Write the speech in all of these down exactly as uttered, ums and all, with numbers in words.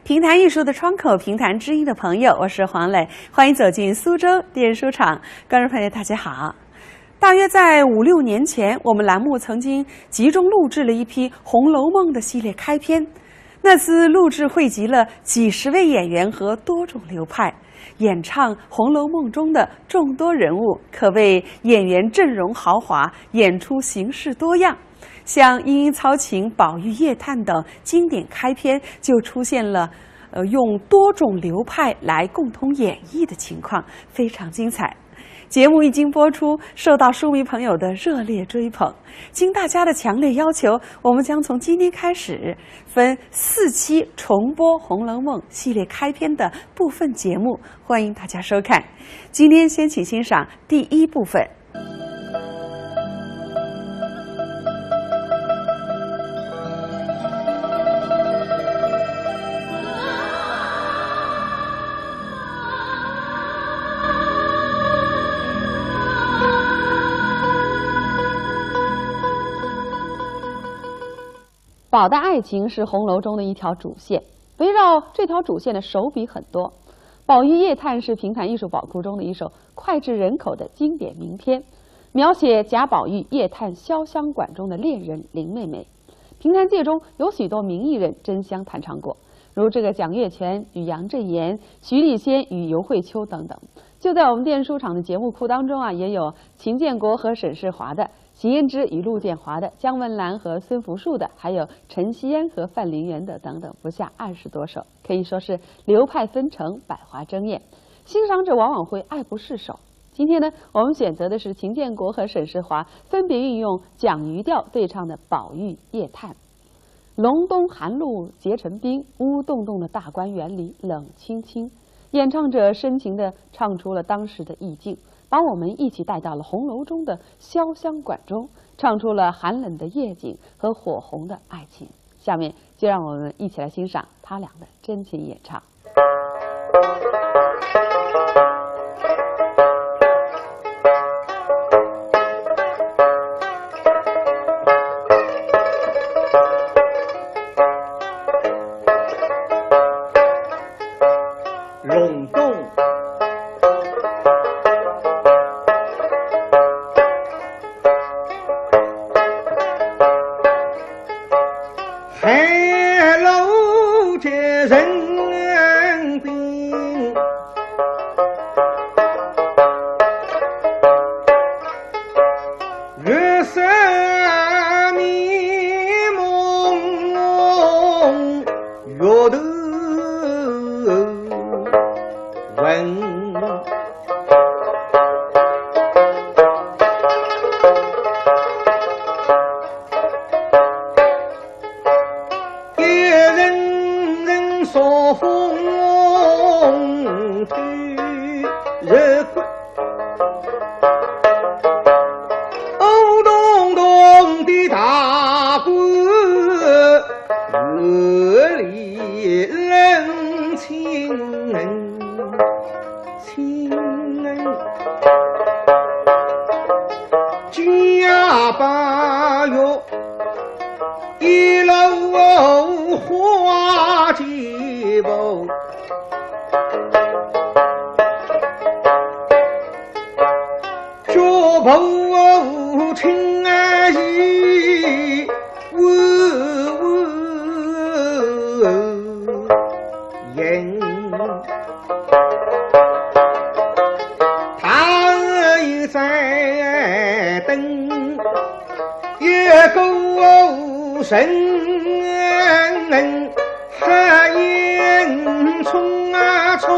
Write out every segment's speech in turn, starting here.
评弹艺术的窗口，评弹知音的朋友，我是黄磊，欢迎走进苏州电书场。观众朋友，大家好。大约在五六年前，我们栏目曾经集中录制了一批《红楼梦》的系列开篇。那次录制汇集了几十位演员和多种流派，演唱《红楼梦》中的众多人物，可谓演员阵容豪华，演出形式多样。像《莺莺操琴》《宝玉夜探》等经典开篇，就出现了，呃，用多种流派来共同演绎的情况，非常精彩。节目一经播出，受到书迷朋友的热烈追捧。经大家的强烈要求，我们将从今天开始分四期重播《红楼梦》系列开篇的部分节目，欢迎大家收看。今天先请欣赏第一部分。 宝的爱情是红楼中的一条主线，围绕这条主线的手笔很多。《宝玉夜探》是评弹艺术宝库中的一首脍炙人口的经典名篇，描写贾宝玉夜探潇湘馆中的恋人林妹妹。评弹界中有许多名艺人争相弹唱过，如这个蒋月泉与杨振言、徐丽仙与尤慧秋等等。就在我们电书场的节目库当中啊，也有秦建国和沈世华的、邢胭脂与陆建华的、姜文兰和孙福树的，还有陈锡安和范林园的等等，不下二十多首，可以说是流派纷呈，百花争艳。欣赏者往往会爱不释手。今天呢，我们选择的是秦建国和沈世华分别运用蒋余调对唱的《宝玉夜探》。隆冬寒露结成冰，乌洞洞的大观园里冷清清。演唱者深情地唱出了当时的意境，把我们一起带到了红楼中的潇湘馆中，唱出了寒冷的夜景和火红的爱情。下面就让我们一起来欣赏他俩的真情演唱。 隆冬。 寒露结成冰，月色迷蒙，月头昏。 一阵阵朔风吹入骨，乌洞洞的大观园里冷清清。 家八月，一路花旗布，脚步轻移。 他又在等一个人，黑影冲啊冲，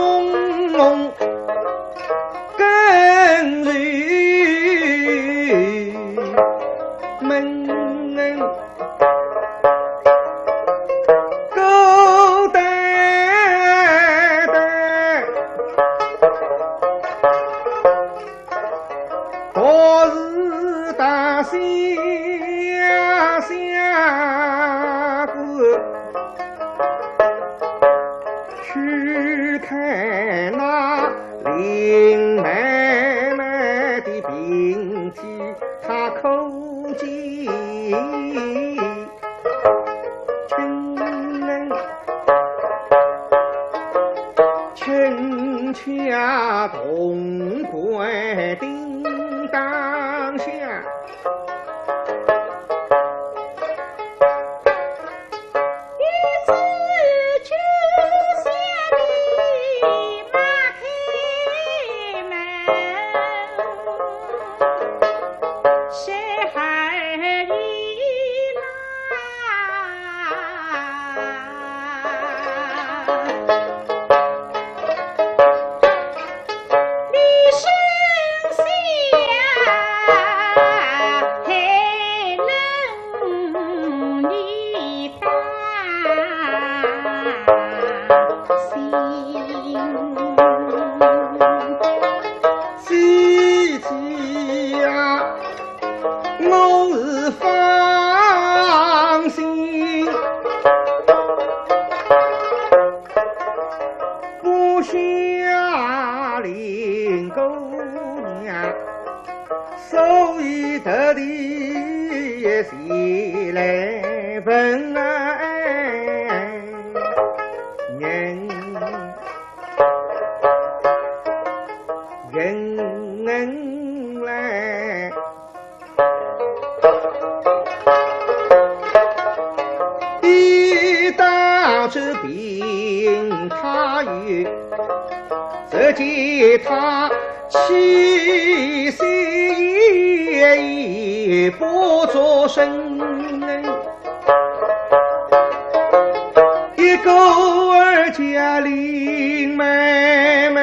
跟随门。 孤单单，独自踏下湘馆，去看那林妹妹的病体，她可知 亲人。潼关叮当响。姐姐呀，我是放心不下林姑娘，所以特地前来问人。 人来。一到这边，他又只见他气息也不作声。 一个儿叫林妹妹，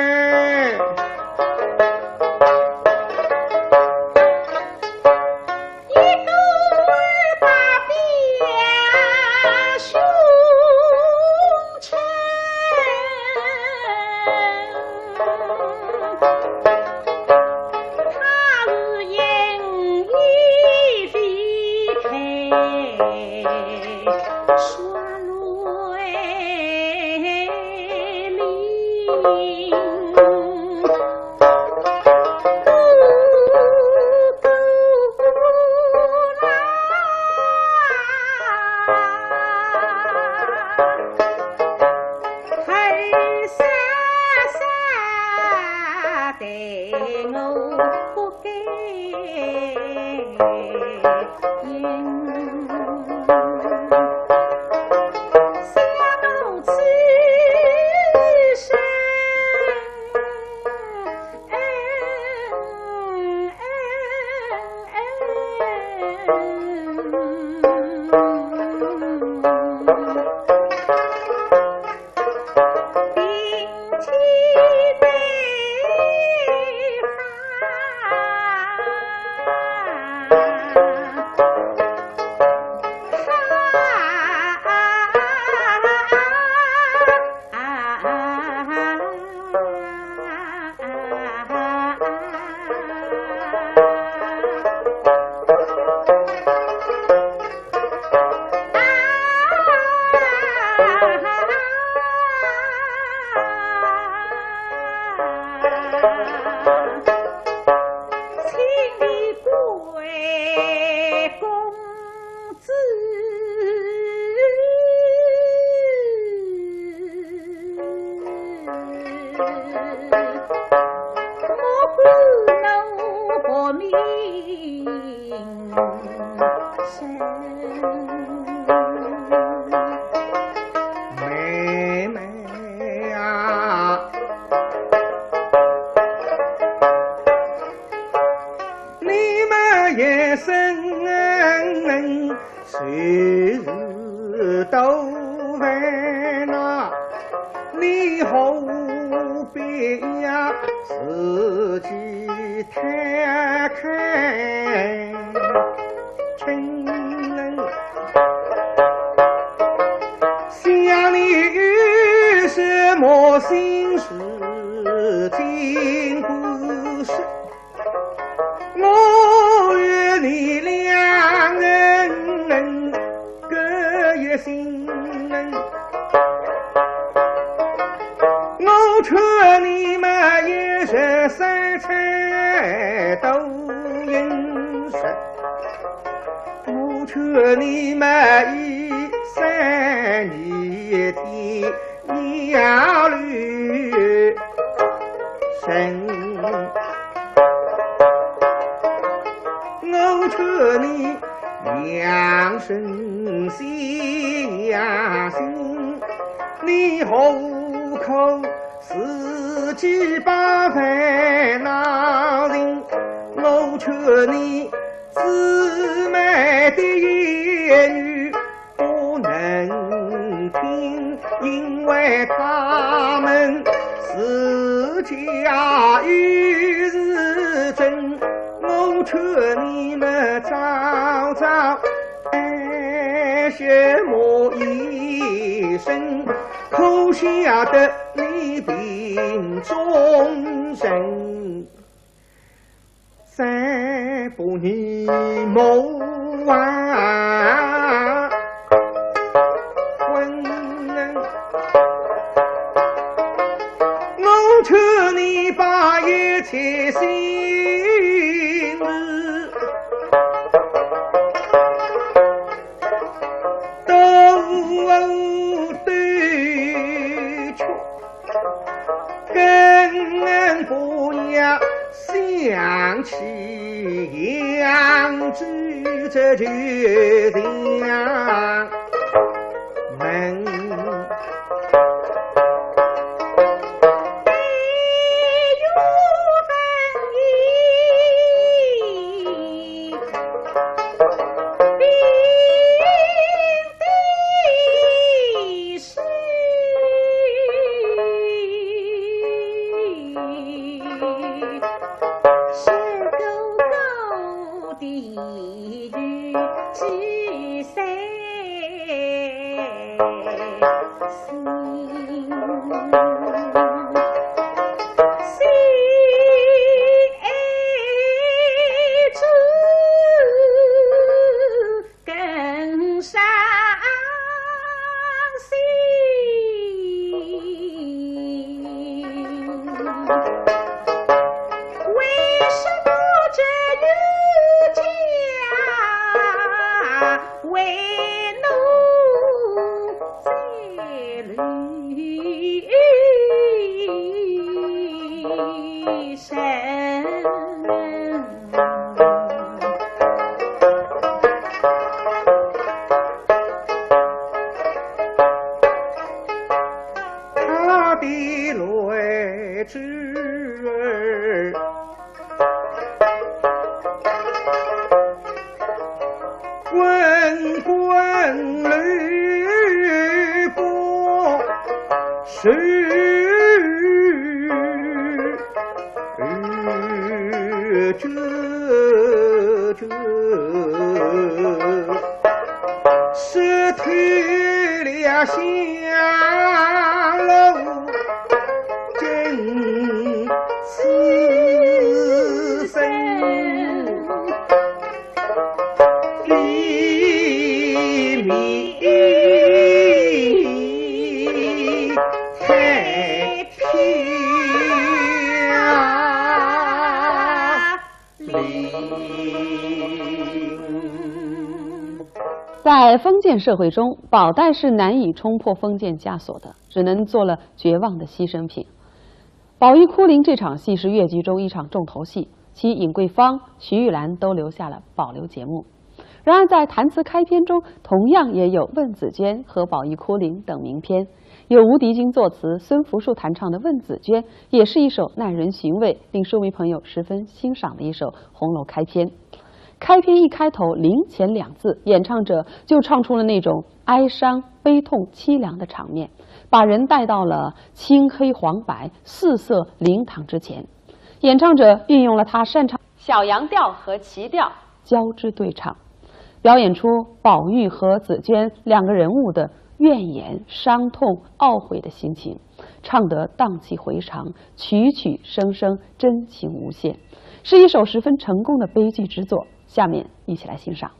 一个儿把表兄称。 他是因为离开山来临，哥哥啦。 还傻傻对我不该应。想我此生 请你贵公 子，莫怪奴薄命生。妹妹啊， 你们一生谁是都烦恼，你何必要自己太看清人？想你有什么心事尽管说。 我与你两人各一心，我劝你们一日三餐都饮食，我劝你们一生一天要留人。我劝你养生养心，你何苦自己把烦恼寻？我劝你姊妹的言语 不能听，因为他们自家有事症。我劝你们早早安歇么一生，可晓得你病中人。 再不你莫忘恩，我劝你把一切心事都对却。 更不要想起扬州这旧墙门。 更伤心。为什么这女家为奴在楼上？ 他的来之儿，滚滚流波是 这这是退了香炉真自身。 地面太平。在封建社会中，宝黛是难以冲破封建枷锁的，只能做了绝望的牺牲品。 《宝玉哭灵》这场戏是越剧中一场重头戏，其尹桂芳、徐玉兰都留下了保留节目。然而，在弹词开篇中，同样也有《问紫鹃》和《宝玉哭灵》等名篇，由吴迪军作词、孙福树弹唱的《问紫鹃》，也是一首耐人寻味、令书迷朋友十分欣赏的一首红楼开篇。开篇一开头，灵前两字，演唱者就唱出了那种哀伤、悲痛、凄凉的场面，把人带到了青黑黄白四色灵堂之前。演唱者运用了他擅长小扬调和齐调交织对唱，表演出宝玉和紫鹃两个人物的怨言、伤痛、懊悔的心情，唱得荡气回肠，曲曲声声真情无限，是一首十分成功的悲剧之作。下面一起来欣赏。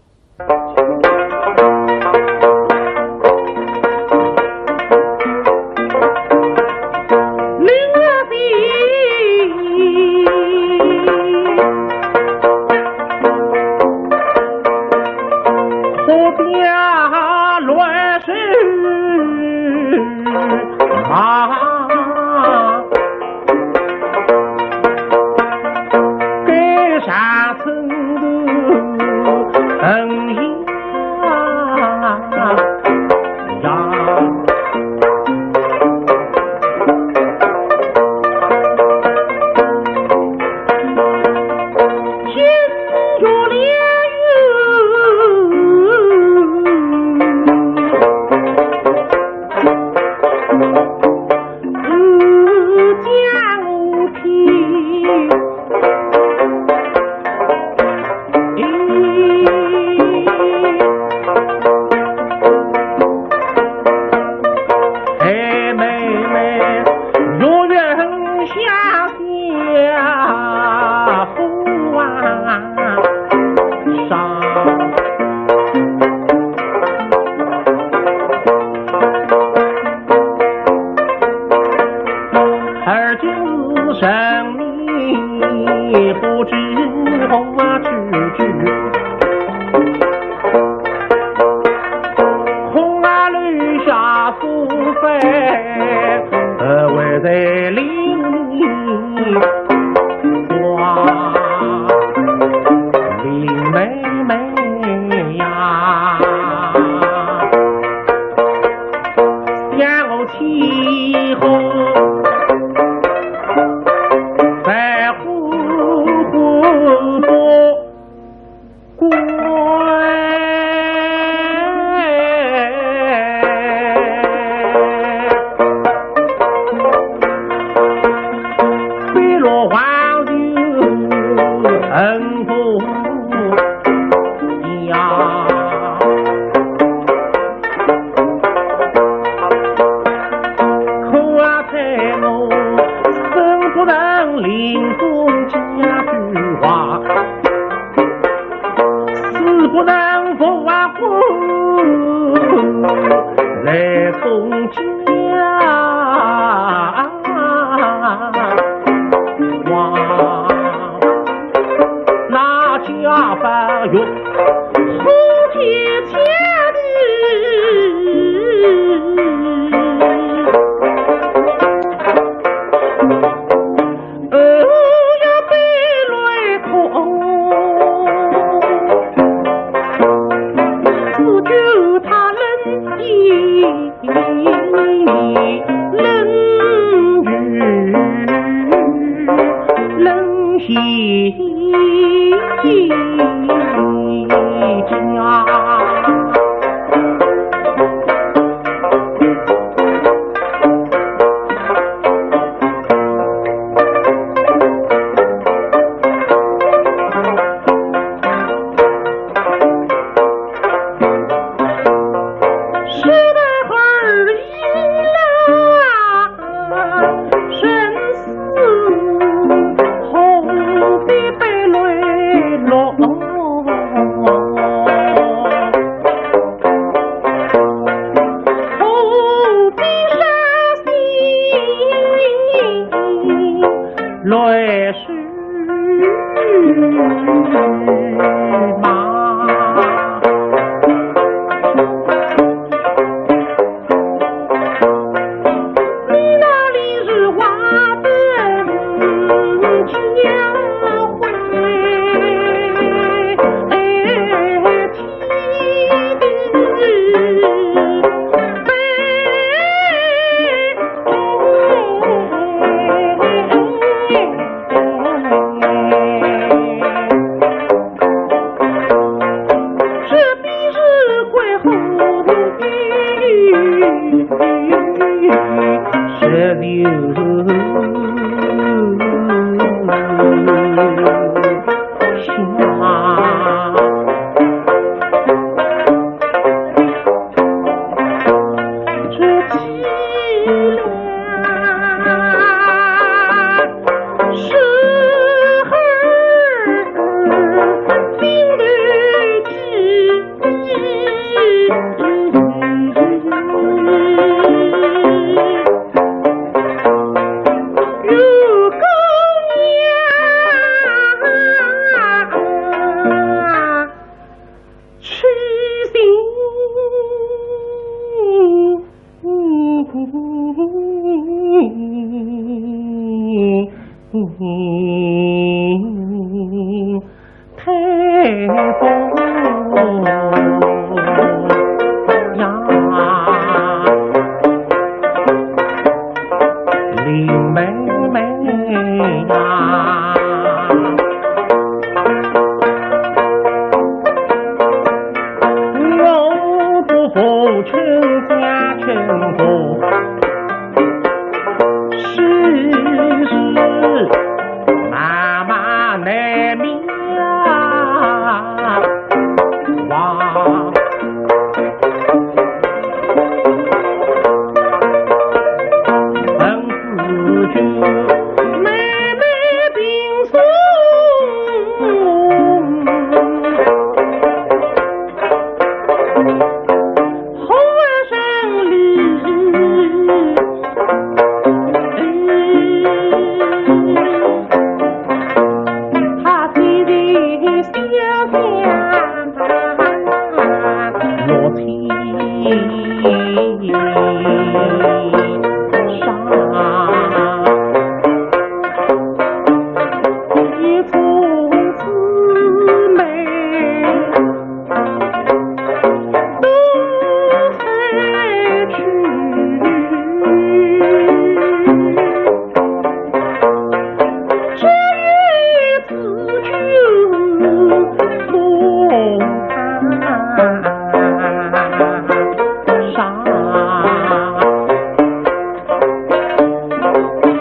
以后，白虎官。 飞落黄泉恩不呀。可啊，在我生不能临风家句话。 死不能复啊，来东家。哇，那家法哟，好天天的。 儿要被雷劈，只求他能一能雨，能行家。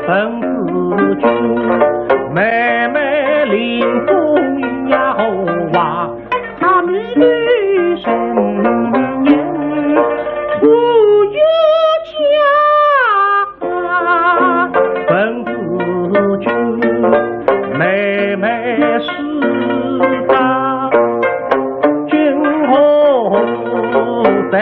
文子君，妹妹临风摇啊，她迷离神眼，我有家。文子君，妹妹是个君后代。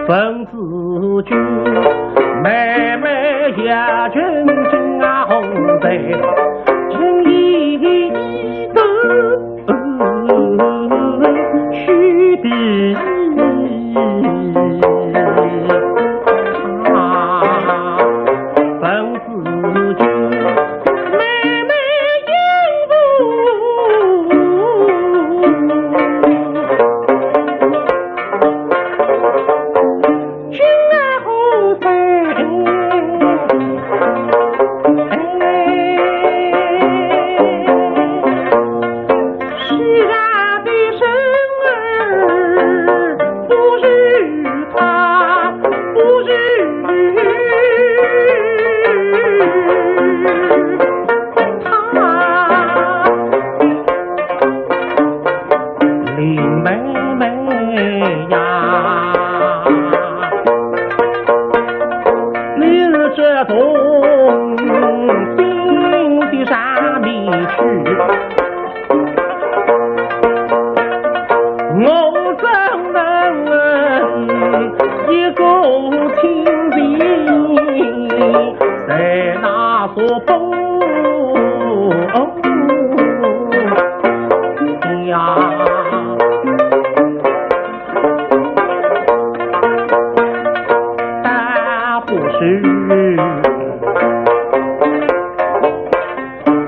文子君，妹妹也真正啊，红在情意的去的啊，文子君，妹妹也不 君啊，何在？世上的生儿不如他，不如他。 林妹妹呀，你这东京的啥地去？我怎能一个亲情在那所风呀？ 大不是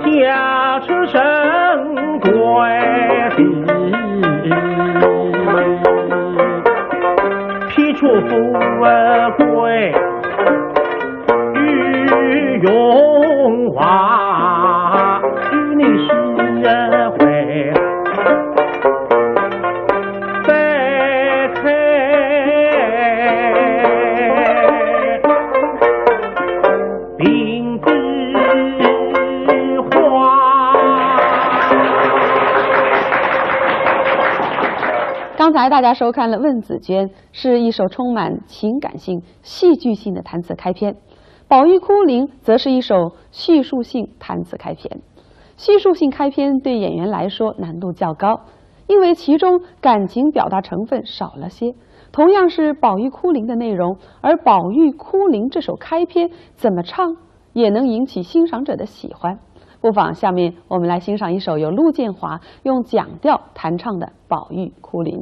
驾车神怪的，披着富贵 与荣华，与你是会再开并蒂花。刚才大家收看了《问子君》，是一首充满情感性、戏剧性的弹词开篇。 《宝玉哭灵》则是一首叙述性弹词开篇。叙述性开篇对演员来说难度较高，因为其中感情表达成分少了些。同样是《宝玉哭灵》的内容，而《宝玉哭灵》这首开篇怎么唱，也能引起欣赏者的喜欢。不妨下面我们来欣赏一首由陆建华用蒋调弹唱的《宝玉哭灵》。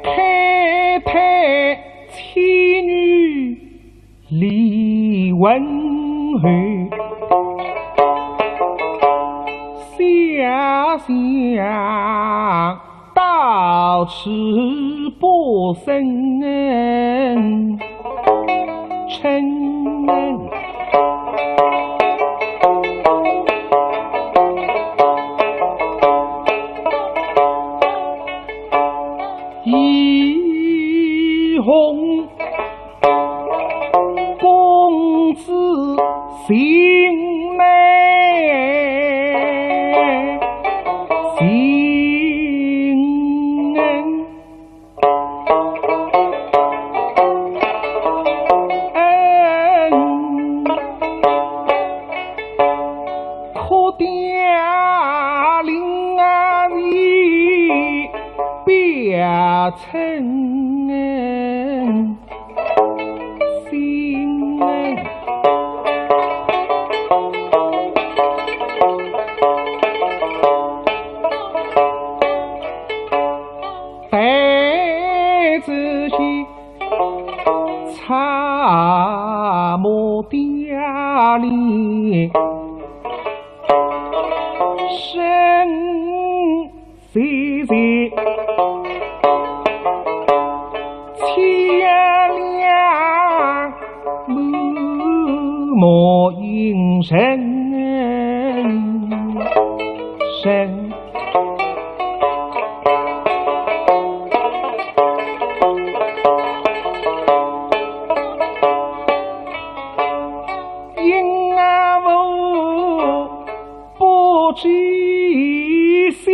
太太妻女离婚后，想想 到此不生嗔。可调令啊，你表称心。待仔细 参谋调令，身虽然凄凉，满目阴沉。 因我不知心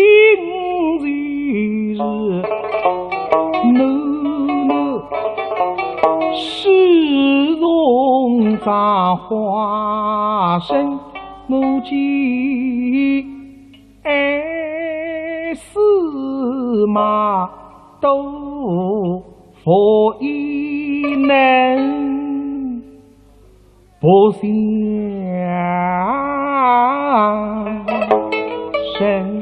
事，难难始终葬花身，我今 爱死马都无一能不相胜。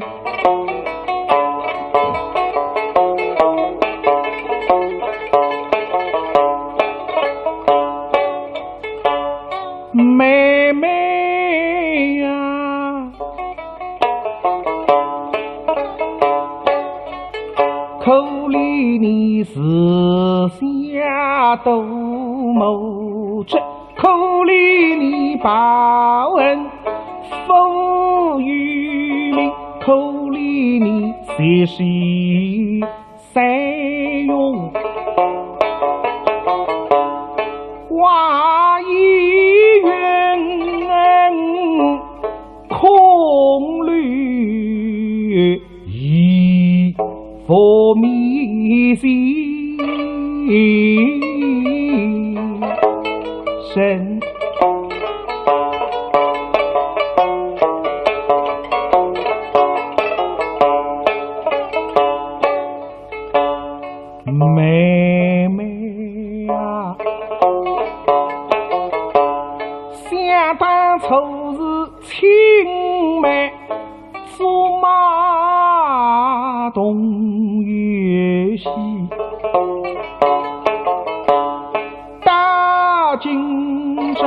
妹妹呀，可怜你膝下多么重，可怜你报恩不与民，可怜你前世 三用花一云，空留一佛迷心身。 妹妹啊，想当初是青梅竹马同游戏，到今朝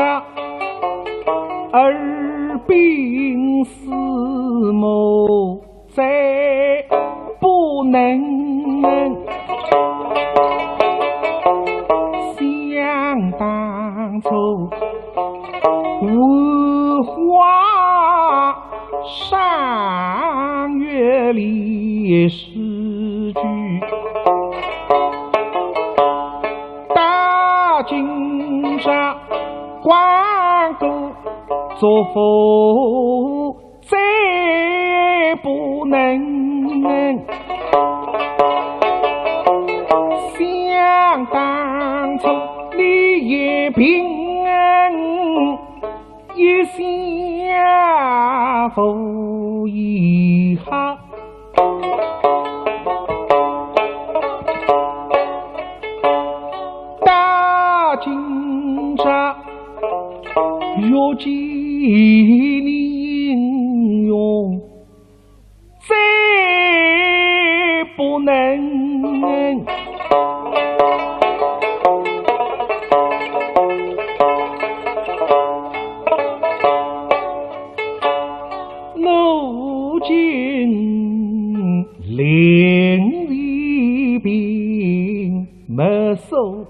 耳鬓厮磨 再不能。想当初，繁华赏月里诗句，到今朝，光顾作福 再不能。想当初你也平安，一下无遗憾。 到今朝，若见你英雄，再不能。我今临危病 没收。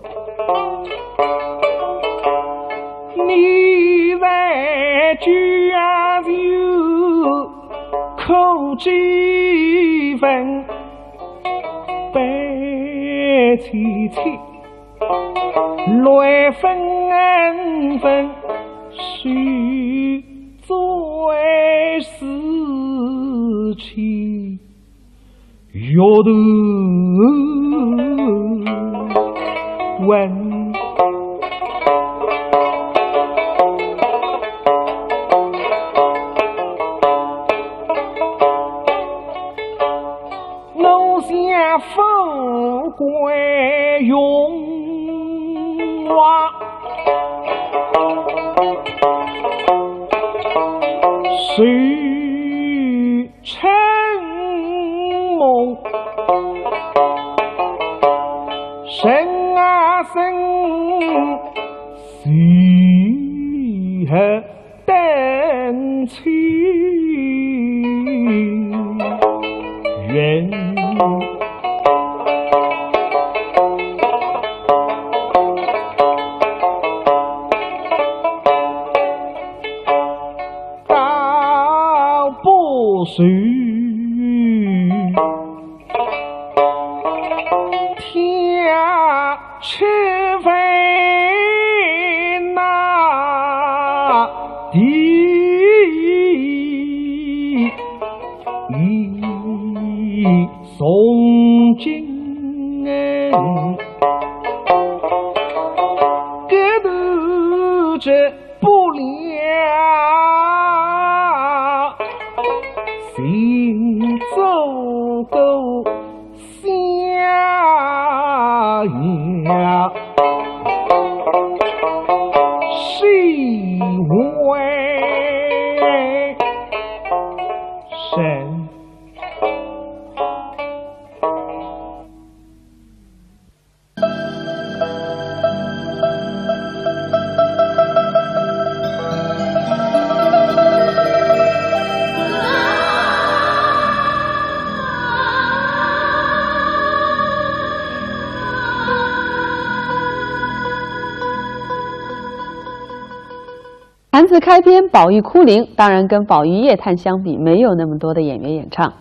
你在家有苦几分悲戚戚，来分分是最是情。 月头问。富贵荣华，谁 承蒙，生啊生，喜和等亲缘。 倒不如跳七分那地，从今搿头这 不了，心足够下呀，是为神。 谈词开篇，宝玉哭灵，当然跟宝玉夜谈相比，没有那么多的演员演唱。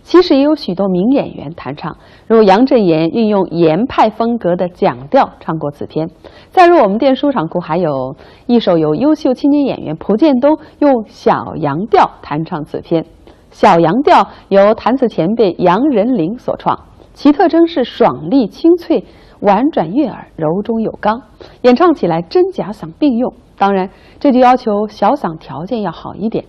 其实也有许多名演员弹唱，如杨振言运用言派风格的蒋调唱过此篇。再如我们店书场库还有一首由优秀青年演员蒲剑东用小杨调弹唱此篇。小杨调由弹词前辈杨仁麟所创，其特征是爽利清脆，婉转悦耳，柔中有刚，演唱起来真假嗓并用。 当然，这就要求小嗓条件要好一点。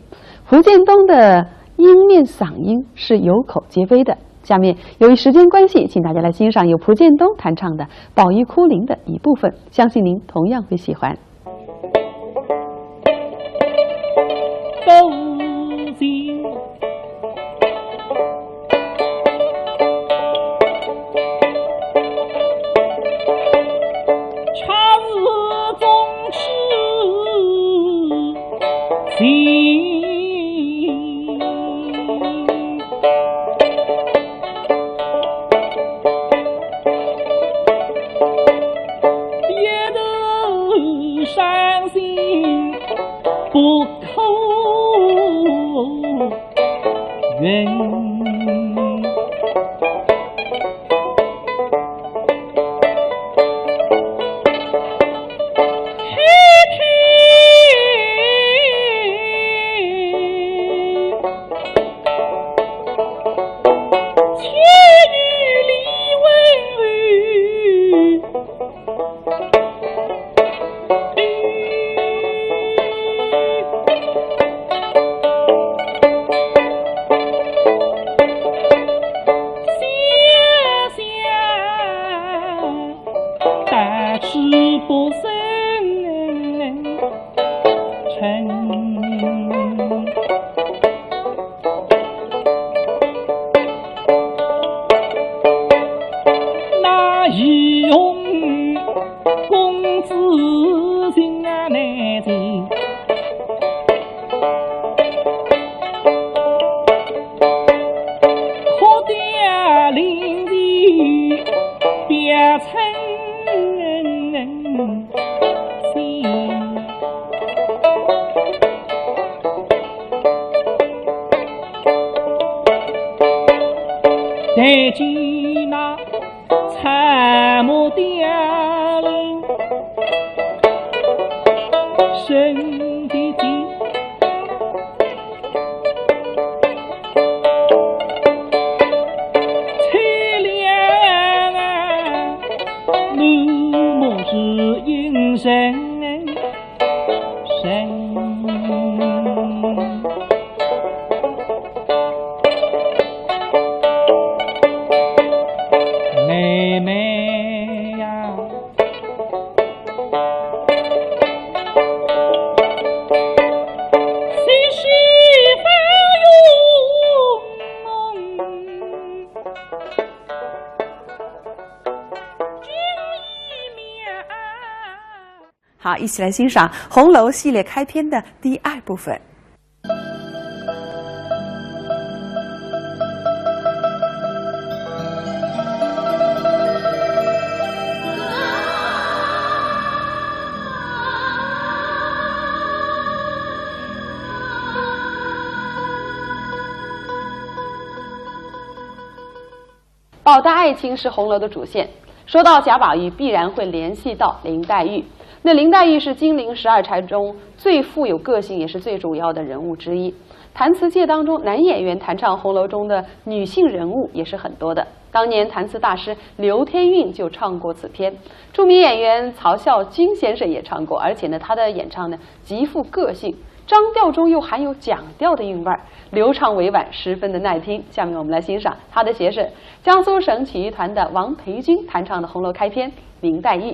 蒲剑东的音面嗓音是有口皆碑的。下面由于时间关系，请大家来欣赏由蒲剑东弹唱的《宝玉哭灵》的一部分，相信您同样会喜欢。一起来欣赏《红楼》系列开篇的第二部分。宝黛爱情是《红楼》的主线。说到贾宝玉，必然会联系到林黛玉。那林黛玉是金陵十二钗中最富有个性，也是最主要的人物之一。弹词界当中，男演员弹唱《红楼》中的女性人物也是很多的。当年弹词大师刘天韵就唱过此篇，著名演员曹啸金先生也唱过，而且呢，他的演唱呢极富个性，张调中又含有蒋调的韵味儿，流畅委婉，十分的耐听。下面我们来欣赏他的学生，江苏省曲艺团的王培军弹唱的《红楼》开篇《林黛玉》。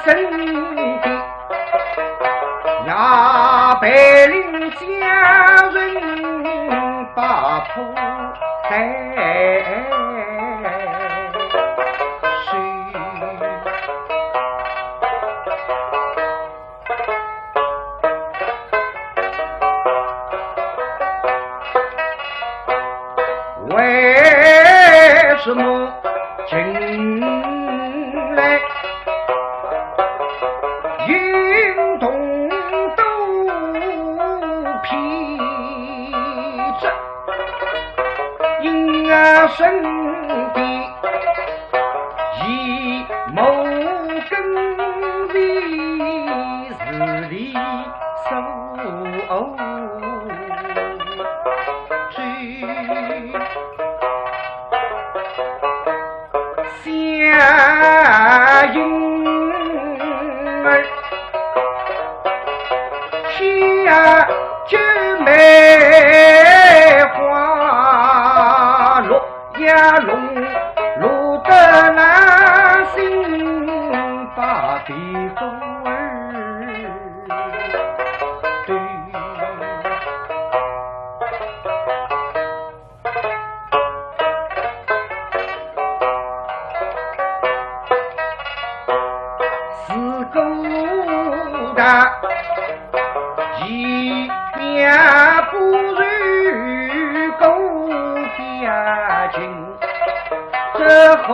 身边，也陪领家人把破担收。 为什么近来运动都疲劳？ 因啊身边一谋跟随是理所当然。 相迎儿，喜呀九妹花落呀落，落得那心把地方儿对。 自古大义，面不如狗牙情，这后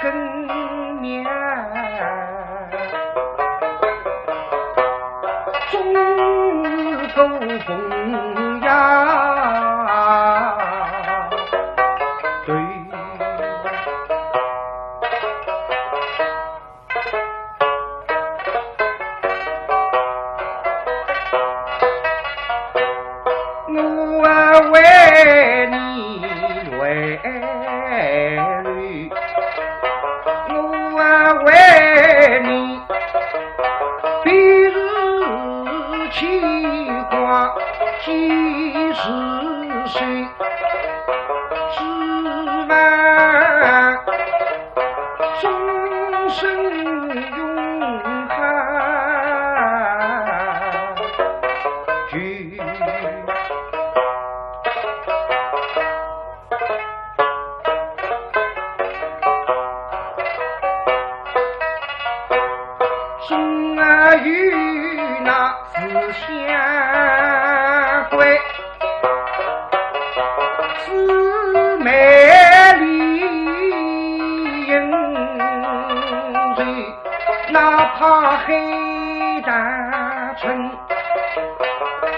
跟面。 中国风呀，对。我为你为你，我为你 比如牵挂几时谁，只盼终身永恒。 心啊有那是相关，姊妹里应酬，哪怕海大春。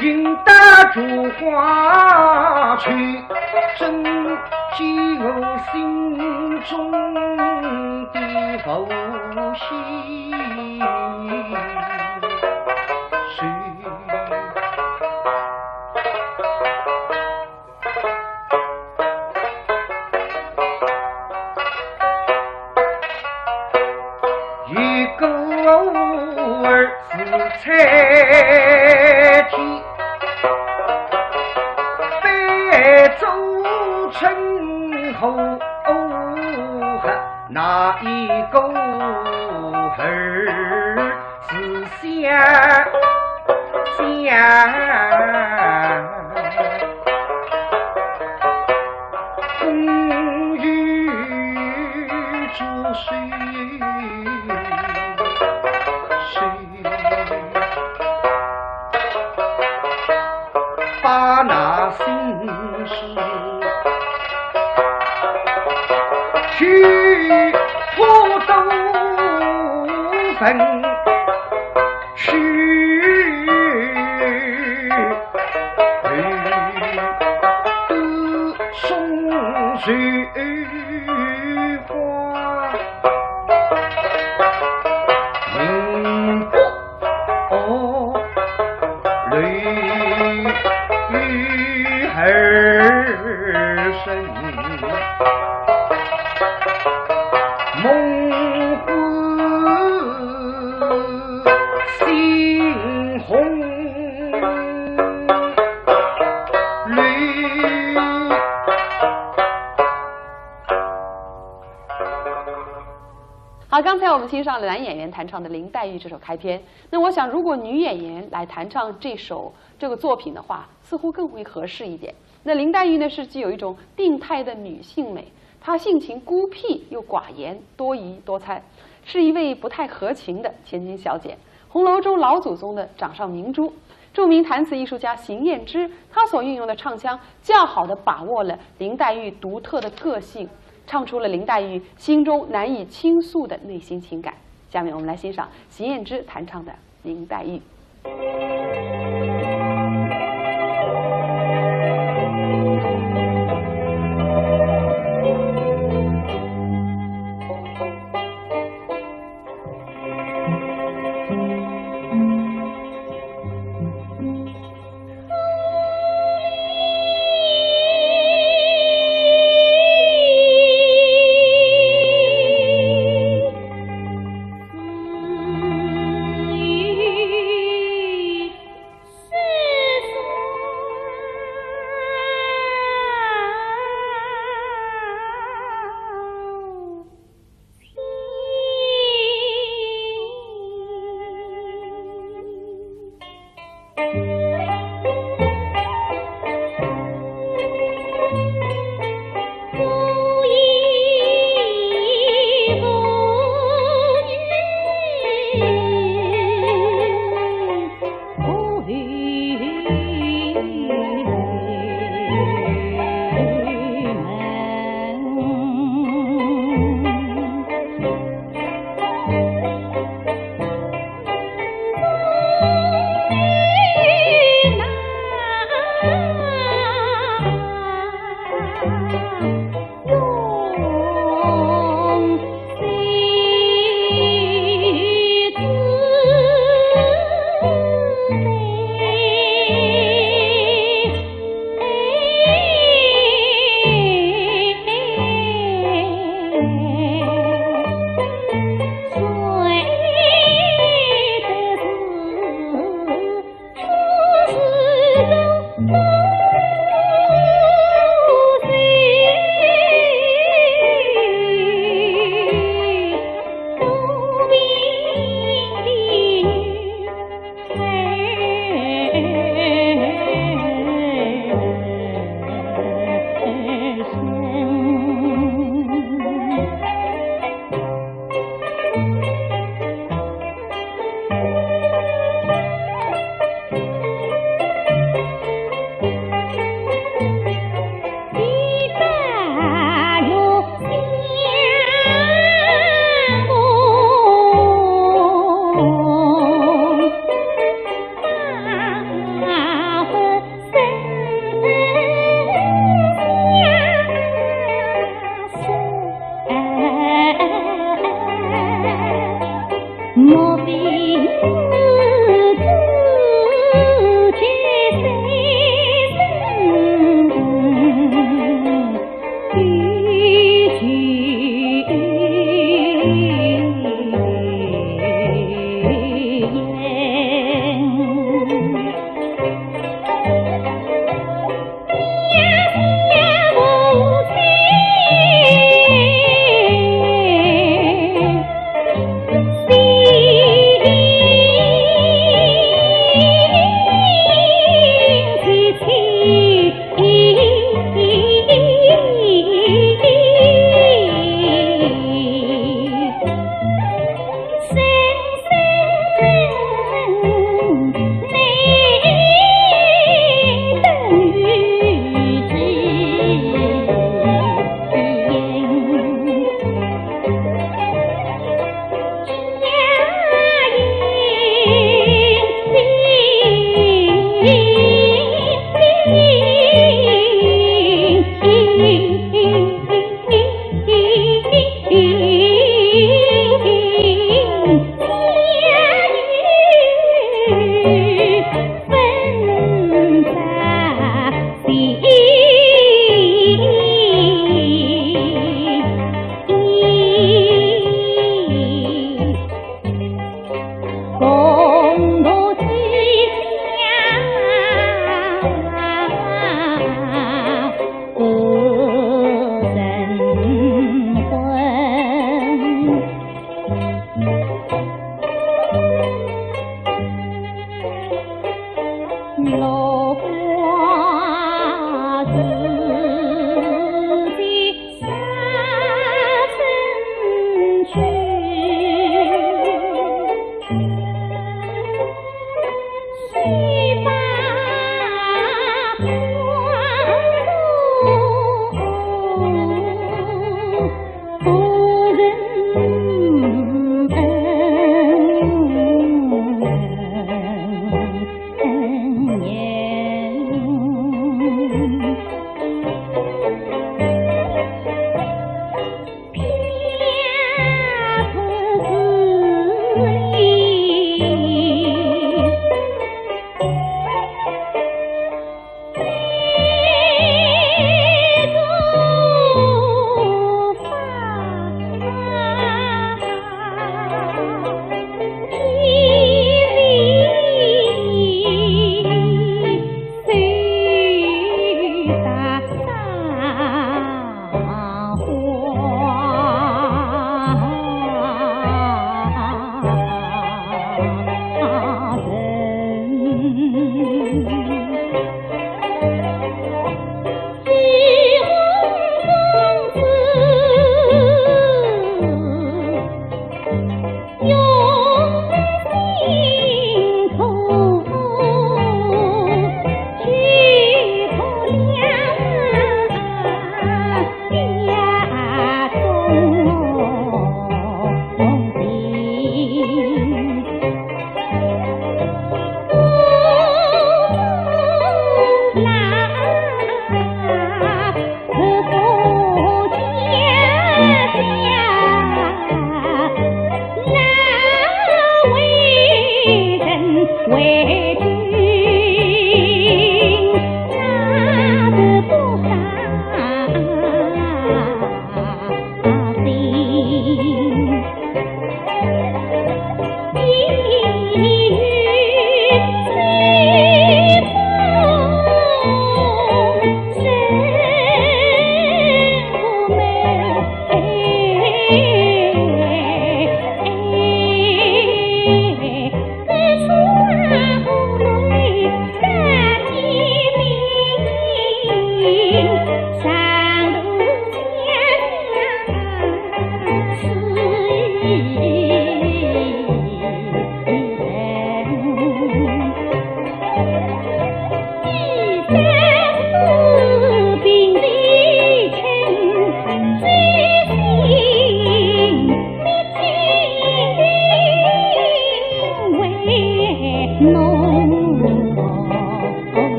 引得菊花去，真解我心中的浮心事。一个儿子在天，被做成后，那一个儿 是想，想风雨之时，把那心事 去破东坟，去送水花。明白 哦，泪雨儿声，梦魂醒。刚才我们欣赏了男演员弹唱的《林黛玉》这首开篇，那我想，如果女演员来弹唱这首这个作品的话，似乎更为合适一点。那林黛玉呢，是具有一种病态的女性美，她性情孤僻又寡言，多疑多猜，是一位不太合情的千金小姐。红楼中老祖宗的掌上明珠，著名弹词艺术家邢燕之，她所运用的唱腔，较好的把握了林黛玉独特的个性，唱出了林黛玉心中难以倾诉的内心情感。下面我们来欣赏邢燕之弹唱的《林黛玉》。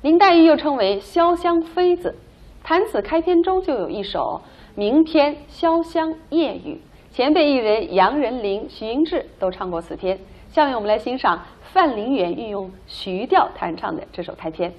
林黛玉又称为潇湘妃子。弹词开篇中就有一首名篇《潇湘夜雨》，前辈艺人杨仁麟、徐英志都唱过此篇。下面我们来欣赏范林元运用徐调弹唱的这首开篇。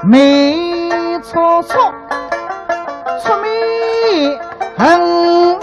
眉搓搓，蹙眉横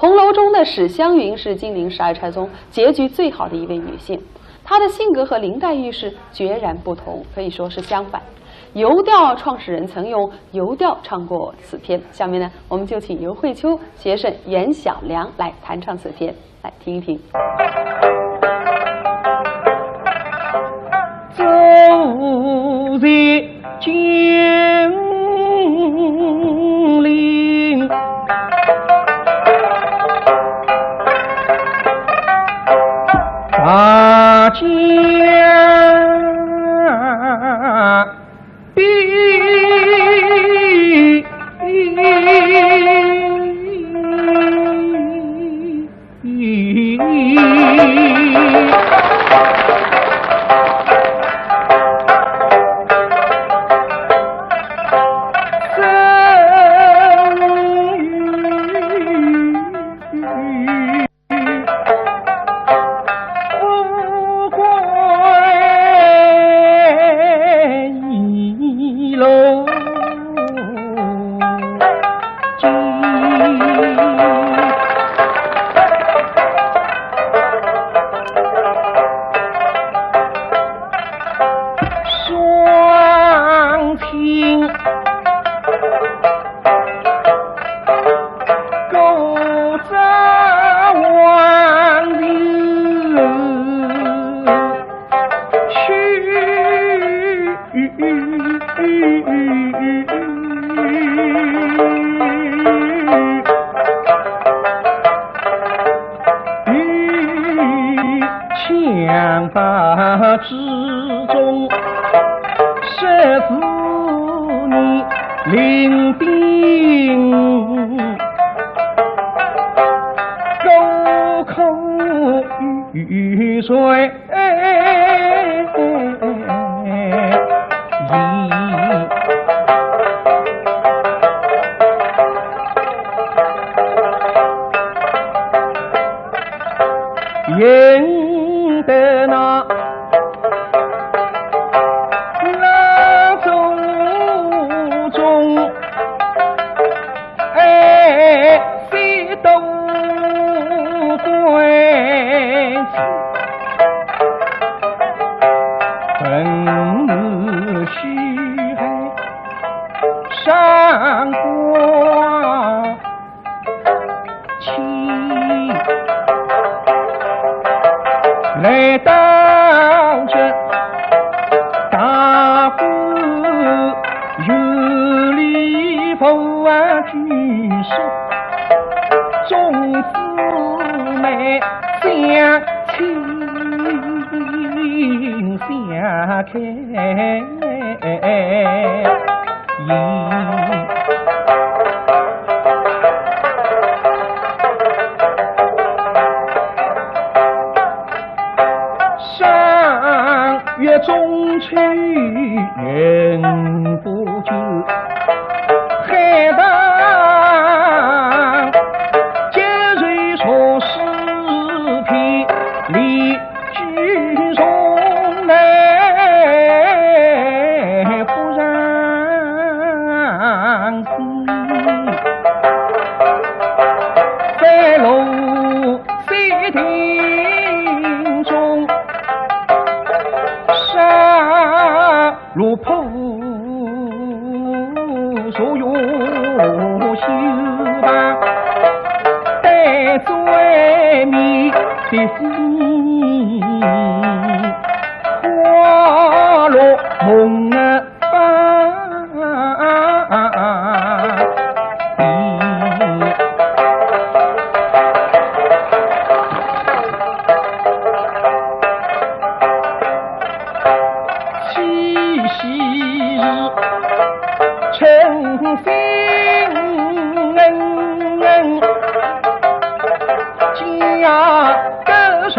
《红楼》中的史湘云是金陵十二钗中结局最好的一位女性，她的性格和林黛玉是决然不同，可以说是相反。《游调》创始人曾用《游调》唱过此篇，下面呢，我们就请尤慧秋携沈、袁小良来弹唱此篇，来听一听。法之中，设子女临兵，孤苦与谁？ 引得那老祖宗，哎，非都归子，本是上官 去。来到这大观园里佛啊居所，众姊妹相亲相看。 上月中秋人不觉，海棠结水数十片，离 居中来不让西，在龙溪亭中，沙路铺 所有修吧，带最美的风，花落梦啊。 七夕日称心恩，家得人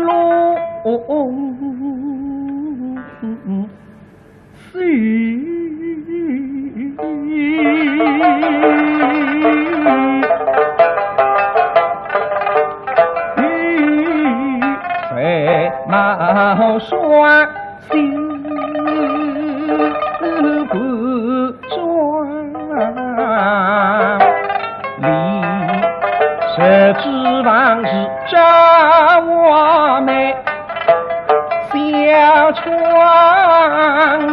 路。 在茅山西关庄里，十指房是照我们 小窗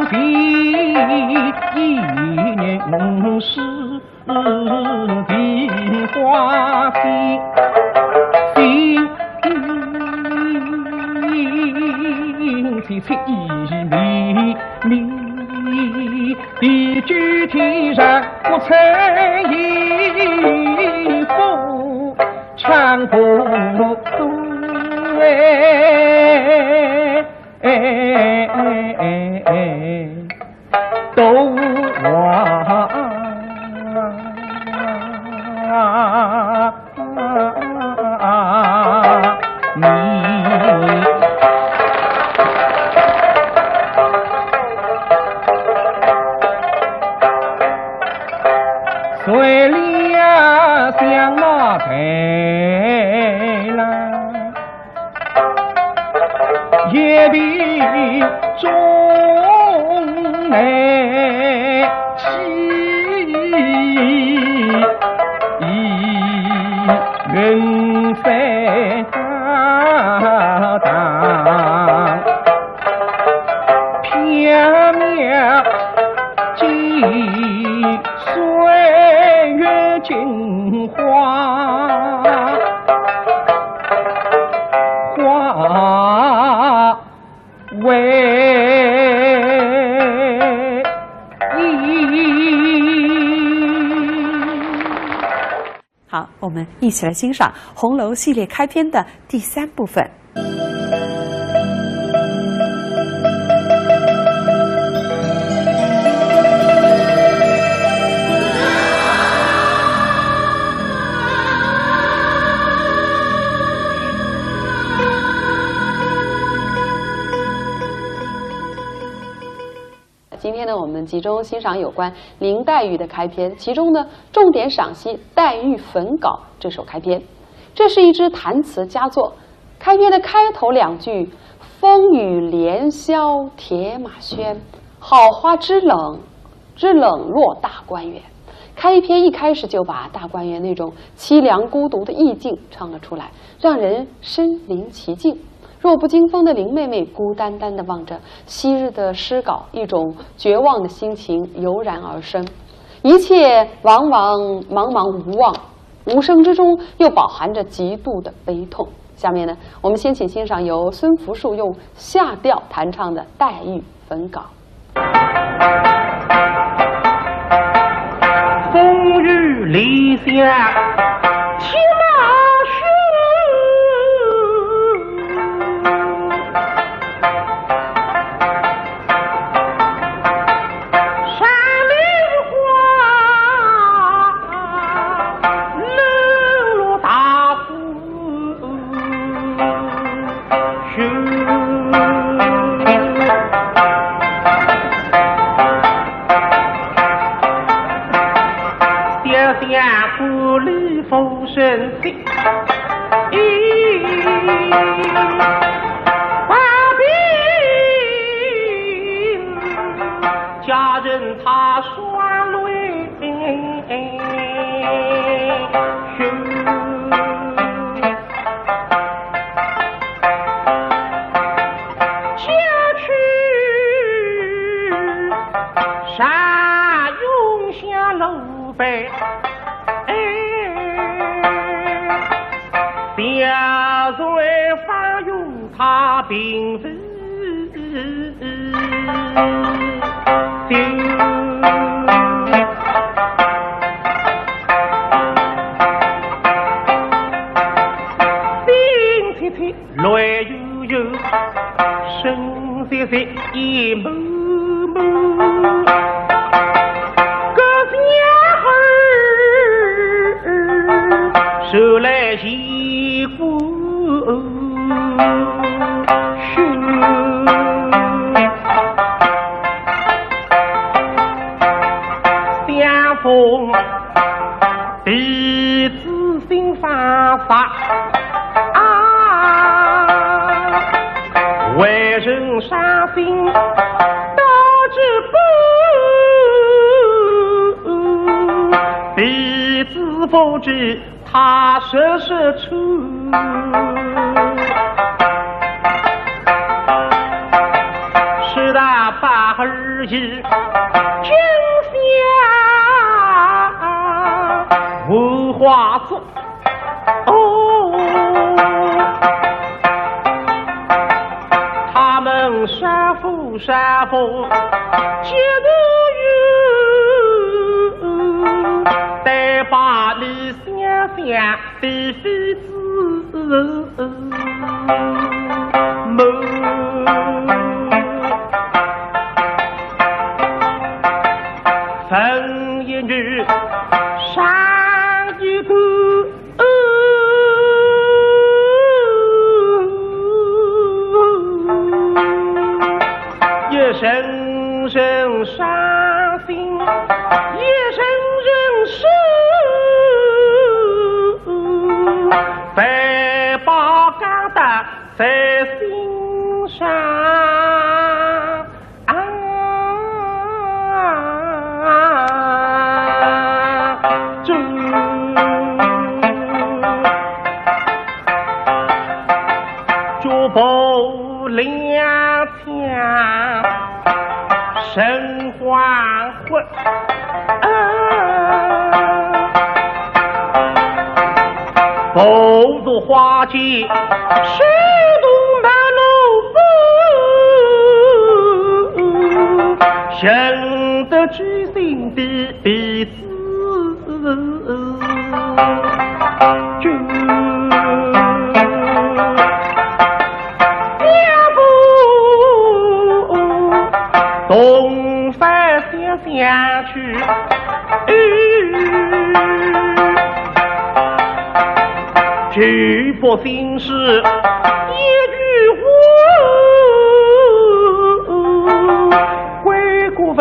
前，一人是梨花开，心切切意迷迷，地久天长不曾一步。 唱不对，哎哎哎哎，都啊你。 随了相貌台郎，也比中内气，云彩当。 缥缈几岁月镜花花为一。 好，我们一起来欣赏《红楼》系列开篇的第三部分。那我们集中欣赏有关林黛玉的开篇，其中呢，重点赏析黛玉焚稿这首开篇。这是一支弹词佳作，开篇的开头两句“风雨连萧铁马喧，好花枝冷，枝冷落大观园”。开篇一开始就把大观园那种凄凉孤独的意境唱了出来，让人身临其境。弱不禁风的林妹妹孤单单地望着昔日的诗稿，一种绝望的心情油然而生。一切茫茫，茫茫无望，无声之中又饱含着极度的悲痛。下面呢，我们先请欣赏由孙福树用夏调弹唱的《黛玉焚稿》。 风雨连萧铁马喧，山林花冷落大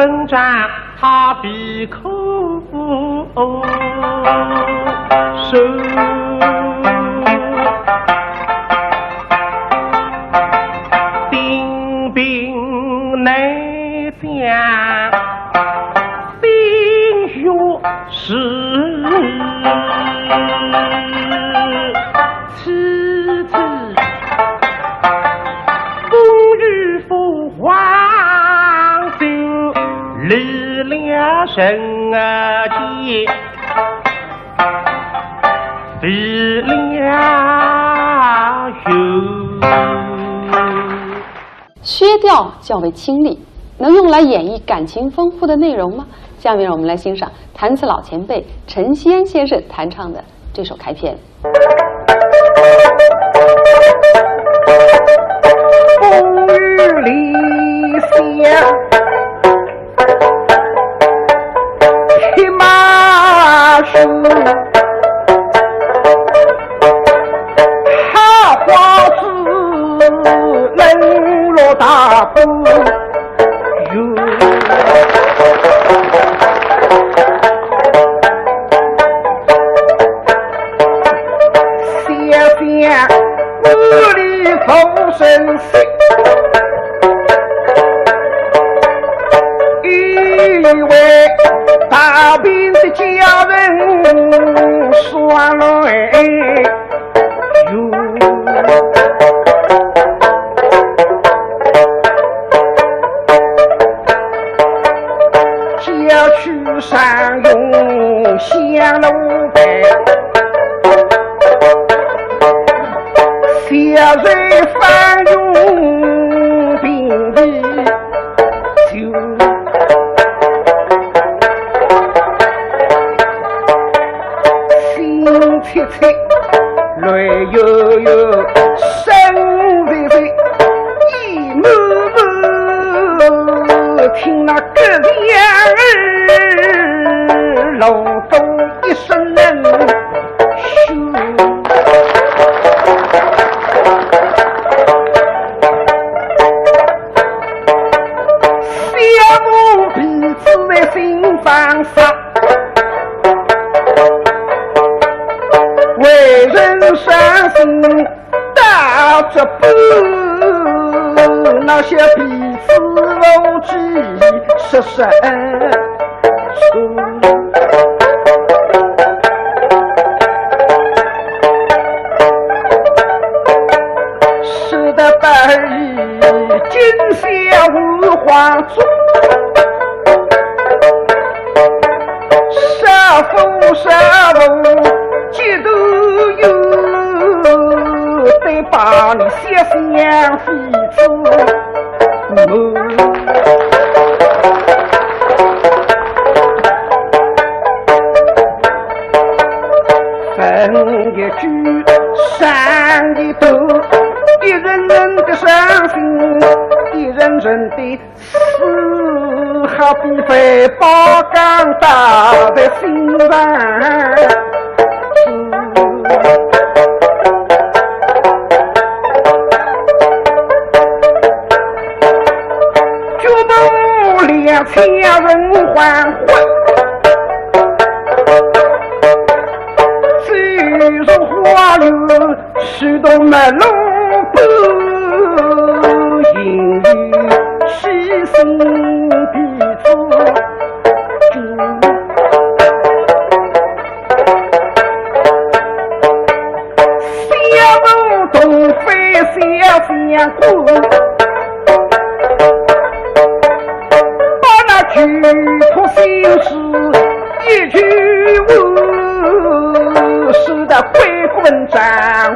症状他必可受。疔病难降，心血是其次。风雨浮黄就离了人间，飞了游。薛调较为清丽，能用来演绎感情丰富的内容吗？下面让我们来欣赏弹词老前辈陈锡安先生弹唱的这首开篇。风雨里想，骑马去，好花枝冷落大步。 想想屋里无人惜，以为大病的家人双来游。 郊区上用香炉台，小人方用病危酒。心切切，泪悠悠，身微微。 一幕幕，听那个响儿，弄得一身冷血。小母鼻子在心房上，为人伤心 大脚步，那些彼此无计说是出。使得白衣金霞无花足。 杀父杀母几多有，得把你写相妃子母。分一句，伤一段，一人人的伤心，一人人的 是好比万宝钢打在心上。举头两千人欢欢，走入花园 许多门路不，因为虚心弟子主。小母同飞小相公，把那举头心事 一句话，使得贵官张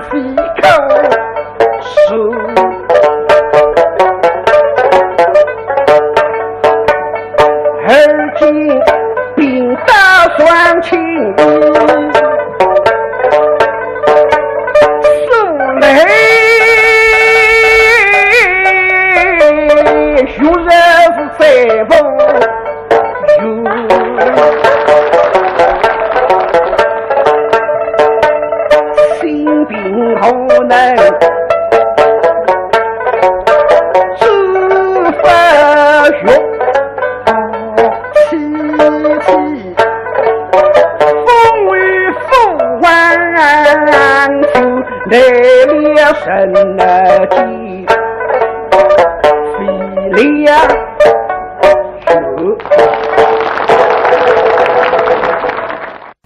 飞口说。而今兵到船前，速来如日是在望。 心病何能治不愈？来了神来见，飞了。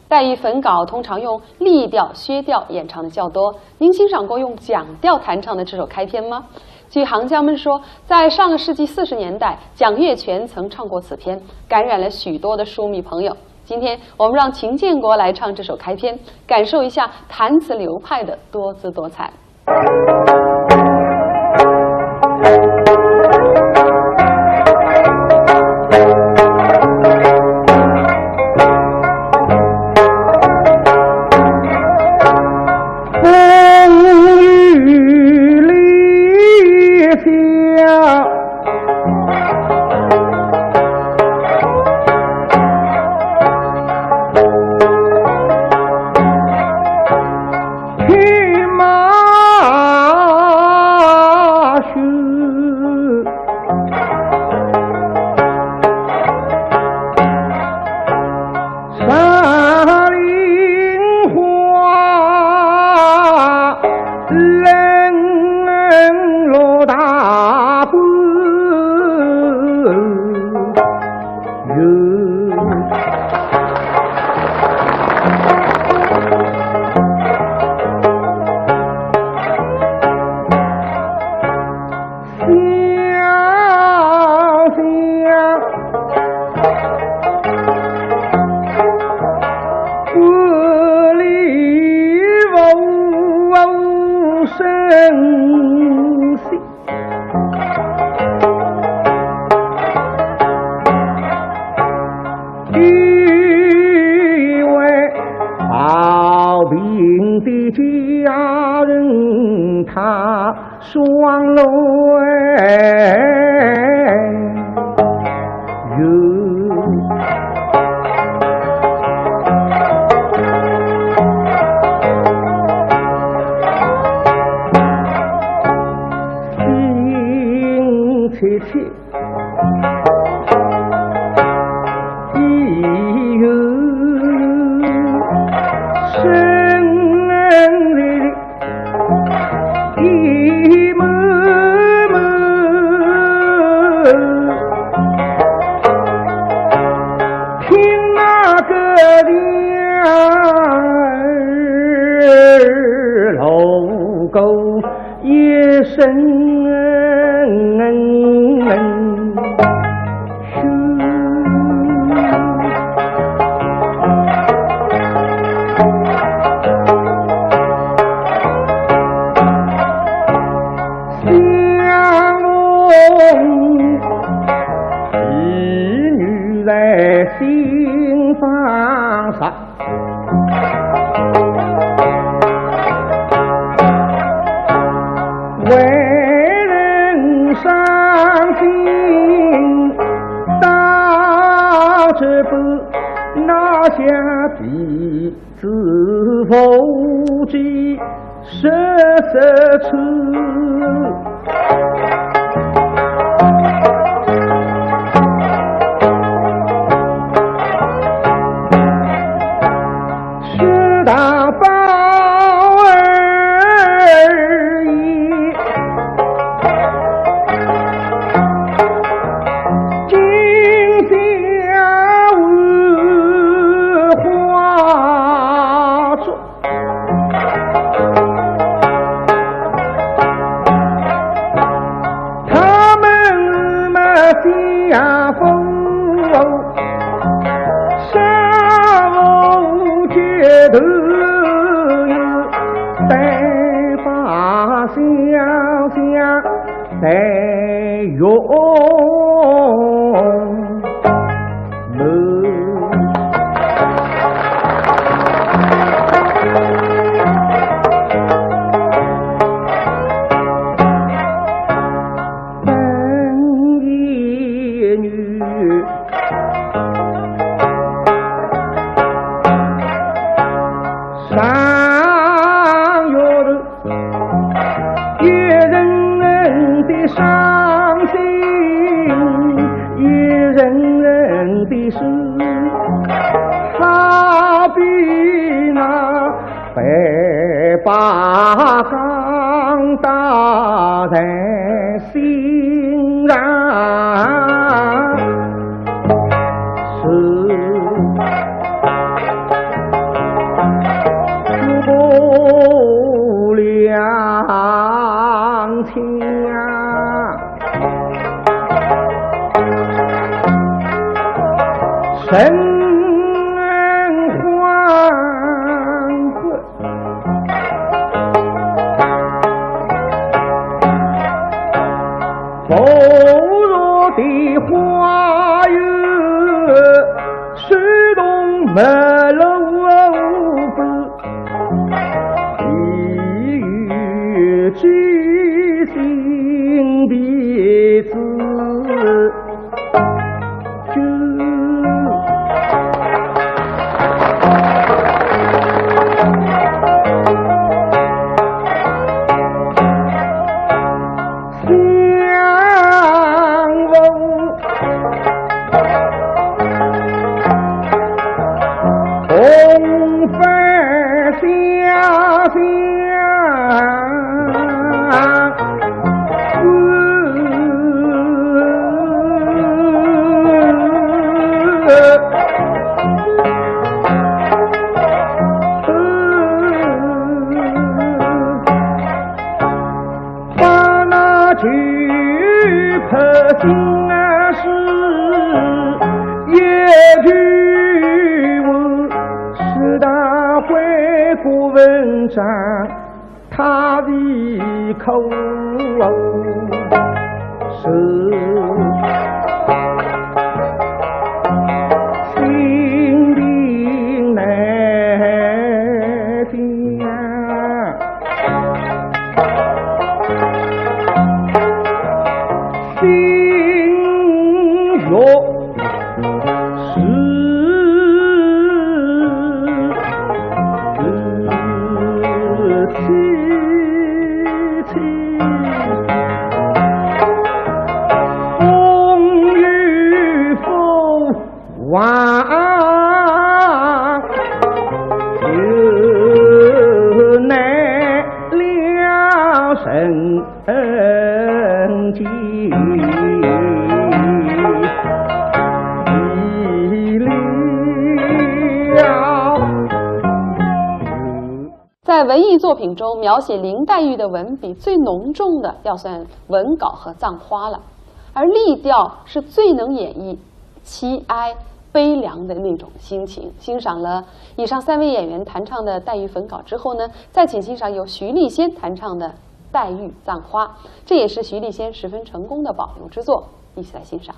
岱遗粉稿通常用厉调、薛调演唱的较多，您欣赏过用蒋调弹唱的这首开篇吗？据行家们说，在上个世纪四十年代，蒋月泉曾唱过此篇，感染了许多的书迷朋友。今天我们让秦建国来唱这首开篇，感受一下弹词流派的多姿多彩。把钢搭在心上是诸葛亮卿啊。 人皇冠，薄弱的花园，水中没落子。 一语惊醒的子君。相逢 同分下乡。把那九拍心事也去问，是他回顾文章，他的口是心病难定啊。 心若是凄凄，风雨浮 望有难了人间寂寥。 在文艺作品中，描写林黛玉的文笔最浓重的，要算文稿和葬花了。而丽调是最能演绎凄哀悲凉的那种心情。欣赏了以上三位演员弹唱的黛玉焚稿之后呢，再请欣赏由徐丽仙弹唱的黛玉葬花，这也是徐丽仙十分成功的保留之作。一起来欣赏。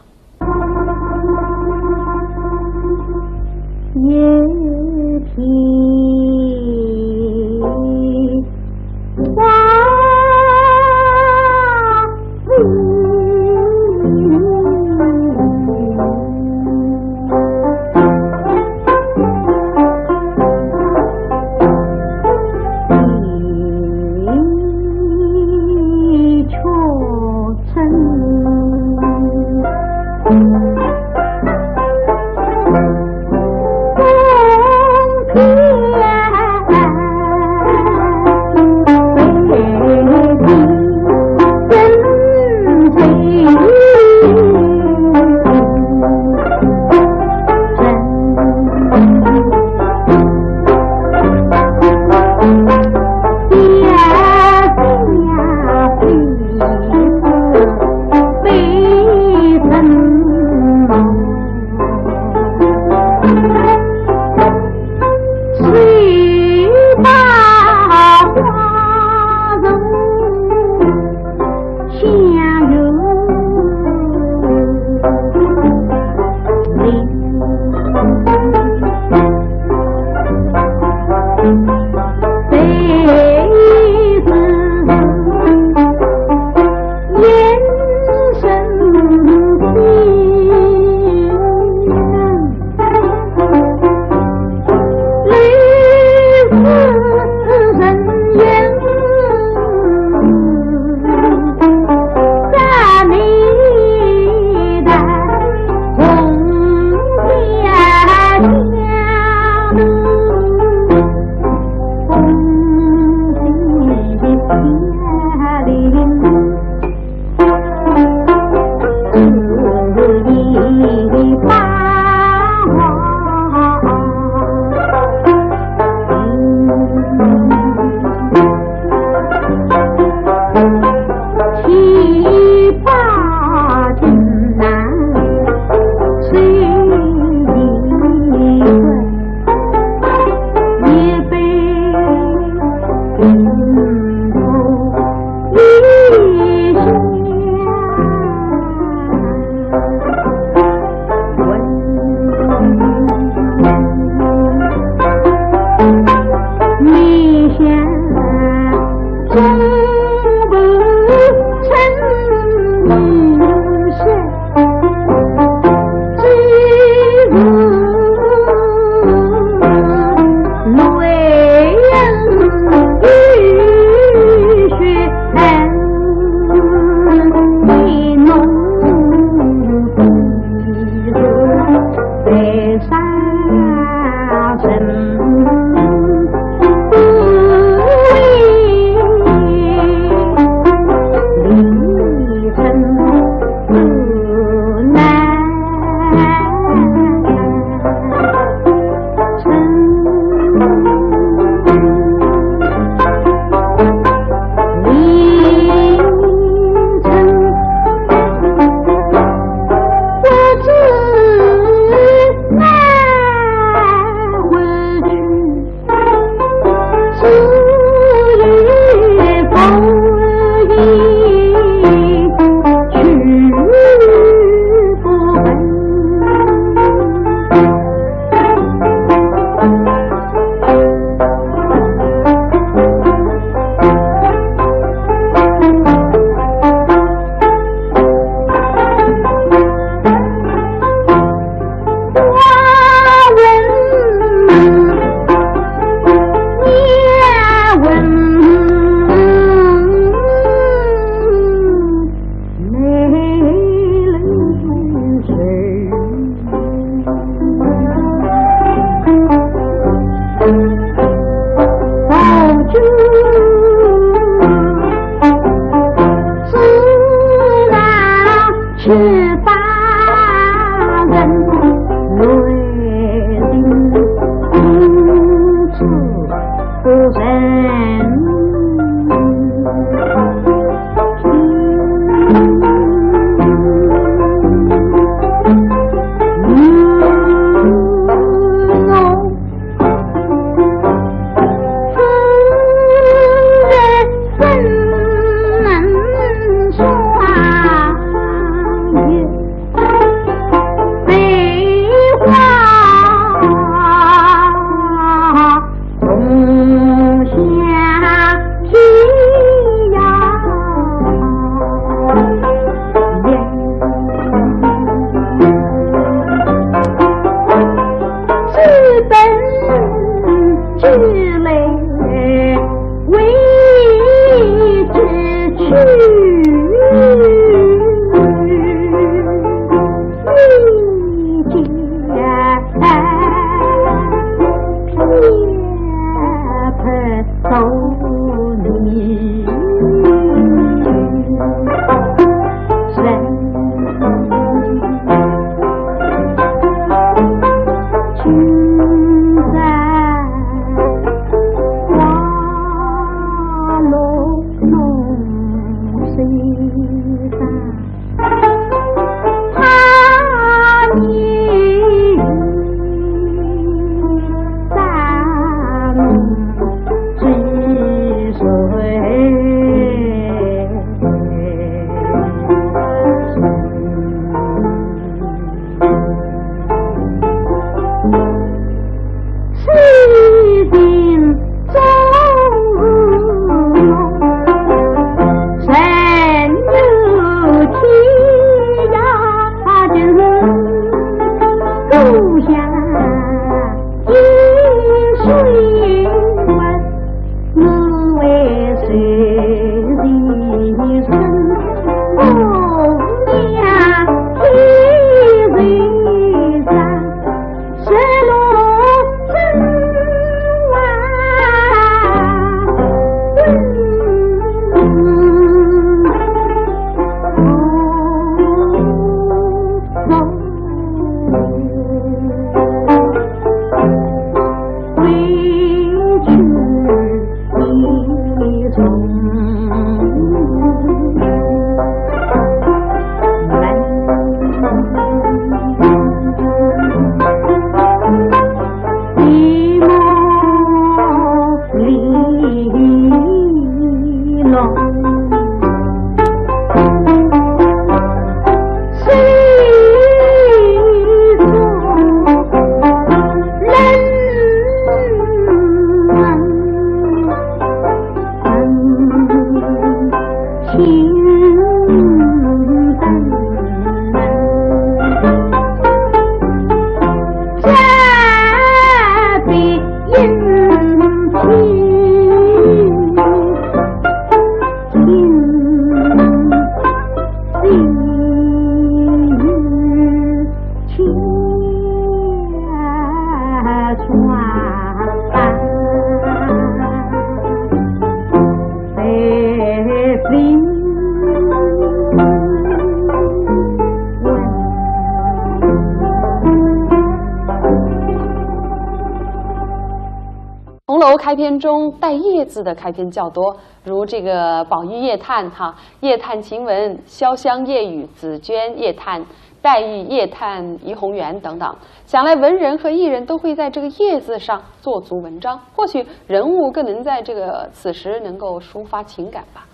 红楼开篇中带叶字的开篇较多，如这个宝玉夜叹哈，夜叹晴雯、潇湘夜雨、紫鹃夜叹、黛玉夜叹怡红园等等。想来文人和艺人都会在这个夜字上做足文章，或许人物更能在这个此时能够抒发情感吧。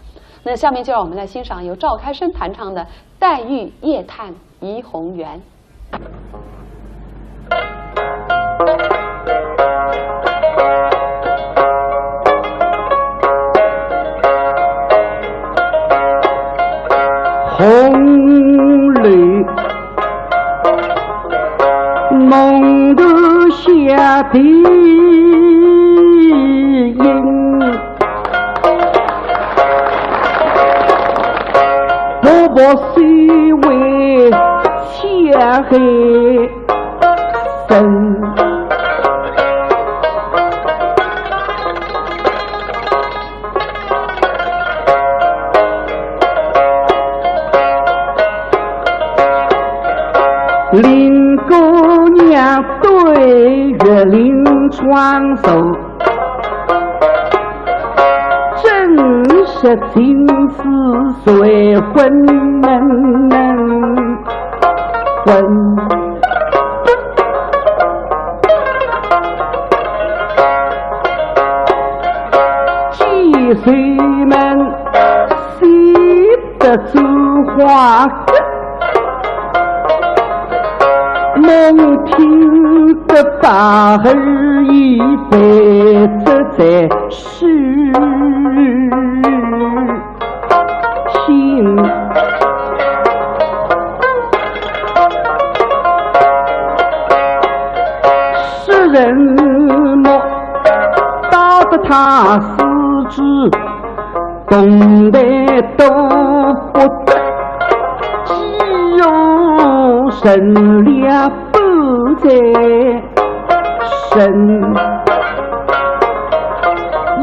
那下面就让我们来欣赏由赵开生弹唱的《黛玉夜叹怡红园》。红楼梦的下的影，薄薄水为下黑。 林姑娘对月临窗坐，正是心思最昏闷。 昏。几岁门，喜得珠花根，梦听得把儿已被这在世。 心。世人莫道得他四肢动弹都不得，肌肉神力不在 身。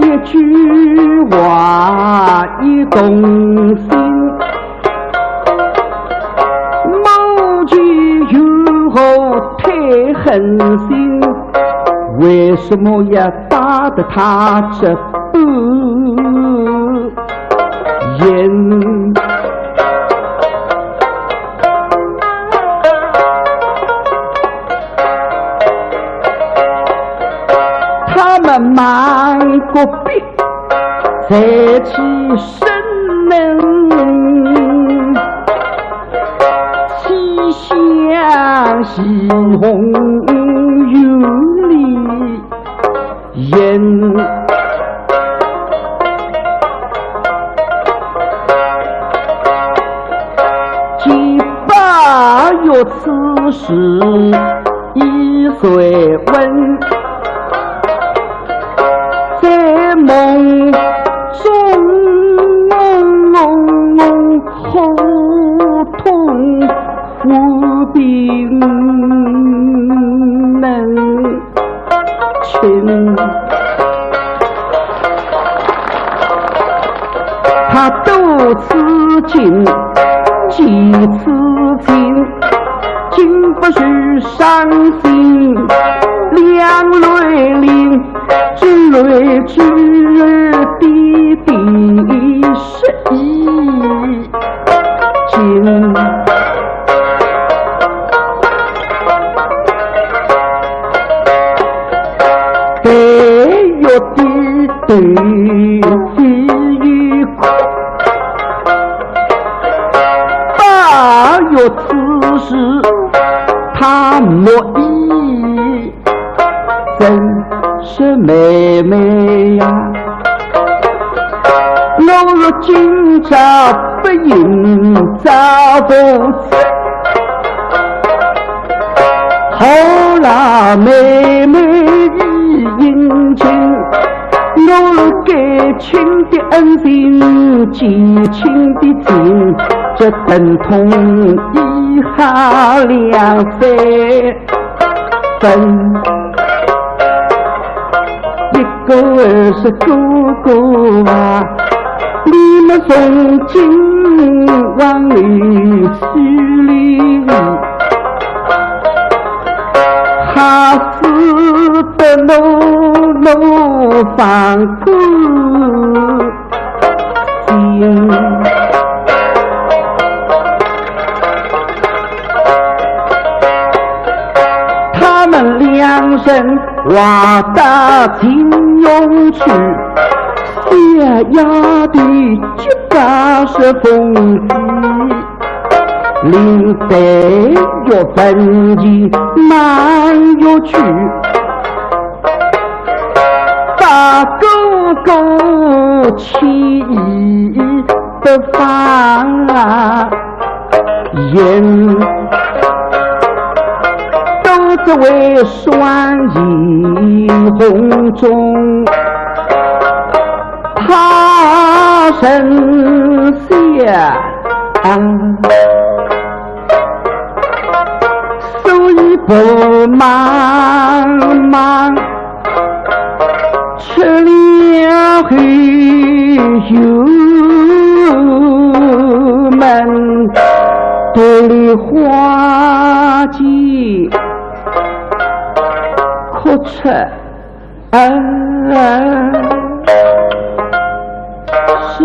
一句话一动心，某句又何太狠心？为什么要打得他这般 眼。他们忙个毕，才起身能，气象西红有里。 言。见宝玉此时已睡稳，在梦中喉痛无病能 清。他多此进，几次进，经不住伤心两泪淋，珠泪珠儿滴滴失意。 金。白玉的对飞一哭，宝玉此时他没意。 真是妹妹呀，今朝不饮早不吃，好啦，妹妹已饮尽，我该请的恩情，寄请的情，这等同一下两三分。 一个是哥哥啊，你们从今往后势力，还是得努努放过心。 他们两人话到秦琼去，小丫头急得是风急，林黛玉闻言忙又去，把哥哥气得发 言，都只为双喜红中怕人笑，所以不忙忙。 出了后，油门头里花季哭出啊声。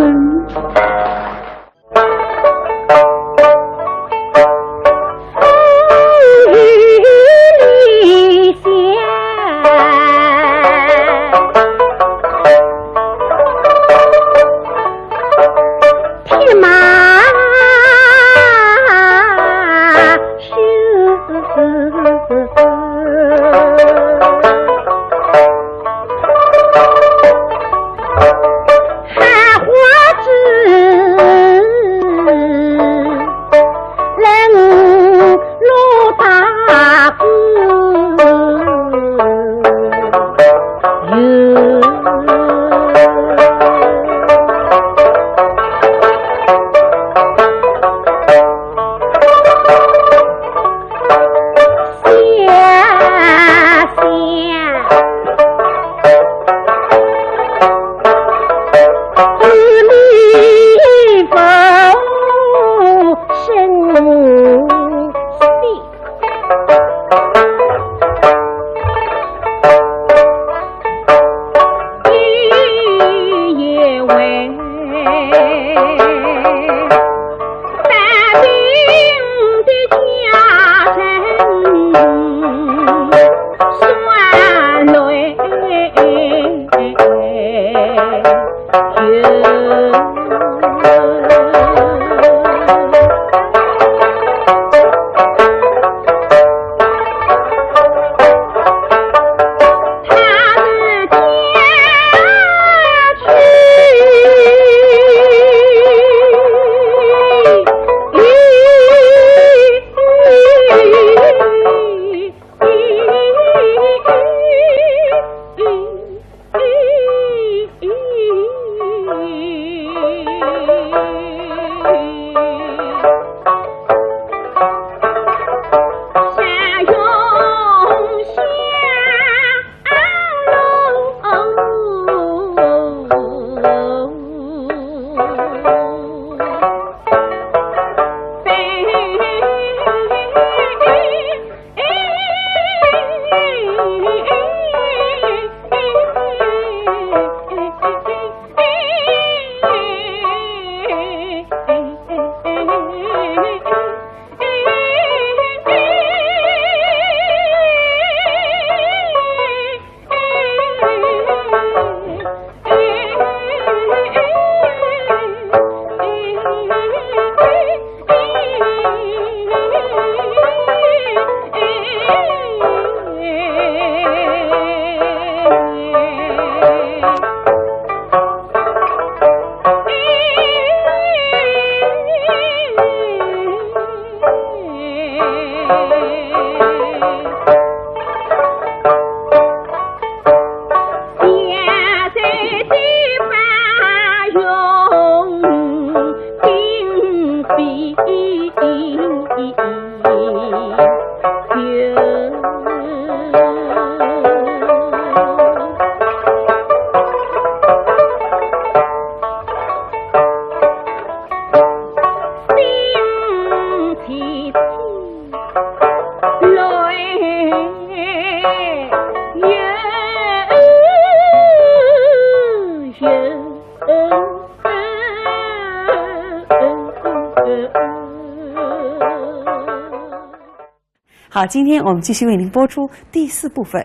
好，今天我们继续为您播出第四部分。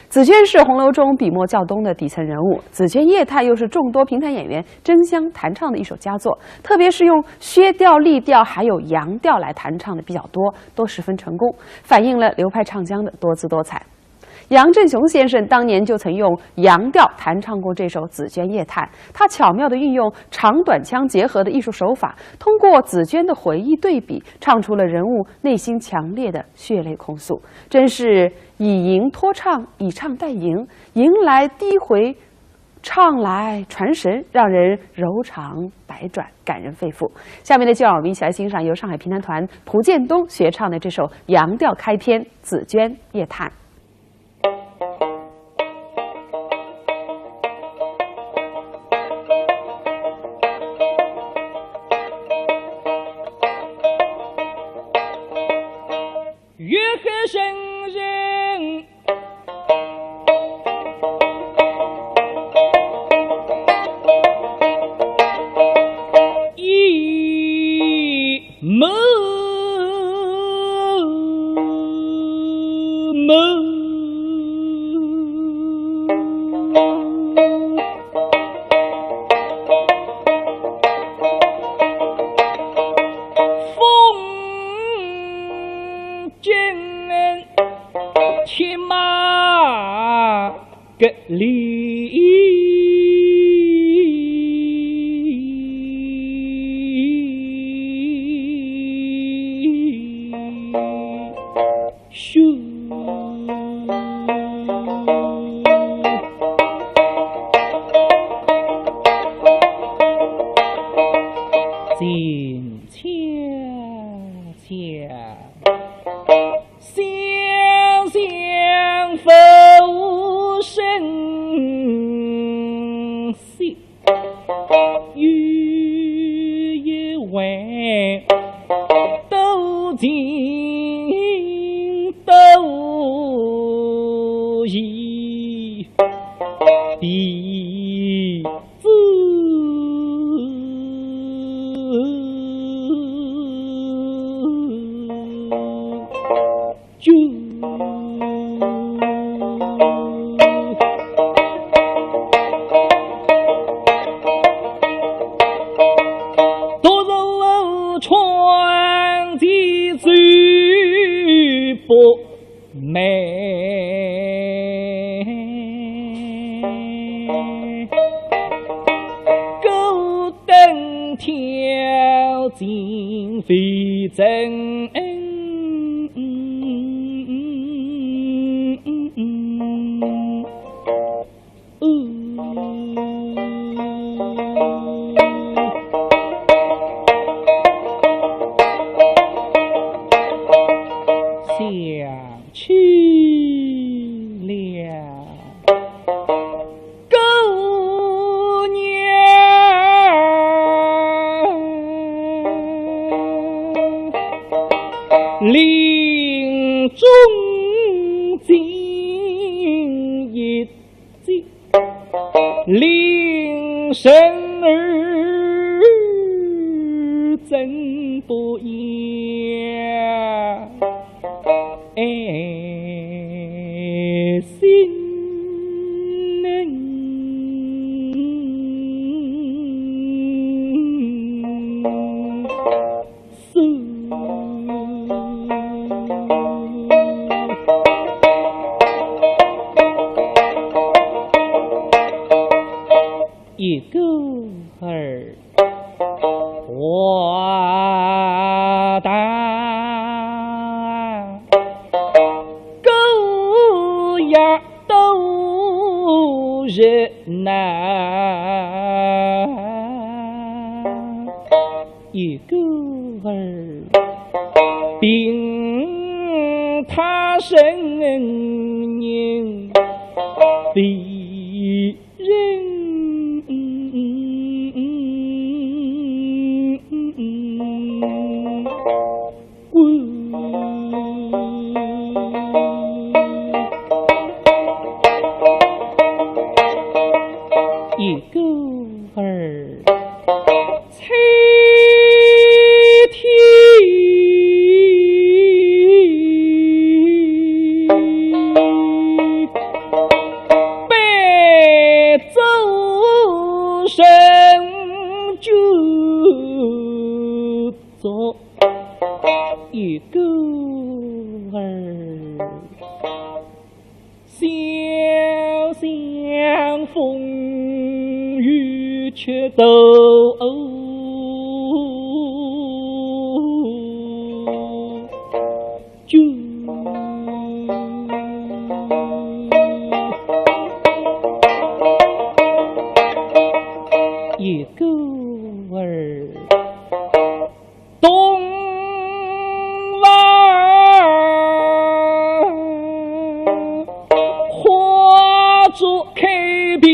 紫鹃是红楼中笔墨较多的底层人物，《紫鹃夜叹》又是众多评弹演员争相弹唱的一首佳作，特别是用薛调、丽调还有扬调来弹唱的比较多，都十分成功，反映了流派唱腔的多姿多彩。杨振雄先生当年就曾用扬调弹唱过这首《紫鹃夜叹》，他巧妙地运用长短腔结合的艺术手法，通过紫鹃的回忆对比，唱出了人物内心强烈的血泪控诉，真是 以吟托唱，以唱代吟，吟来低回，唱来传神，让人柔肠百转，感人肺腑。下面呢，就让我们一起来欣赏由上海评弹团蒲建东学唱的这首扬调开篇《紫鹃夜叹》。 静悄悄，香香拂声息。 有一回多情多义弟子。 君。独坐窗前醉不寐。 孤灯挑尽未曾想去了。 姑娘临终尽一计，令人儿怎不言？ 哎，心难受。一个儿 活得孤夜度日难。一个儿病他人人非 人。一个儿，青天白做人就做一个儿。 潇湘风雨却都君。一个儿。 东房花烛开屏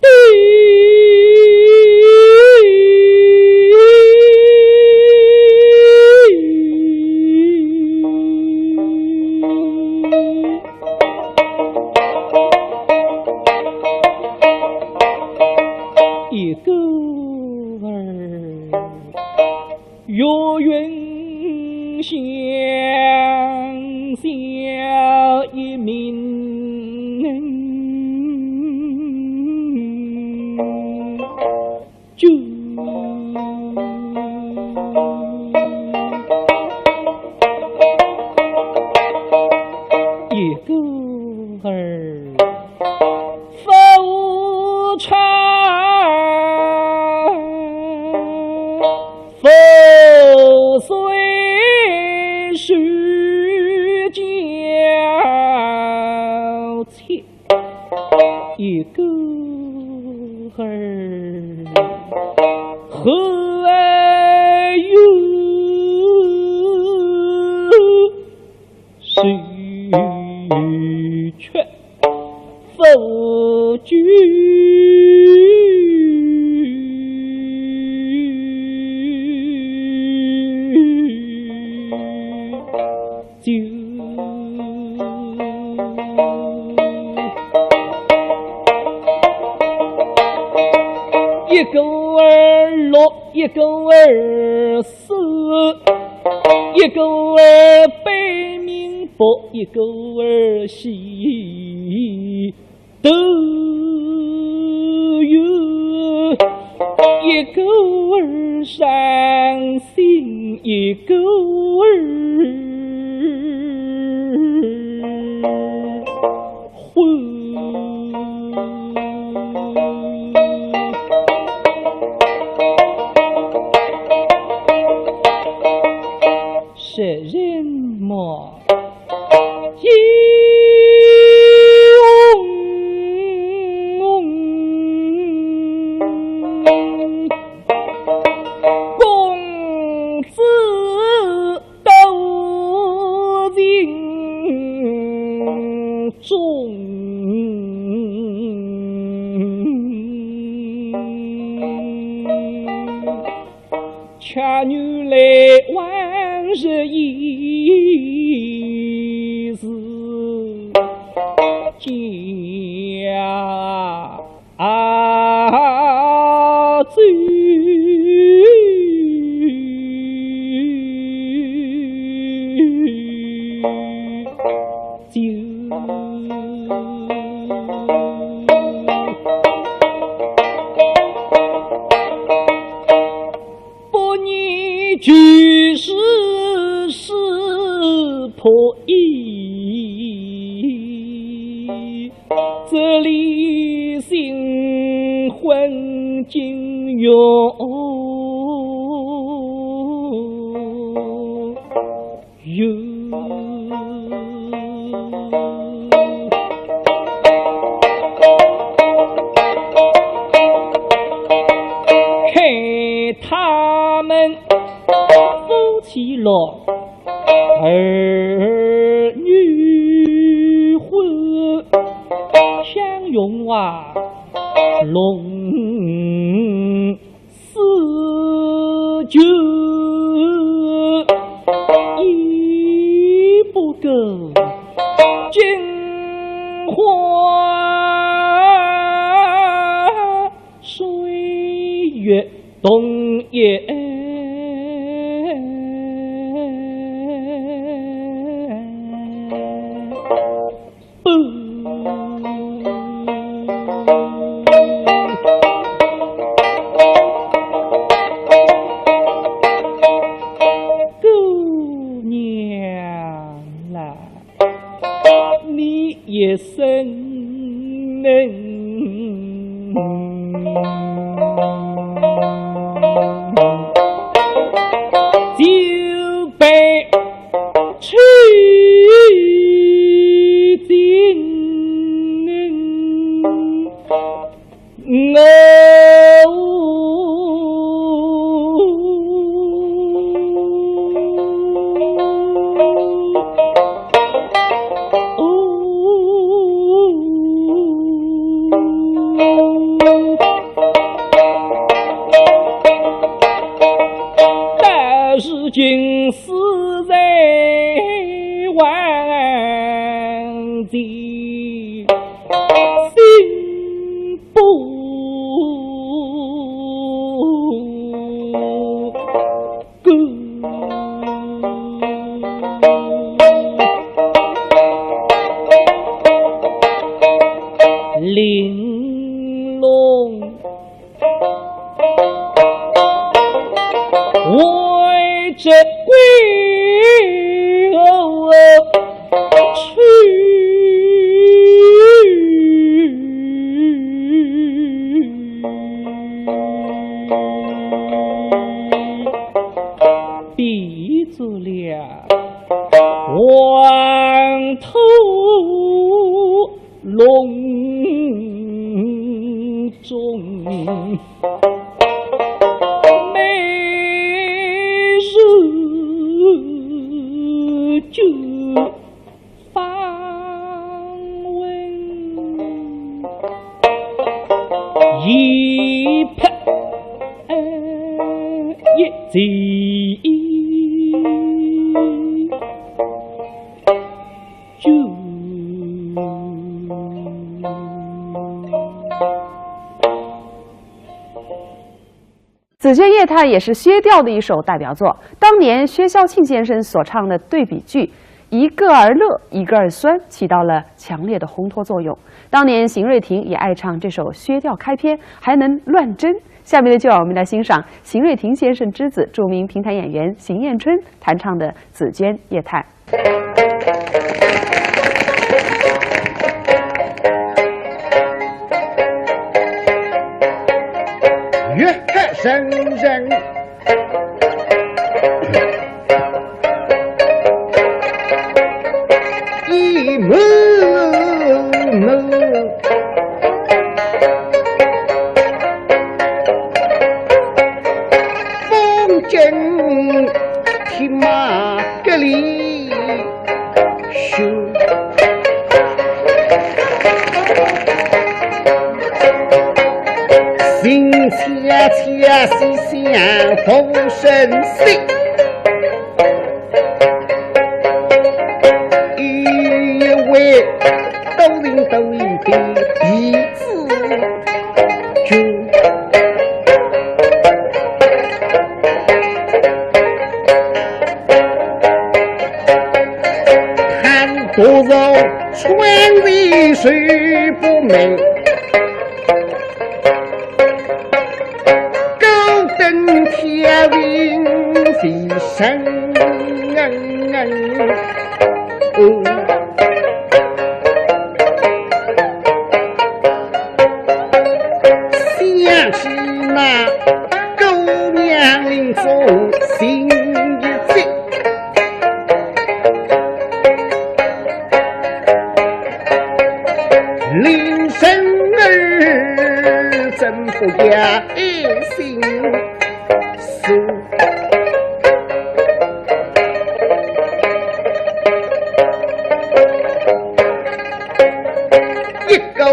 地。一个儿。 月云香消一名君。一个儿。 浮沉浮水世交切，一个儿。后有 谁却不知就一个儿落，一个儿 死，一个儿悲鸣不，一个儿喜都有，一个儿伤心，一个儿 昏。识人么？一翁公子 多情种，却原来往日已是家 啊，走就不念旧时世破衣。 这里新婚金钺有。看他们夫妻俩 儿女欢，相拥啊，龙似酒，一不够金花月东也。姑娘啦，你一生能就被 痴情我。但如今 死在黄泉，心不甘。玲珑 为这归后去。闭住了黄土 笼中，每日就访问，一拍一记。 《紫鹃夜叹》也是薛调的一首代表作。当年薛孝庆先生所唱的对比句“一个儿乐，一个儿酸”，起到了强烈的烘托作用。当年邢瑞庭也爱唱这首薛调开篇，还能乱真。下面的就让我们来欣赏邢瑞庭先生之子、著名评弹演员邢晏春弹唱的《紫鹃夜叹》。 越海人人一幕幕，风景天马格里 心恰恰是想同生死，一位都灵都灵的弟子君。 看多少川里水不美，高登天云飞升。想起那姑娘临终心一急， 临生儿怎不要爱心思？一个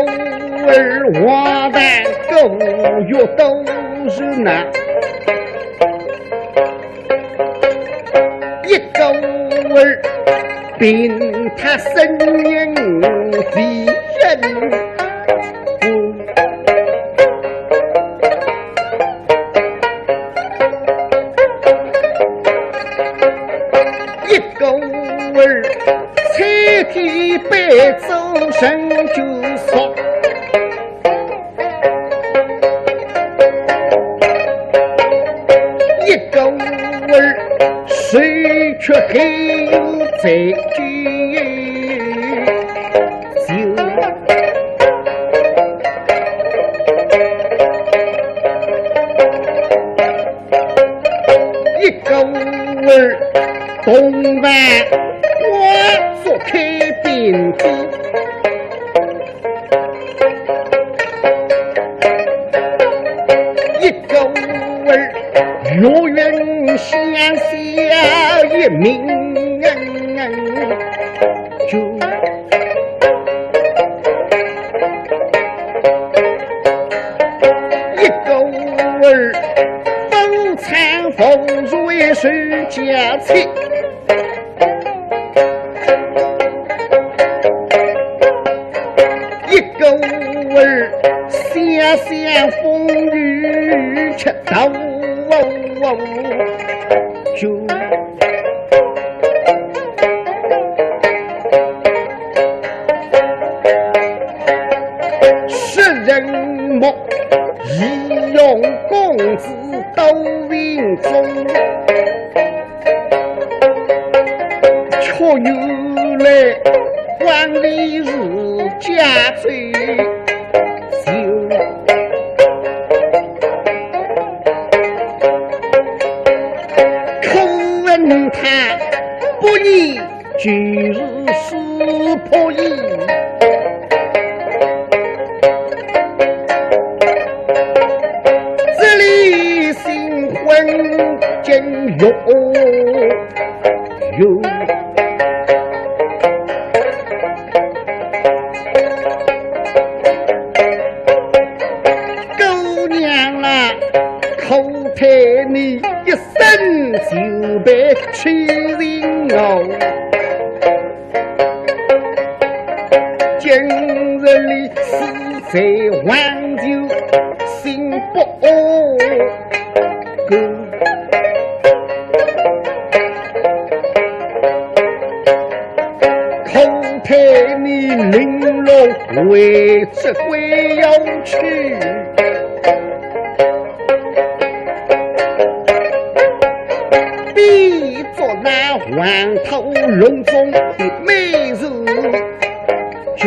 儿花旦，个月都是难。 一个儿凭他声音为人父，周身就说，一个儿手却还有在酒。 一个儿东南瓜子开边地，一个儿月圆乡下一名就。 一个儿，风餐风水水家妻。一个儿，想想风雨吃到就。 食人目，仪容公子都尽忠。却又来管理自家最秀。可恨他不义 就是识破矣。这里新婚真有有。姑娘啦，可叹你一 生就被欺凌哦。今日里死在黄泉心不安。可叹你零落为这鬼要去。 比作那黄土隆中的美人就。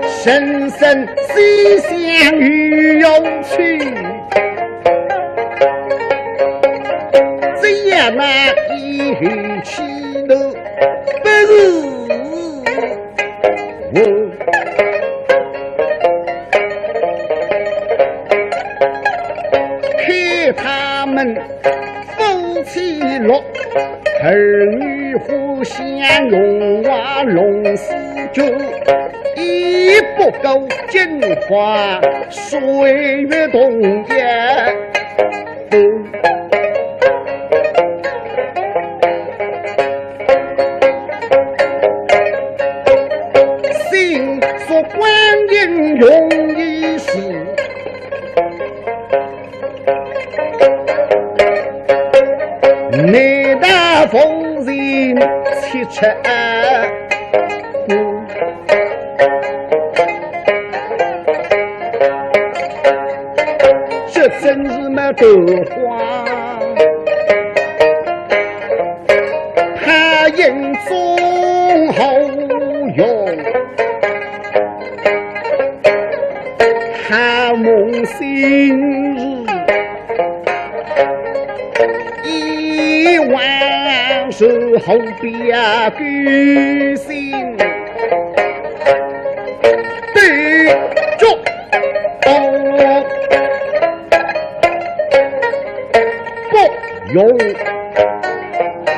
神神思想又要去，只要那一口气头不是 我看他们夫妻六，儿女互相荣华弄死就，一不够进化岁月同也。 心说观音容易死，难道夫人七尺二？ 这真是没得话，他眼中好用，他梦醒时，一望是后边狗心。 对，就，哦，不用哭。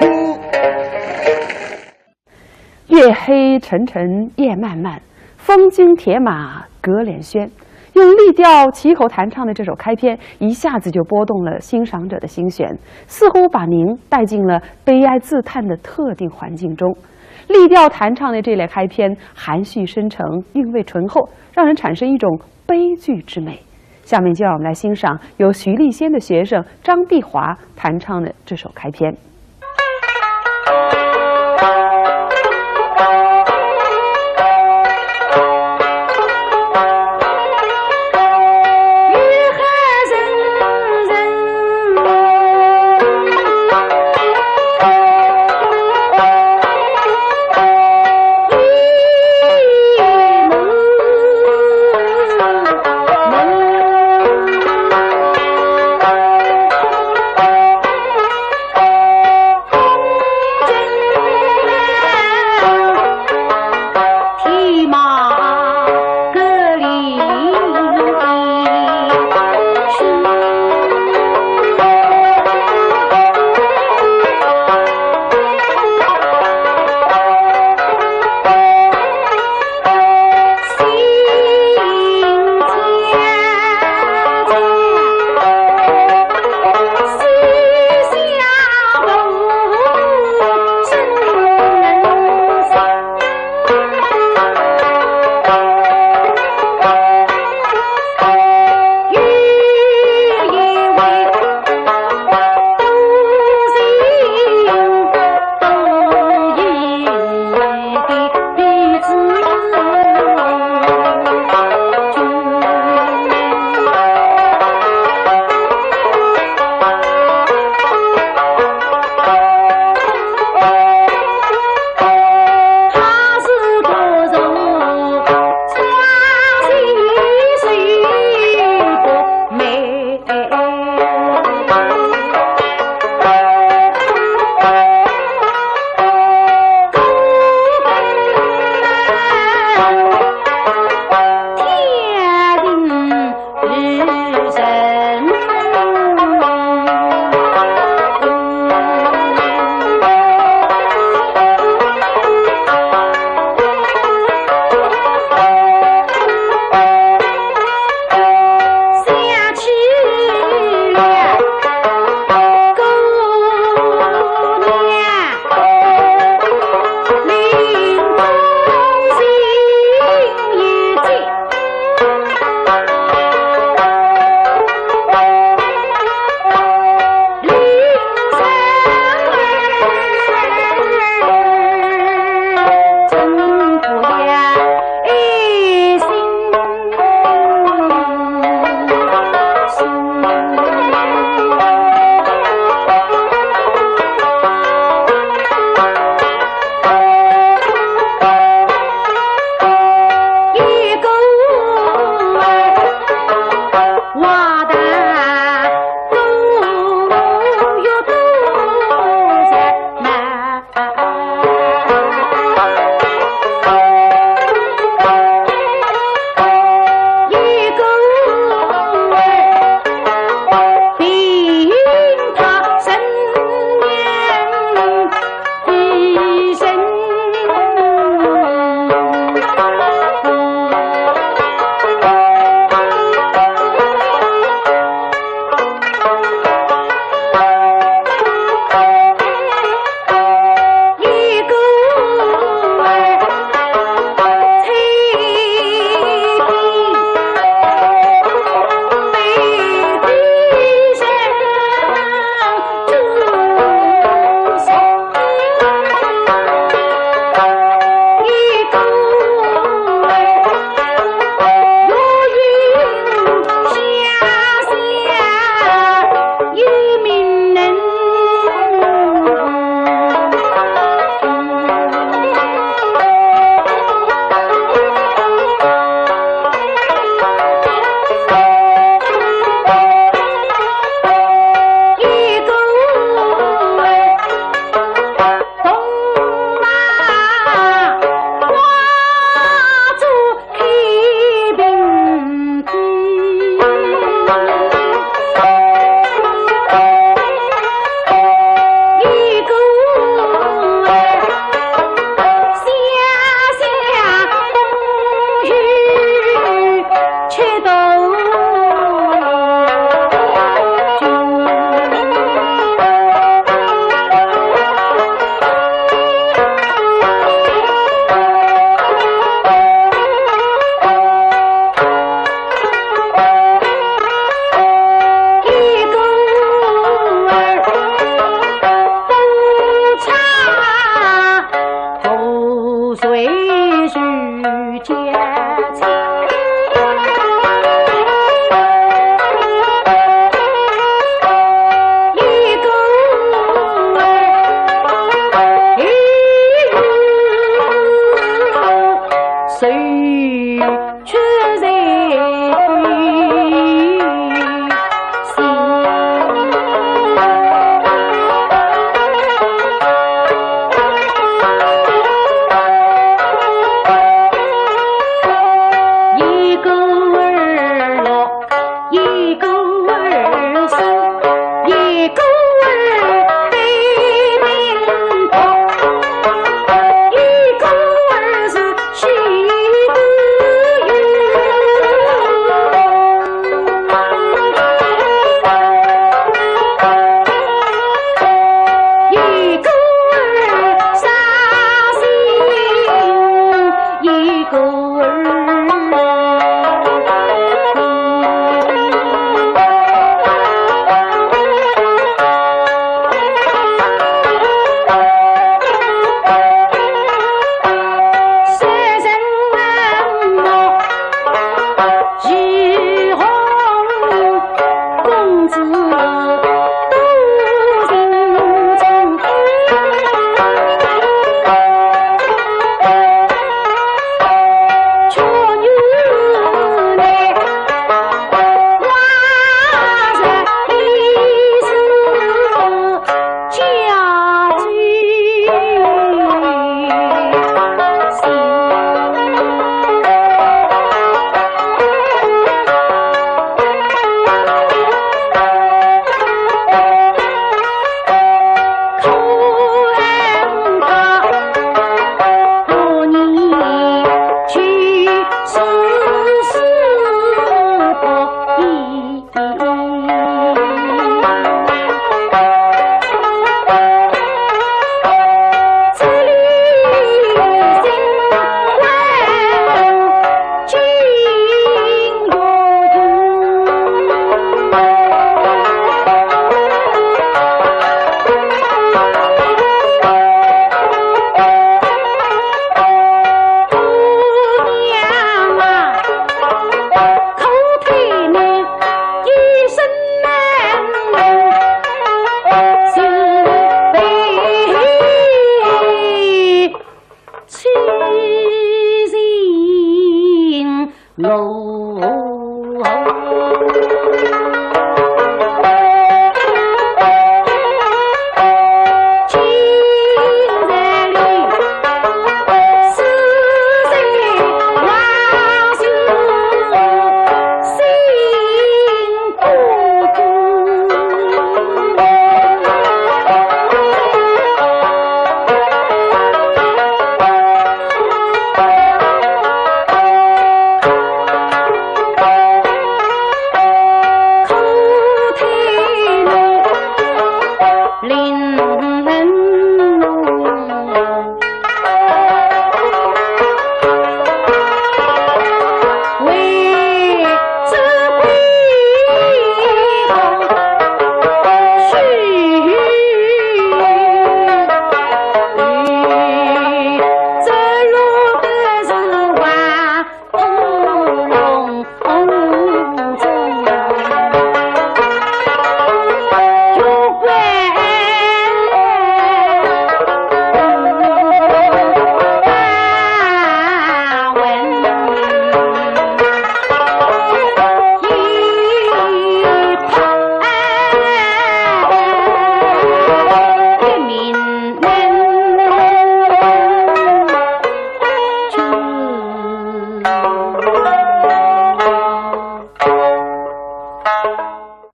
夜黑沉沉夜漫漫，风惊铁马隔帘轩。用丽调齐喉弹唱的这首开篇，一下子就拨动了欣赏者的心弦，似乎把您带进了悲哀自叹的特定环境中。 丽调弹唱的这类开篇，含蓄深沉，韵味醇厚，让人产生一种悲剧之美。下面就让我们来欣赏由徐丽仙的学生张碧华弹唱的这首开篇。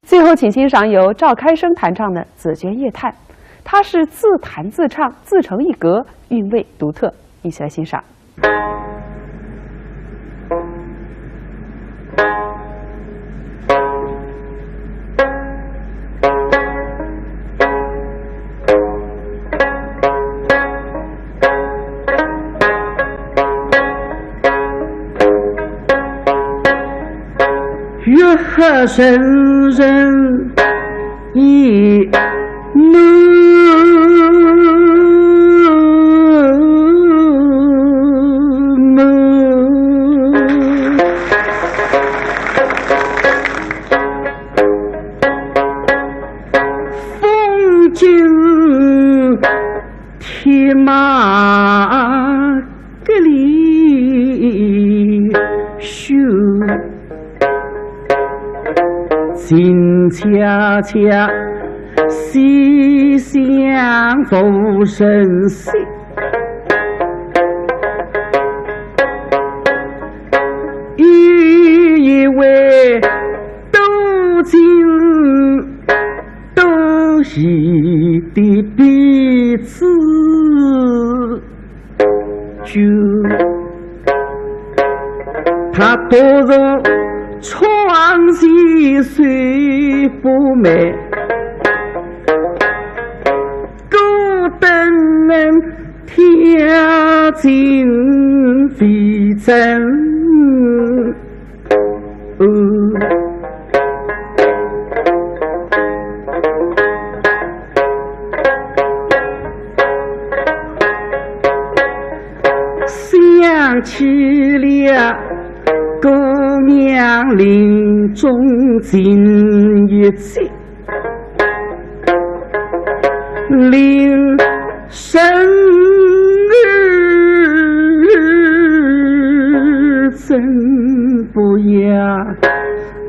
最后，请欣赏由赵开生弹唱的《紫鹃夜叹》，它是自弹自唱，自成一格，韵味独特。一起来欣赏。月下人人已满满。风景 铁马格里修，静悄悄，西厢无人歇。有一位多情 多疑的婢子君，她独坐窗前水波美，孤灯挑尽未曾 想起了姑娘临终情一句， 令人儿怎不要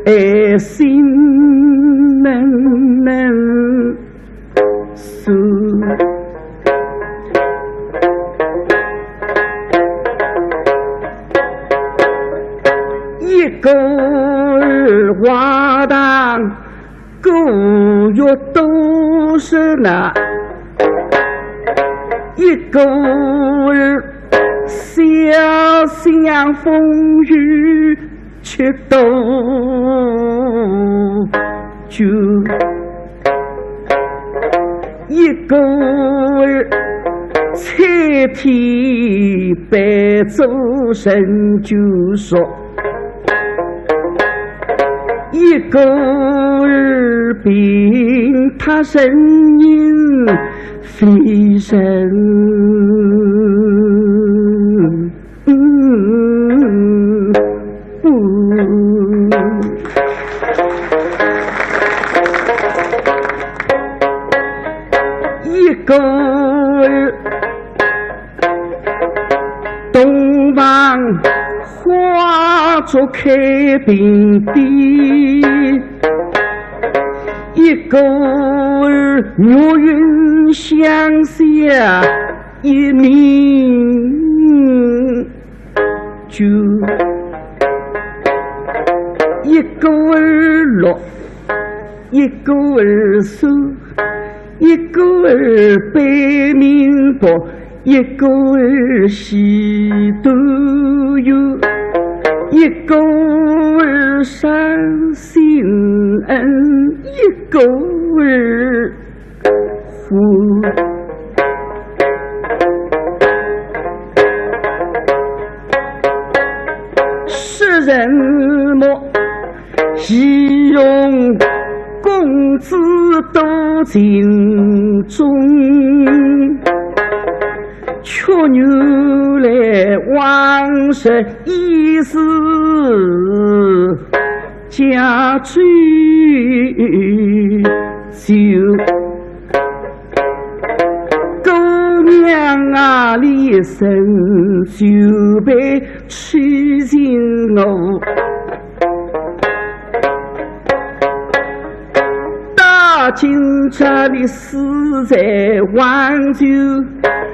爱心嫩嫩诉。一个儿花堂 孤月多热闹，一个儿潇湘风雨却多久，一个儿采萍伴酒成酒熟。 一个儿病榻身影非人。一个儿 洞房花烛开鬓边，一个儿月云香消一暝君，一个儿落，一个儿散， 一个儿悲名薄，一个儿喜团圆，一个儿伤心恩，一个儿世人么，喜用公子多情种，却原来往日已是 家追酒，姑娘啊，你身就被痴情我。到今朝你死在黄州，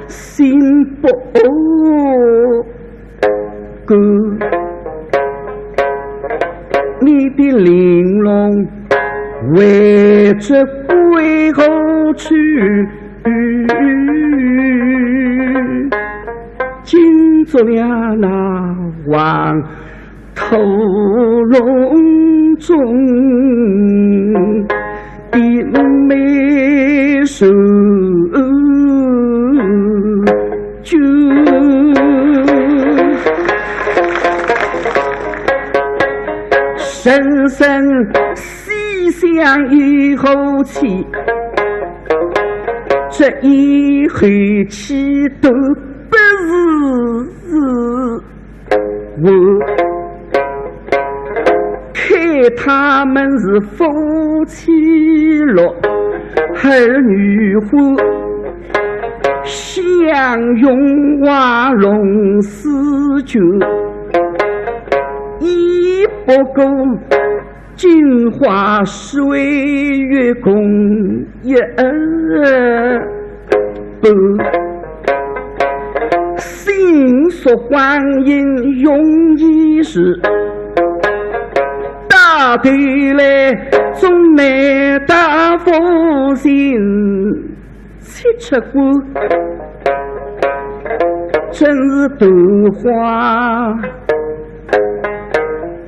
心不甘。 你的玲珑为这归后去，惊作了那黄土隆中 的美人酒。深深细想一口气，这一口气都不是 我看他们是夫妻乐，儿女欢，相拥花容似酒，已不过镜花水月共一般。 心说光阴容易逝，到头来总难得夫人七尺高，真是桃花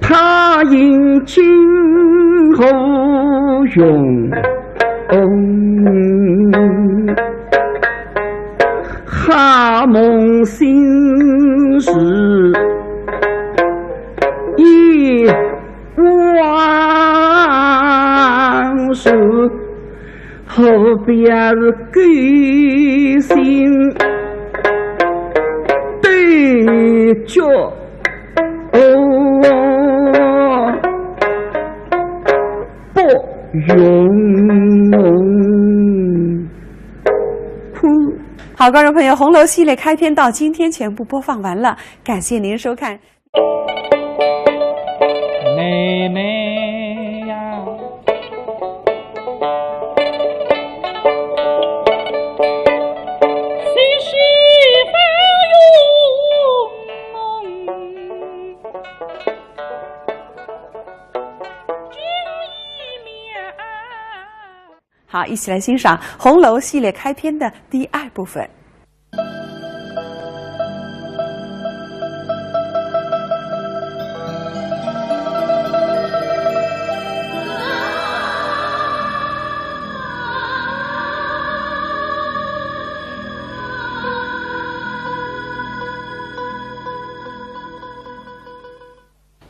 他应今何容？好梦醒时已往事，何必是勾心斗角？ 哦，不容。好，观众朋友，《红楼》系列开篇到今天全部播放完了，感谢您收看。妹妹呀， 好，一起来欣赏《红楼》系列开篇的第二部分。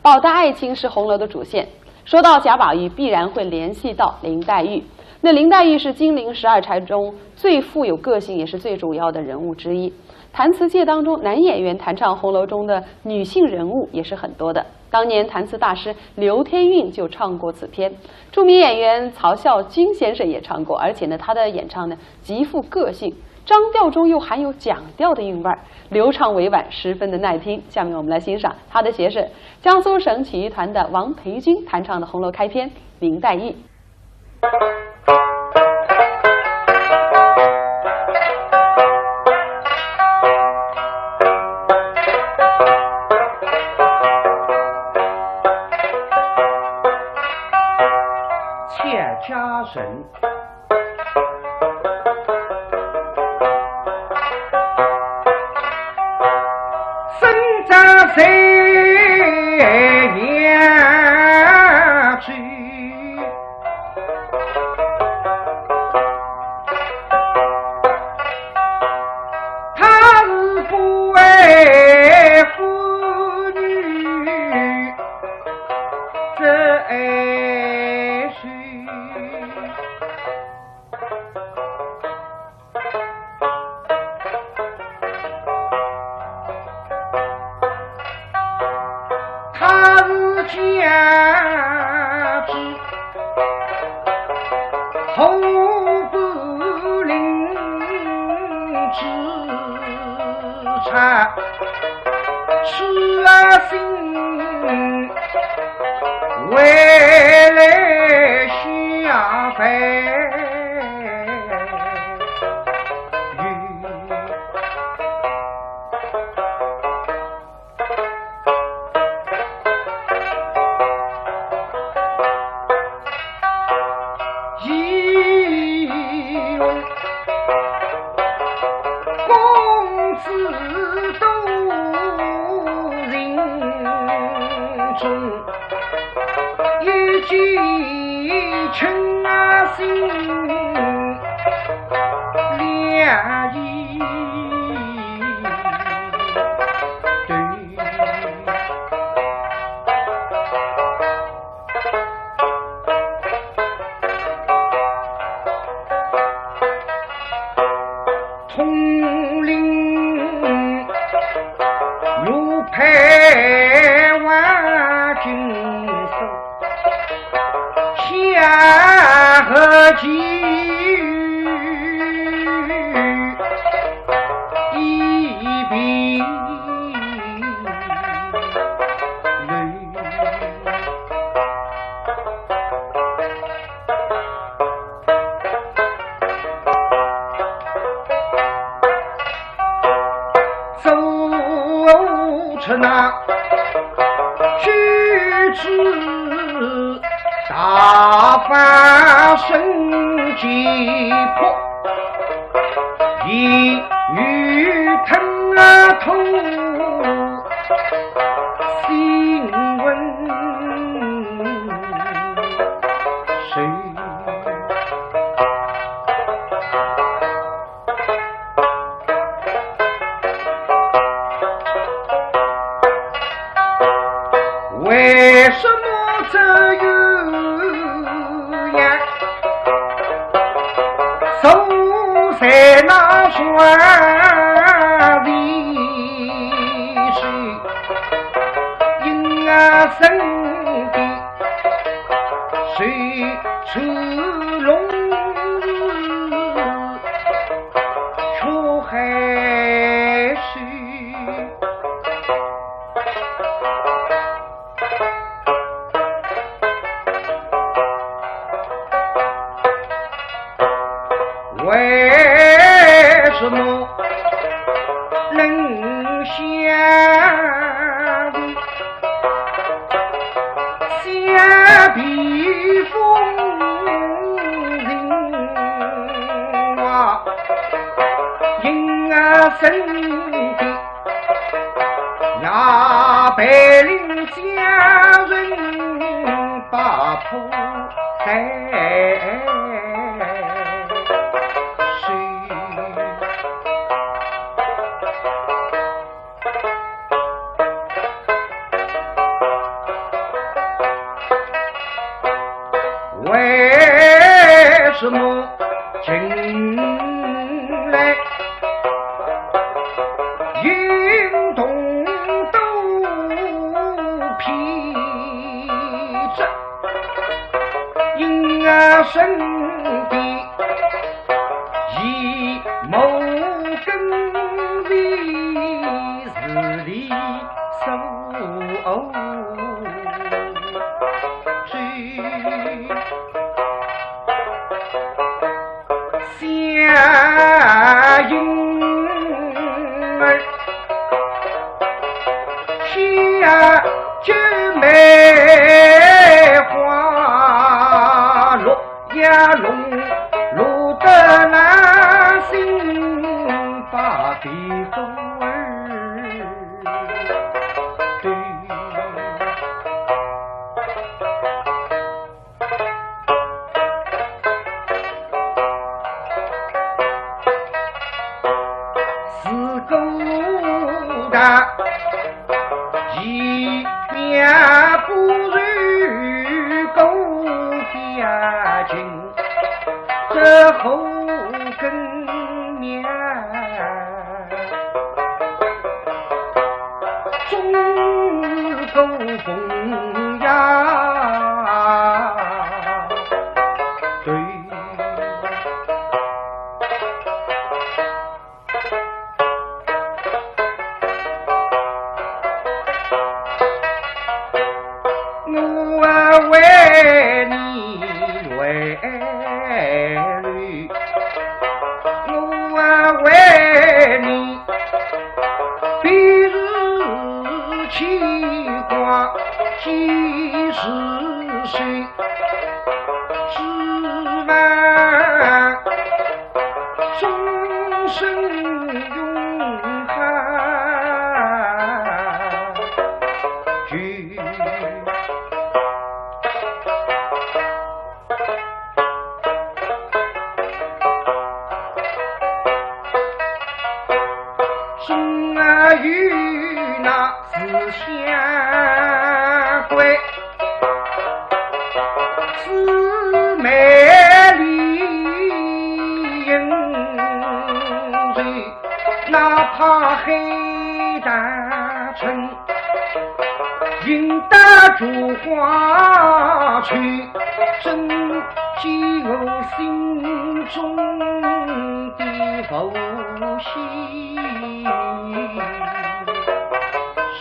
宝黛爱情是《红楼》的主线。说到贾宝玉，必然会联系到林黛玉。那林黛玉是金陵十二钗中最富有个性，也是最主要的人物之一。弹词界当中，男演员弹唱《红楼》中的女性人物也是很多的。当年弹词大师刘天韵就唱过此篇，著名演员曹啸金先生也唱过，而且呢，他的演唱呢极富个性，张调中又含有蒋调的韵味儿，流畅委婉，十分的耐听。下面我们来欣赏他的学生，江苏省曲艺团的王培军弹唱的《红楼》开篇《林黛玉》。啊，痴啊心，回来下拜。一问公子多情重，一见倾心两意对。 统领奴婢万金锁，下合计一并。 走出那举止大发神经魄，一语吞啊吐心问谁。 为什么这鸳鸯守在那双里水？因啊身边 谁出龙日出海水？为什么能相逢？ 相避风云啊，因啊身边，那白绫佳人把头戴首。 为什么近来运动都疲劳？ 因啊身边一谋跟随是理所之。 相迎儿，喜呀九妹花落呀落，落得那心把地风儿对。 自古大义名不如狗家亲，这后根苗 终是狗逢呀对。生云海，就生啊有那是相关，姊妹理应是，哪怕海大春，应当烛光去，真解我心中的浮心事。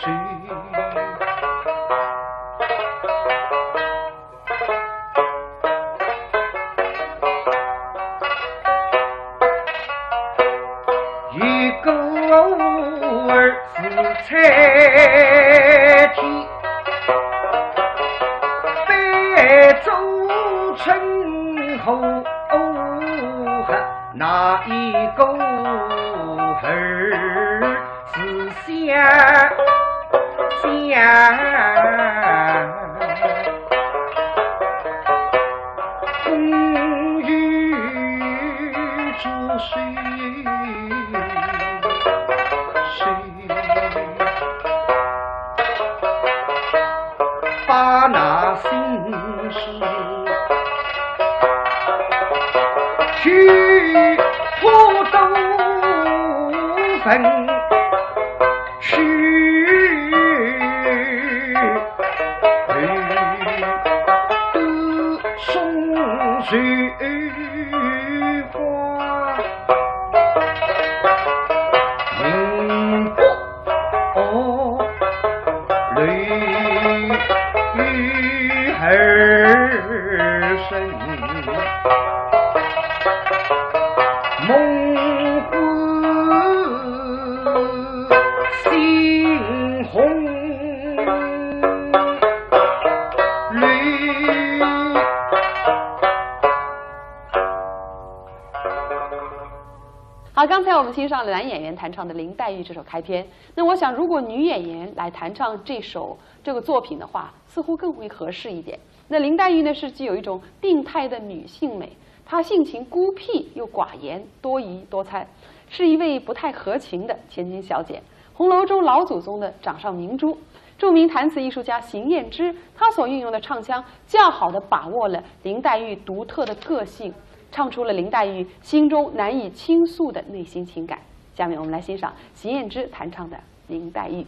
一个儿子才体，被周称呼，那一个儿 是相相，共有主事事，把那心事 去破都坟，去都松树花，明白 哦，泪雨儿声，梦魂心红绿。 好，刚才我们欣赏了男演员弹唱的林黛玉这首开篇。那我想，如果女演员来弹唱这首，这个作品的话，似乎更为合适一点。那林黛玉呢，是具有一种病态的女性美，她性情孤僻又寡言，多疑多猜，是一位不太合情的千金小姐。红楼中老祖宗的掌上明珠，著名弹词艺术家邢燕之，她所运用的唱腔，较好地把握了林黛玉独特的个性，唱出了林黛玉心中难以倾诉的内心情感。下面我们来欣赏邢燕之弹唱的《林黛玉》。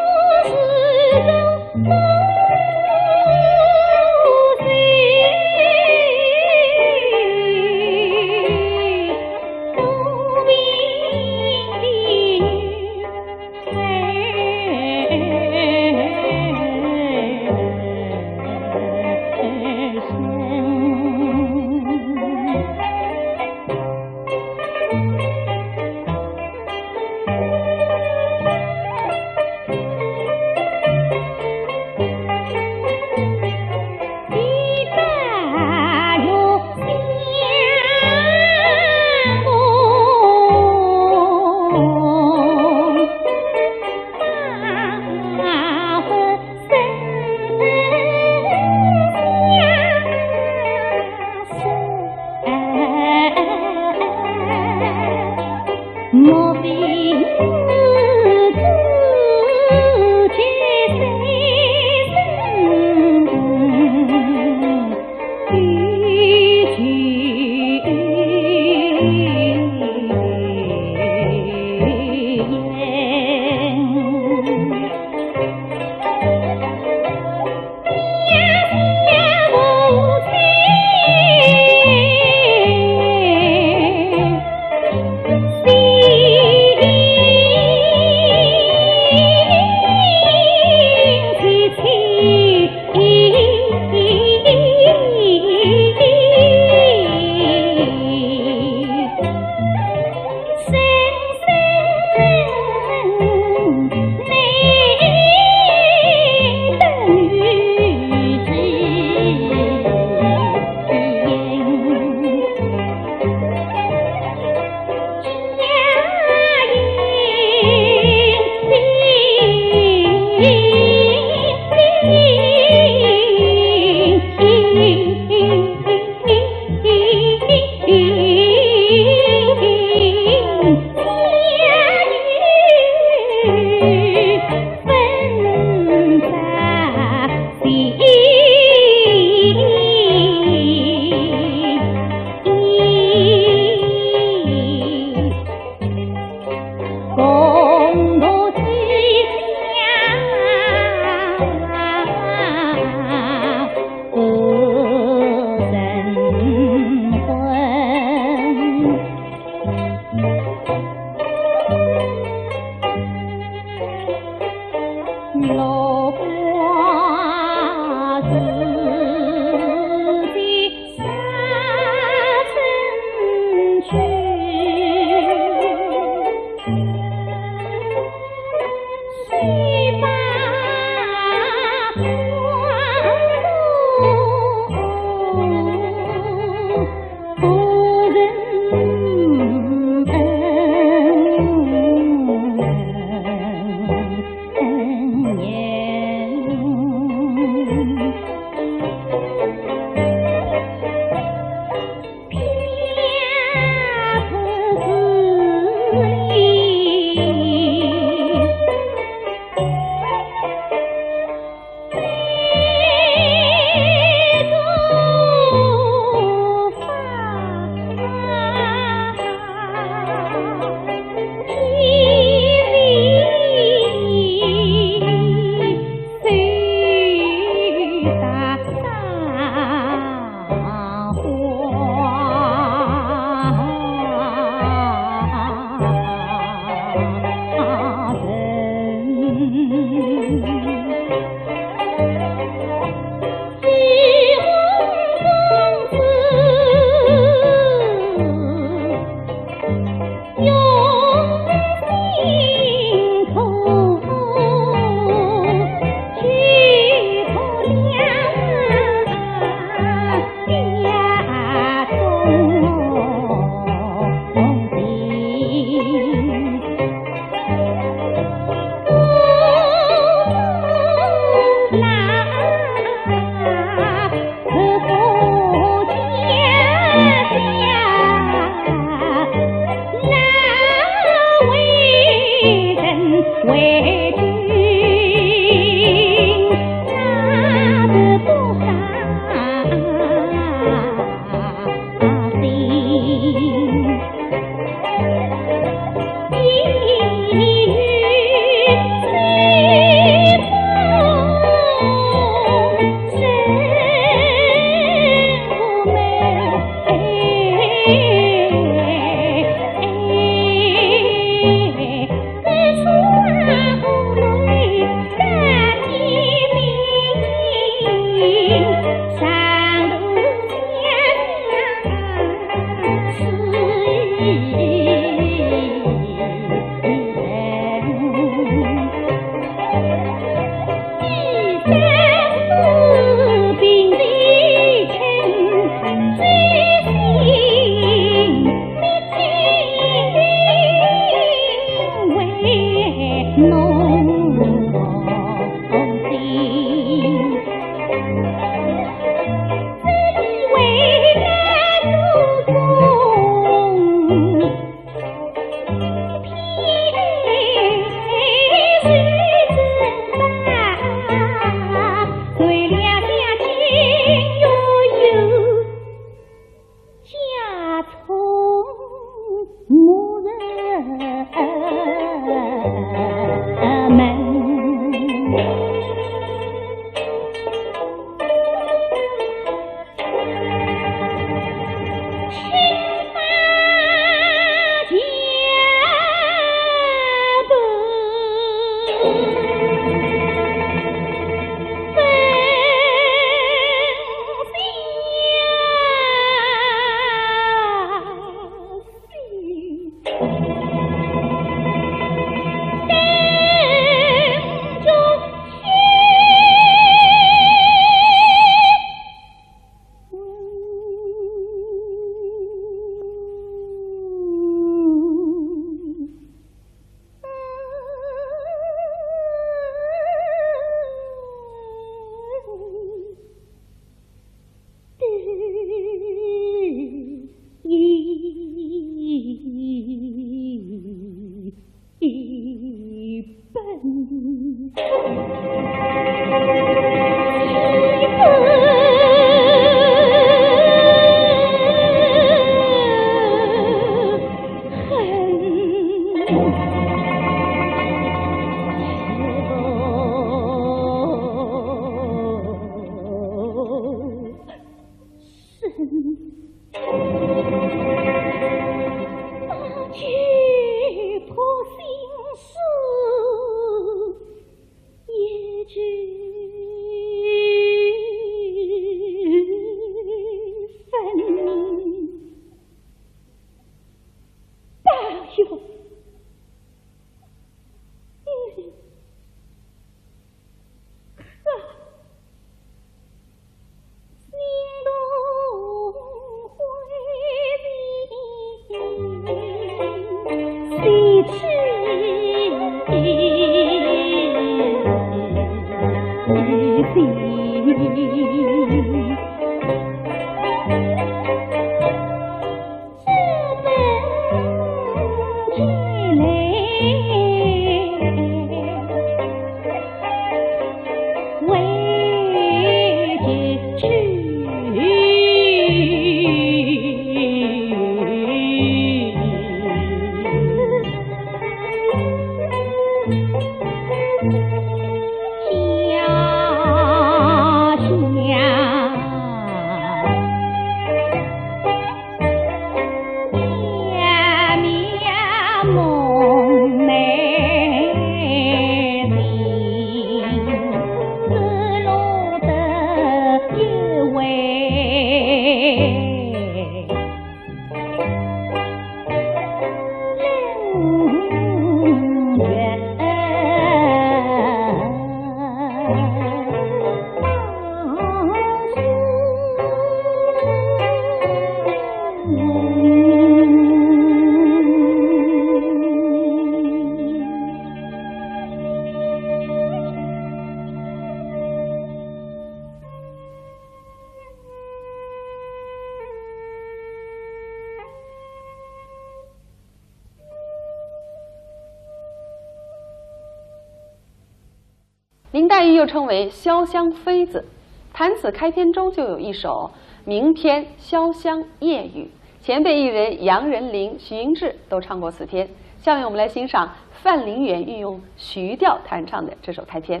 林黛玉又称为潇湘妃子，弹词开篇中就有一首名篇《潇湘夜雨》，前辈艺人杨仁麟、徐英志都唱过此篇。下面我们来欣赏范林远运用徐调弹唱的这首开篇。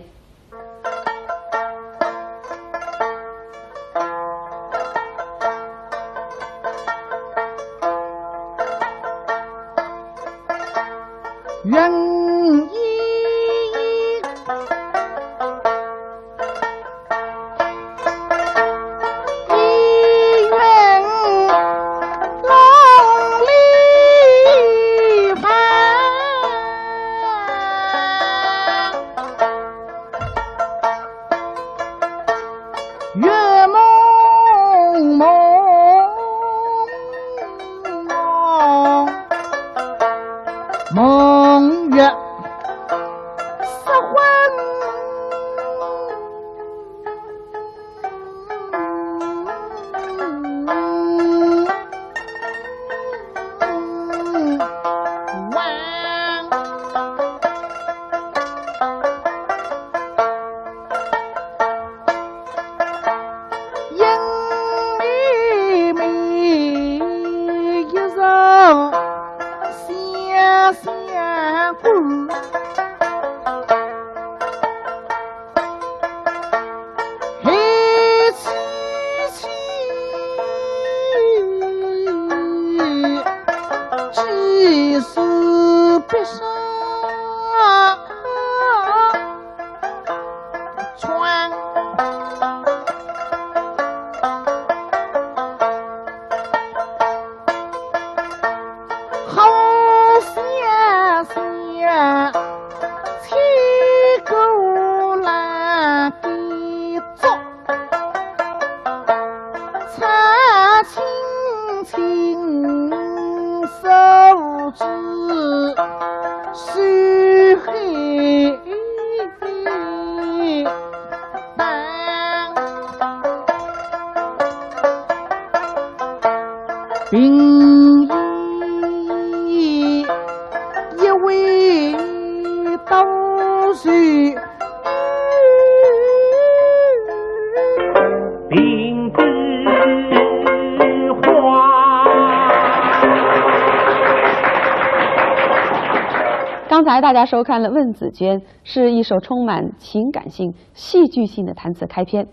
刚才大家收看了《问紫鹃》，是一首充满情感性、戏剧性的弹词开篇。《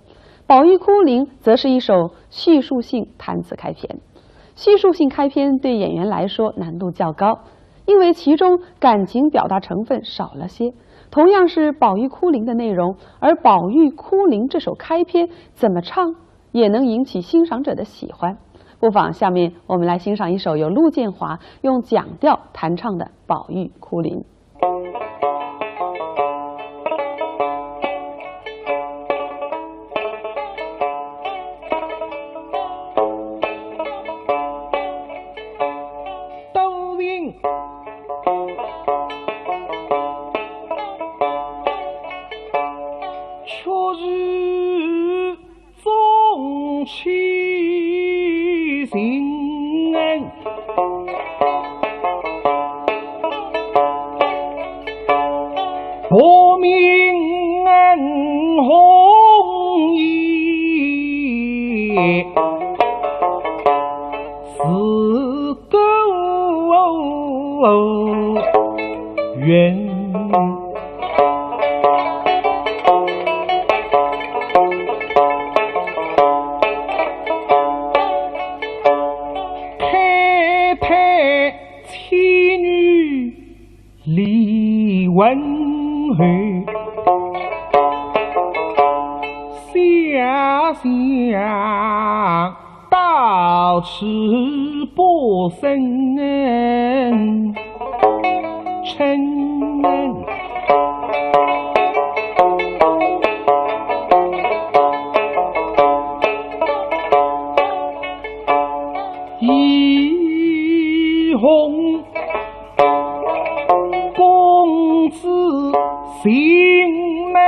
宝玉哭灵》则是一首叙述性弹词开篇。叙述性开篇对演员来说难度较高，因为其中感情表达成分少了些。同样是《宝玉哭灵》的内容，而《宝玉哭灵》这首开篇怎么唱，也能引起欣赏者的喜欢。不妨下面我们来欣赏一首由陆建华用蒋调弹唱的《宝玉哭灵》。李文侯下相到此不生春。一红 公子信乃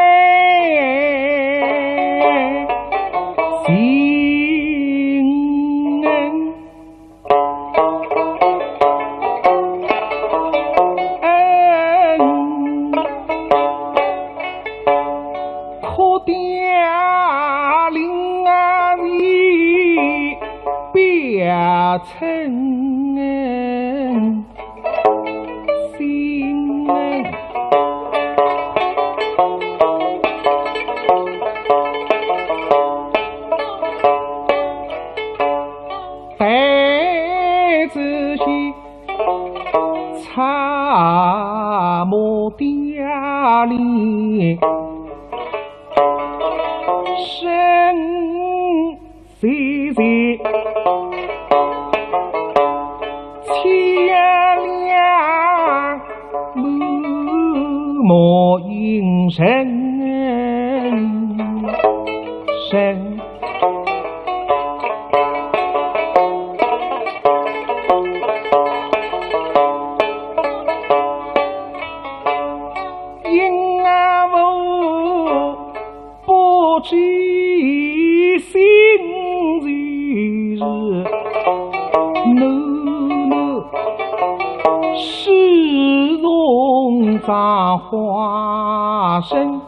信。可调令啊，你表称心。待仔些，策马调令升 姐姐，千两满目银身身。因啊无 不知心事，囡囡始终葬花生，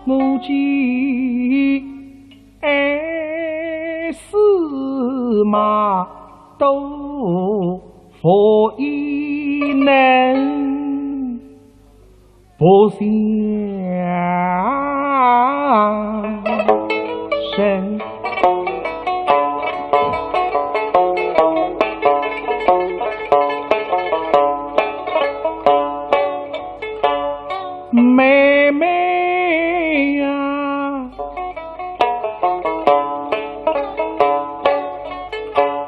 我见爱死嘛，都不依能。 不相生。妹妹呀，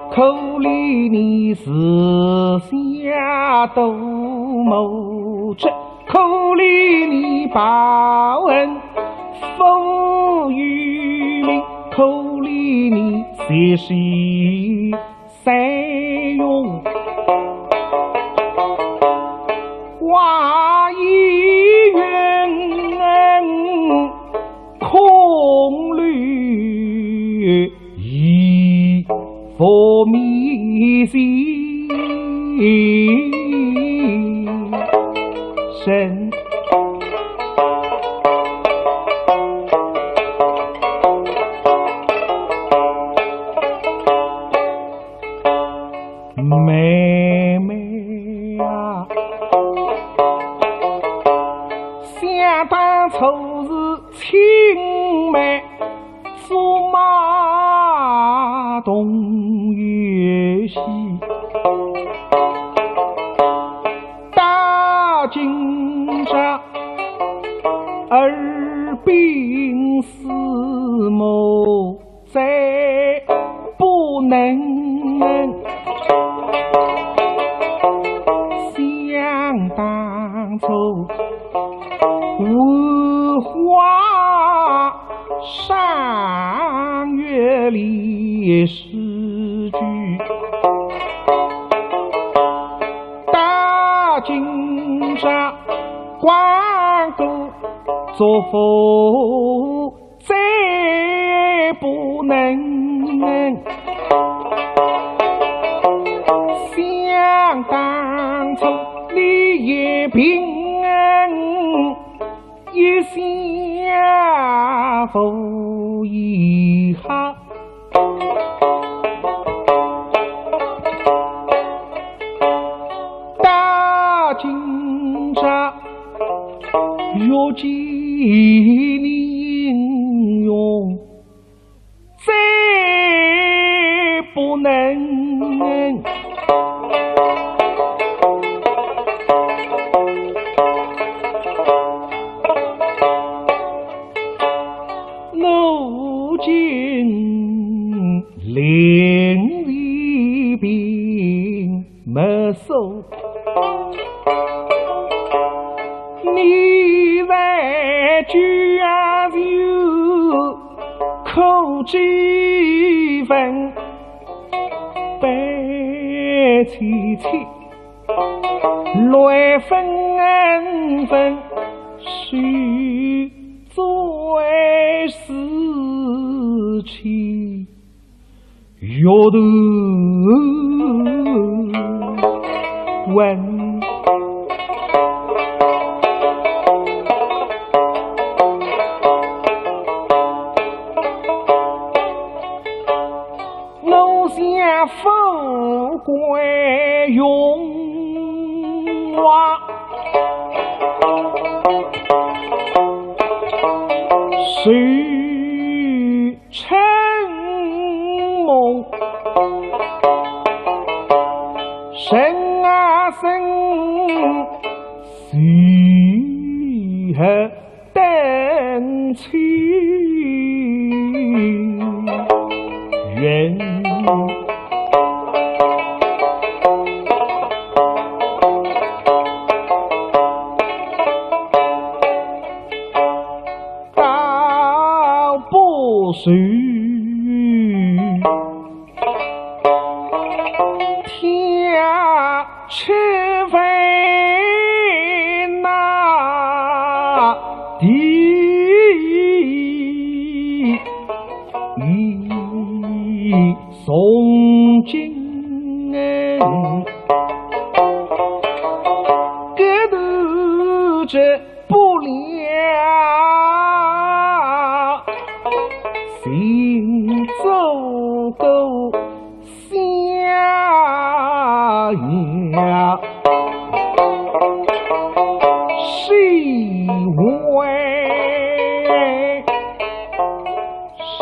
可怜你膝下多谋之， 可怜你报恩负于民，可怜你昔时善用，花一云空留 一佛迷心神。妹妹啊，想当初是青梅 竹马同游戏，到今朝二鬓厮磨，再不能。想当初，繁花 赏月里诗句，到今朝光顾祝福，再不能。想当初你也平 一心无一好，到今朝，越见你英勇， 再不能。你在家就可几分悲戚戚，来分分手最思亲。 月头问，我想富贵荣华，谁 春梦，人啊人，谁还等情缘？ 高不是天吃饭那地从今，格斗这 不了，心足够下呀，是为神。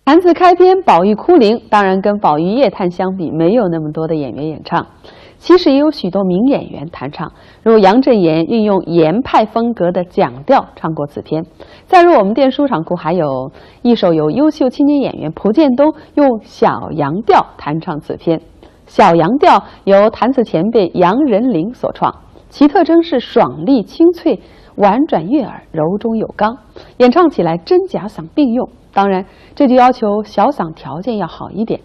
谈词开篇，宝玉哭灵，当然跟宝玉夜探相比，没有那么多的演员演唱。其实也有许多名演员弹唱，如杨振言运用言派风格的蒋调唱过此篇。再如我们店书场库还有一首由优秀青年演员蒲剑东用小杨调弹唱此篇。小杨调由弹词前辈杨仁林所创，其特征是爽丽清脆，婉转悦耳，柔中有刚，演唱起来真假嗓并用。 当然，这就要求小嗓条件要好一点。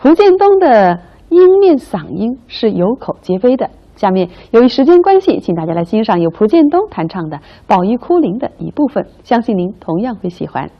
蒲剑东的音面嗓音是有口皆碑的。下面由于时间关系，请大家来欣赏由蒲剑东弹唱的《宝玉哭灵》的一部分，相信您同样会喜欢。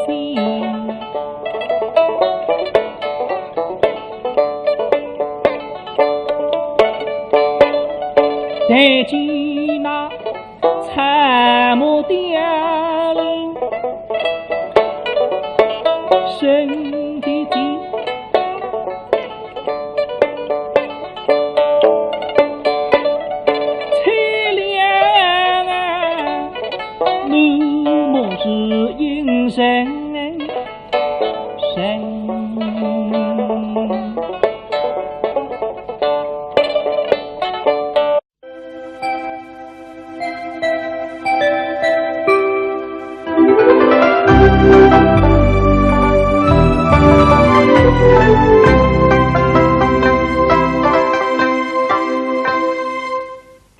心。抬起那草木雕龙身体间，淒凉啊，落寞是影深深。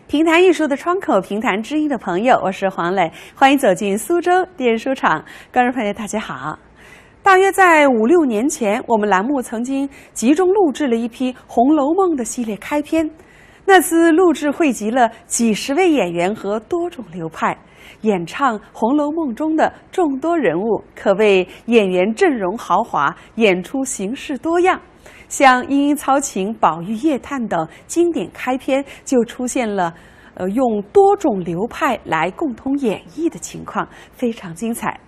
评弹艺术的窗口，评弹知音的朋友，我是黄磊，欢迎走进苏州电视书场。观众朋友，大家好。大约在五六年前，我们栏目曾经集中录制了一批《红楼梦》的系列开篇。那次录制汇集了几十位演员和多种流派，演唱《红楼梦》中的众多人物，可谓演员阵容豪华，演出形式多样。 像《莺莺操琴》《宝玉夜探》等经典开篇，就出现了，呃，用多种流派来共同演绎的情况，非常精彩。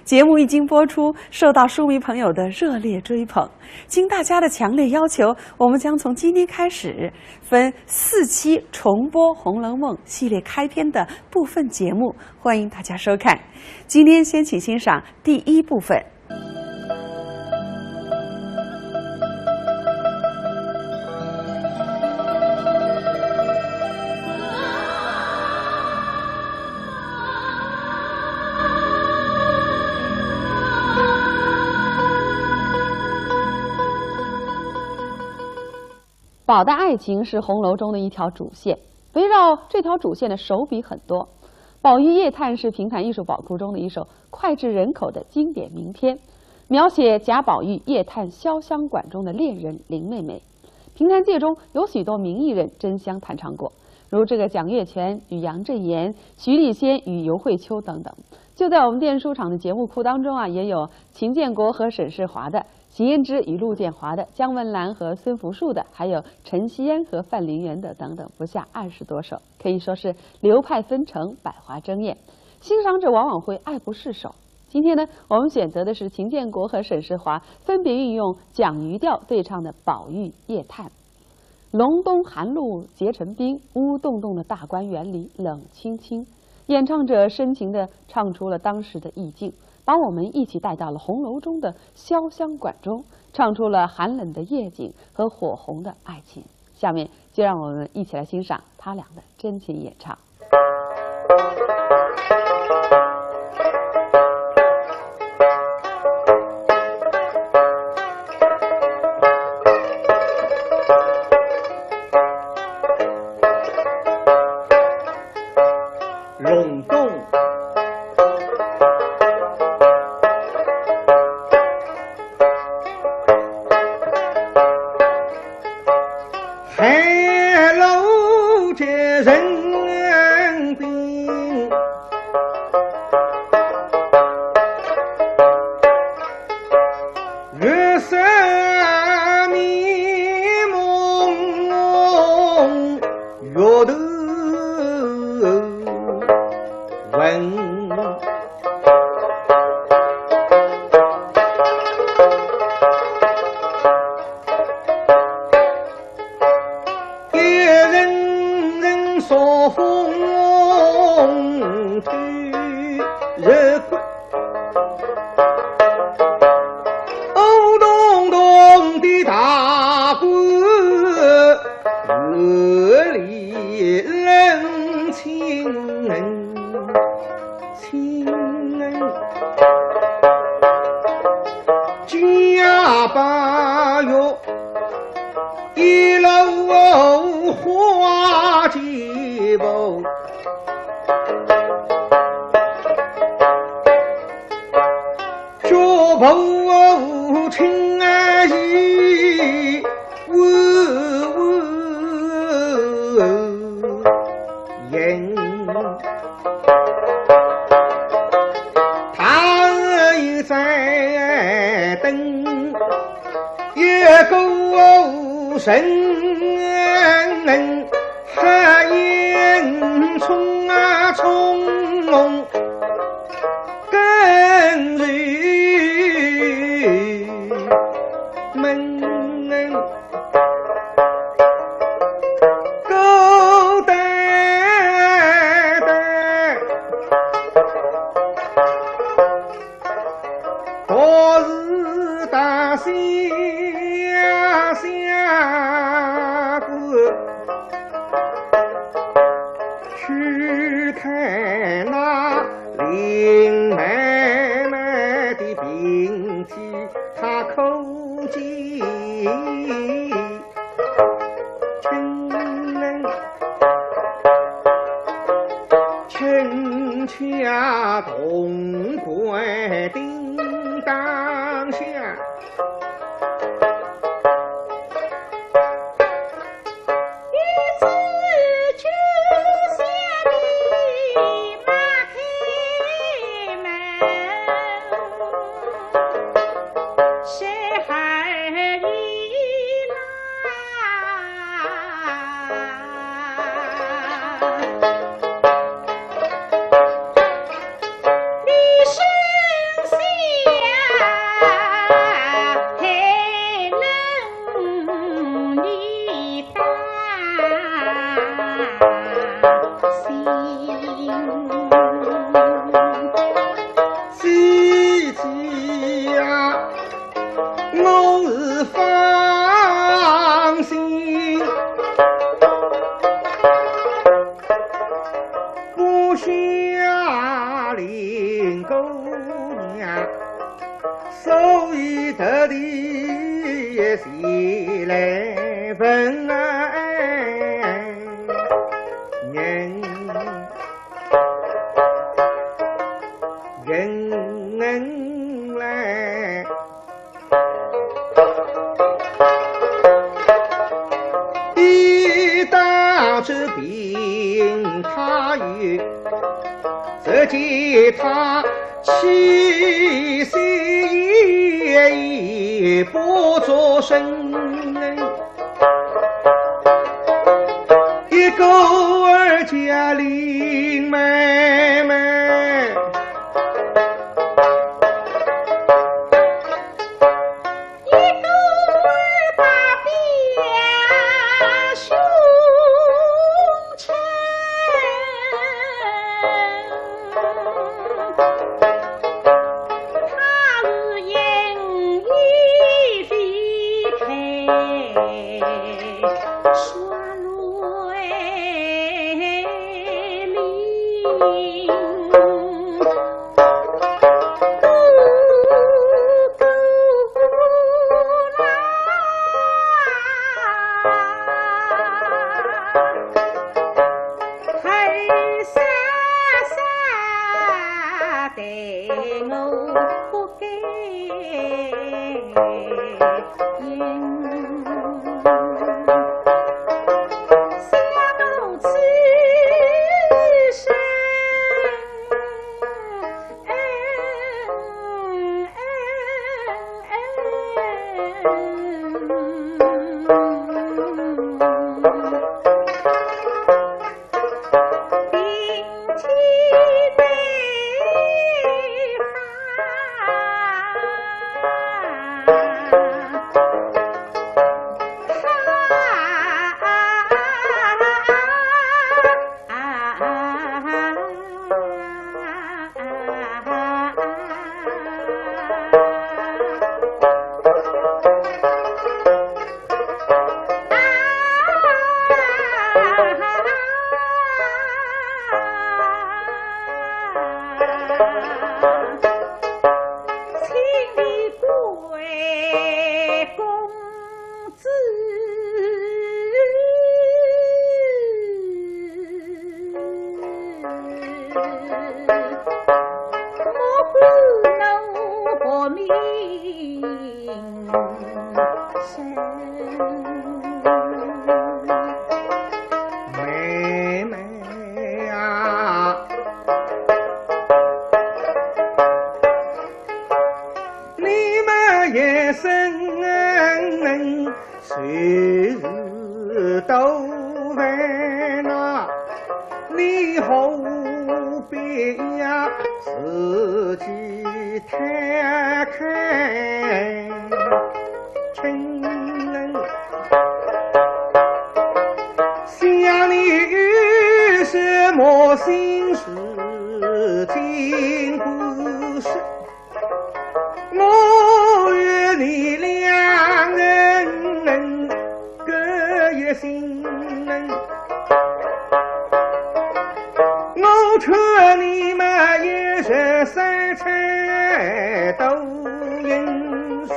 节目一经播出，受到书迷朋友的热烈追捧。经大家的强烈要求，我们将从今天开始分四期重播《红楼梦》系列开篇的部分节目，欢迎大家收看。今天先请欣赏第一部分。 宝的爱情是红楼中的一条主线，围绕这条主线的手笔很多。《宝玉夜探》是评弹艺术宝库中的一首脍炙人口的经典名篇，描写贾宝玉夜探潇湘馆中的恋人林妹妹。评弹界中有许多名艺人争相弹唱过，如这个蒋月泉与杨振言、徐丽仙与尤慧秋等等。就在我们电视书场的节目库当中啊，也有秦建国和沈世华的、邢胭脂与陆建华的、姜文兰和孙福树的，还有陈锡安和范林元的等等，不下二十多首，可以说是流派纷呈，百花争艳。欣赏者往往会爱不释手。今天呢，我们选择的是秦建国和沈世华分别运用蒋鱼调对唱的《宝玉夜探》。隆冬寒露结成冰，乌洞洞的大观园里冷清清。演唱者深情地唱出了当时的意境，把我们一起带到了红楼中的潇湘馆中，唱出了寒冷的夜景和火红的爱情。下面就让我们一起来欣赏他俩的真情演唱。 隆冬，寒露结成冰。 月色迷蒙，月头昏。一阵阵朔风吹日滚。 乌洞洞的大观园里冷清清。金牙宝玉一路花旗步。 脚步轻而亦稳稳行。踏三等，一个人还应匆匆跟入门。 孤单单，独自到乡下去，去看那林妹妹的病体，她可见 亲，亲家同归叮当响。 姐姐呀，我是放心不下林姑娘，所以特地前来问安。 人来，一到这病榻哟，只见她气息奄奄，不作声。 一个儿叫林妹妹，一个儿把表兄称。 他是因以为开，双泪淋。 请你贵公子，莫负我薄命身。妹妹啊，世事多烦恼，你何必要自己太开？情人想你有什么心事尽管说。 我与你两人各一心。我劝你们一日三餐多饮食，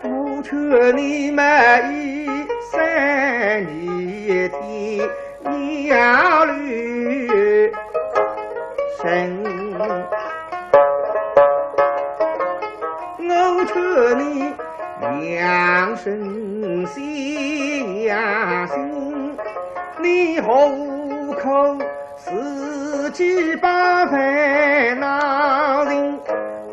我劝你们一生一天 要留神。我劝你养生息养心，你何苦自己把烦恼寻？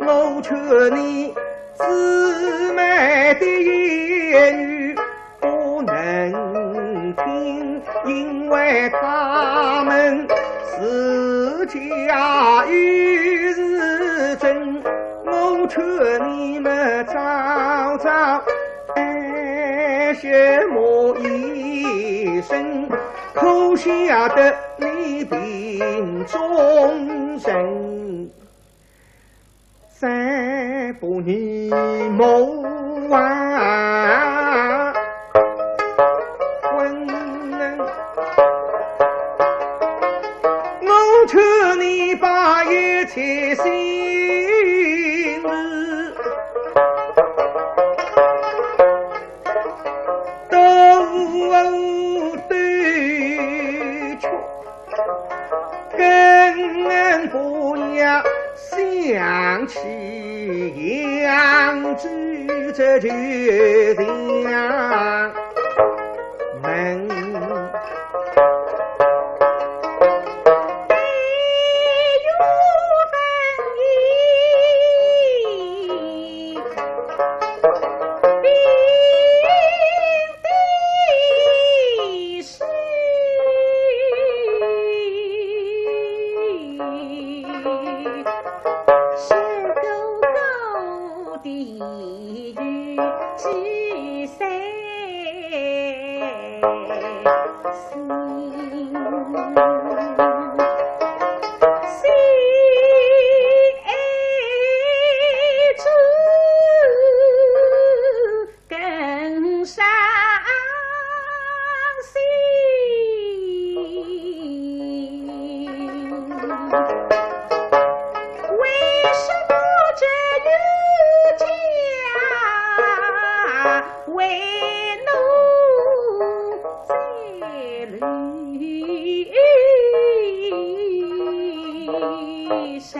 我劝你姊妹的言语 不能听，因为他们自家有事情。我劝你们早早看些么医生，可晓得你病重症。 三不二莫忘恩。我劝你把一切心事都对却。 更不要想起扬州这旧情门。更伤心。为什么这一家为奴在留神？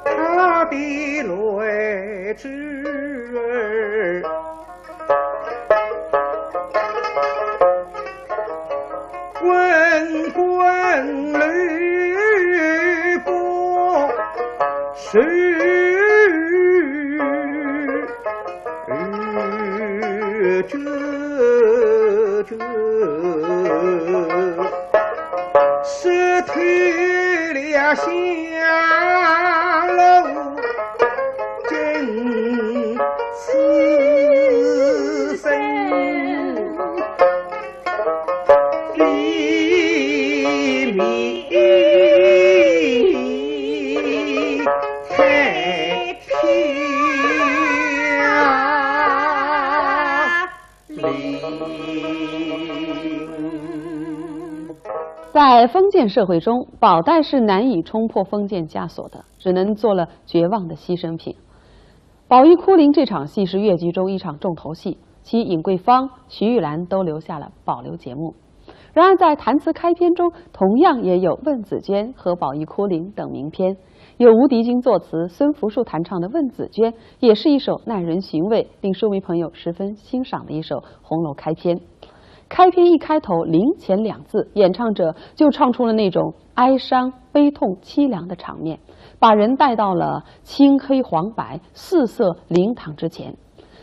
他的来之儿，滚滚流波是 这这是退了香炉，真此生 里面太漂亮。在封建社会中，宝黛是难以冲破封建枷锁的，只能做了绝望的牺牲品。 《宝玉哭灵》这场戏是越剧中一场重头戏，其尹桂芳、徐玉兰都留下了保留节目。然而，在弹词开篇中，同样也有《问紫鹃》和《宝玉哭灵》等名篇，由吴迪君作词、孙福树弹唱的《问紫鹃》，也是一首耐人寻味、令书迷朋友十分欣赏的一首红楼开篇。开篇一开头，灵前两字，演唱者就唱出了那种哀伤、悲痛、凄凉的场面，把人带到了青黑黄白四色灵堂之前。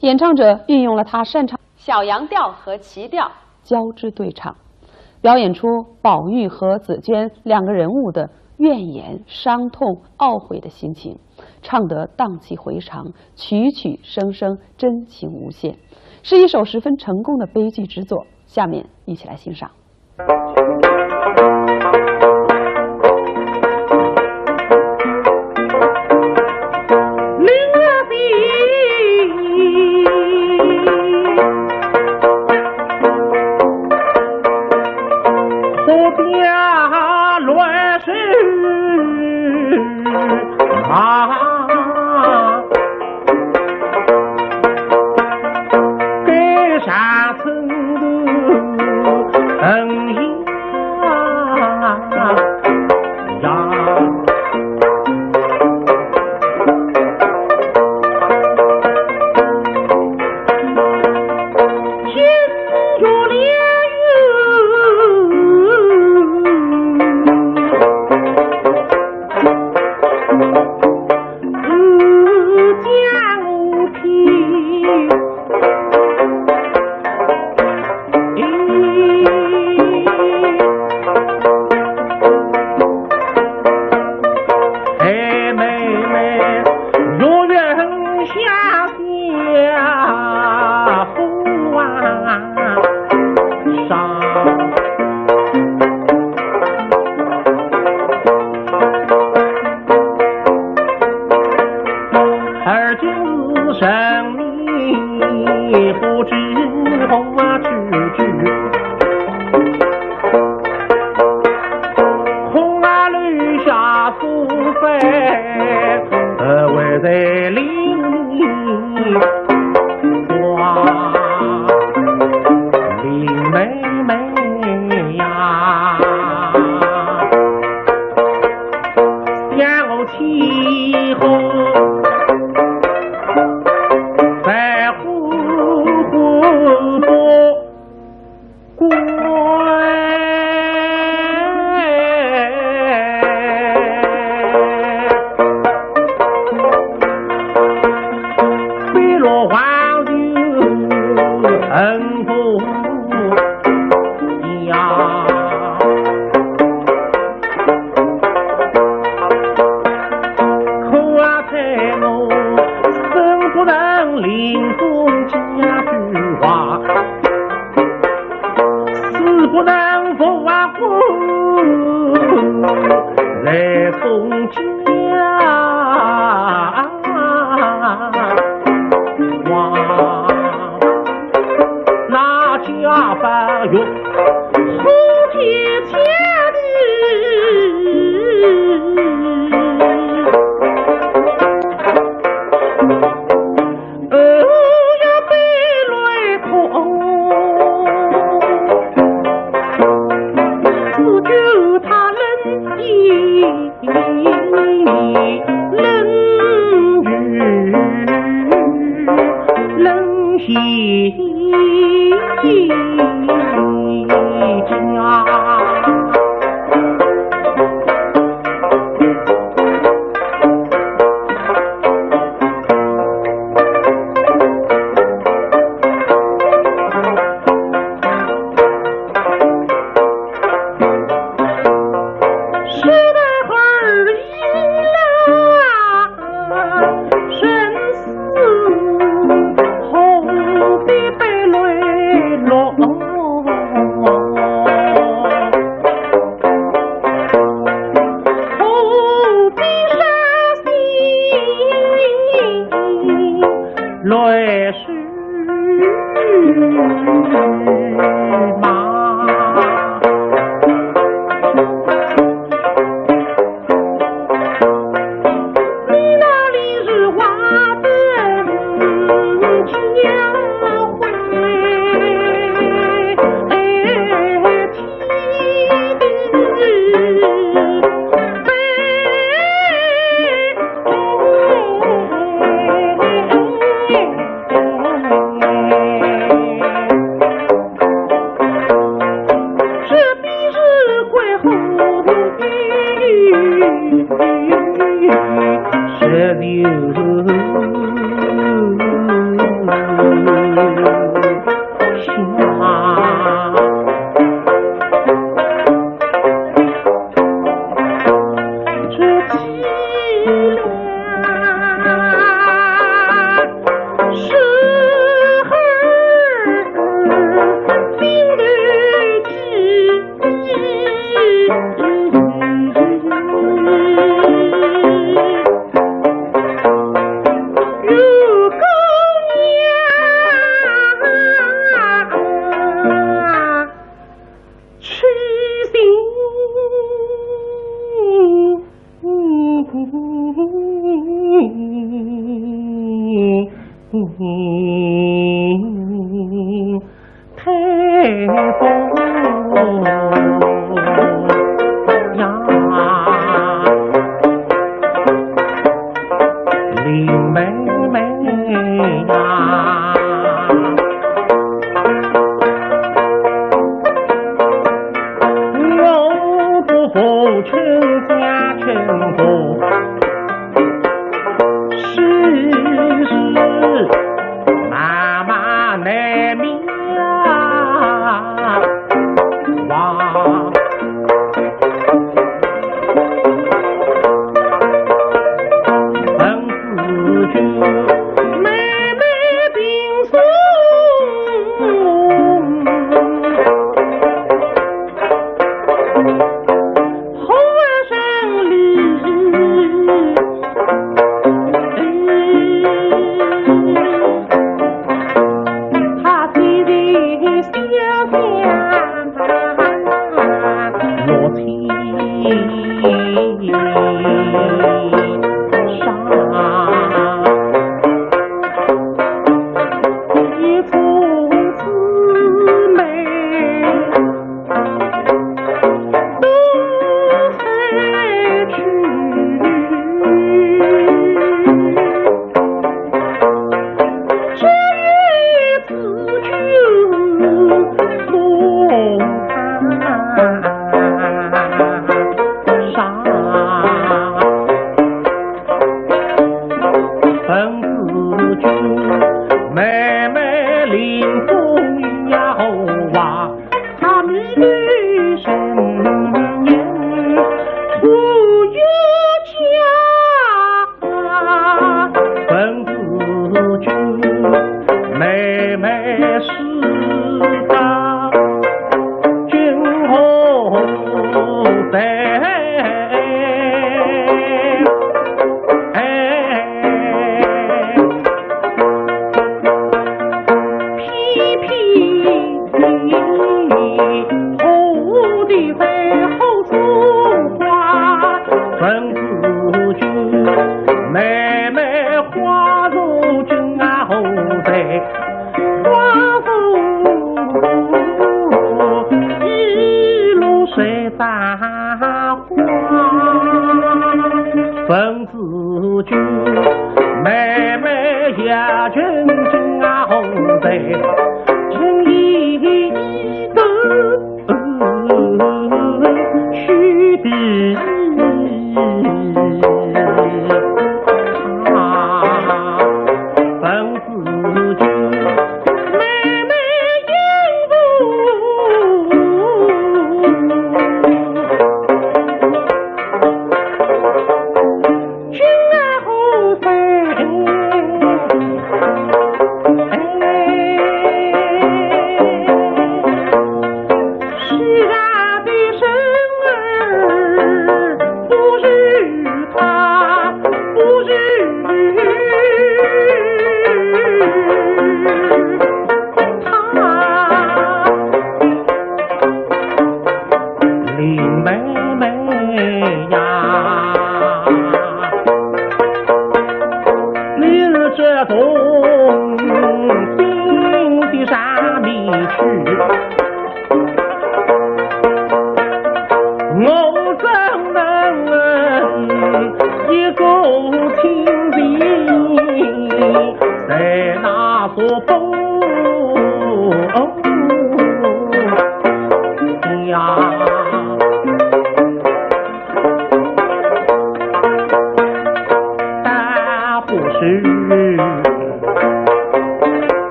演唱者运用了他擅长小扬调和齐调交织对唱，表演出宝玉和紫鹃两个人物的怨言、伤痛、懊悔的心情，唱得荡气回肠，曲曲声声真情无限，是一首十分成功的悲剧之作。下面一起来欣赏。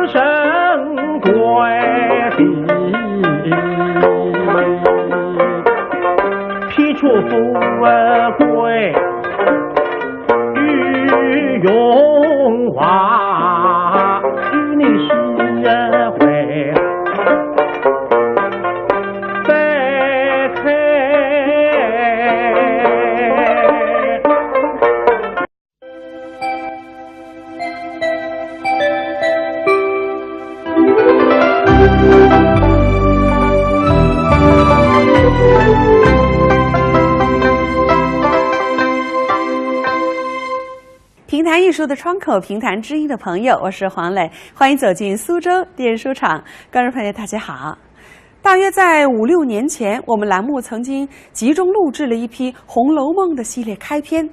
神官的，披着富贵与荣华，与你是会再开。 评弹艺术的窗口，评弹知音的朋友，我是黄磊，欢迎走进苏州电书场。观众朋友，大家好。大约在五六年前，我们栏目曾经集中录制了一批《红楼梦》的系列开篇。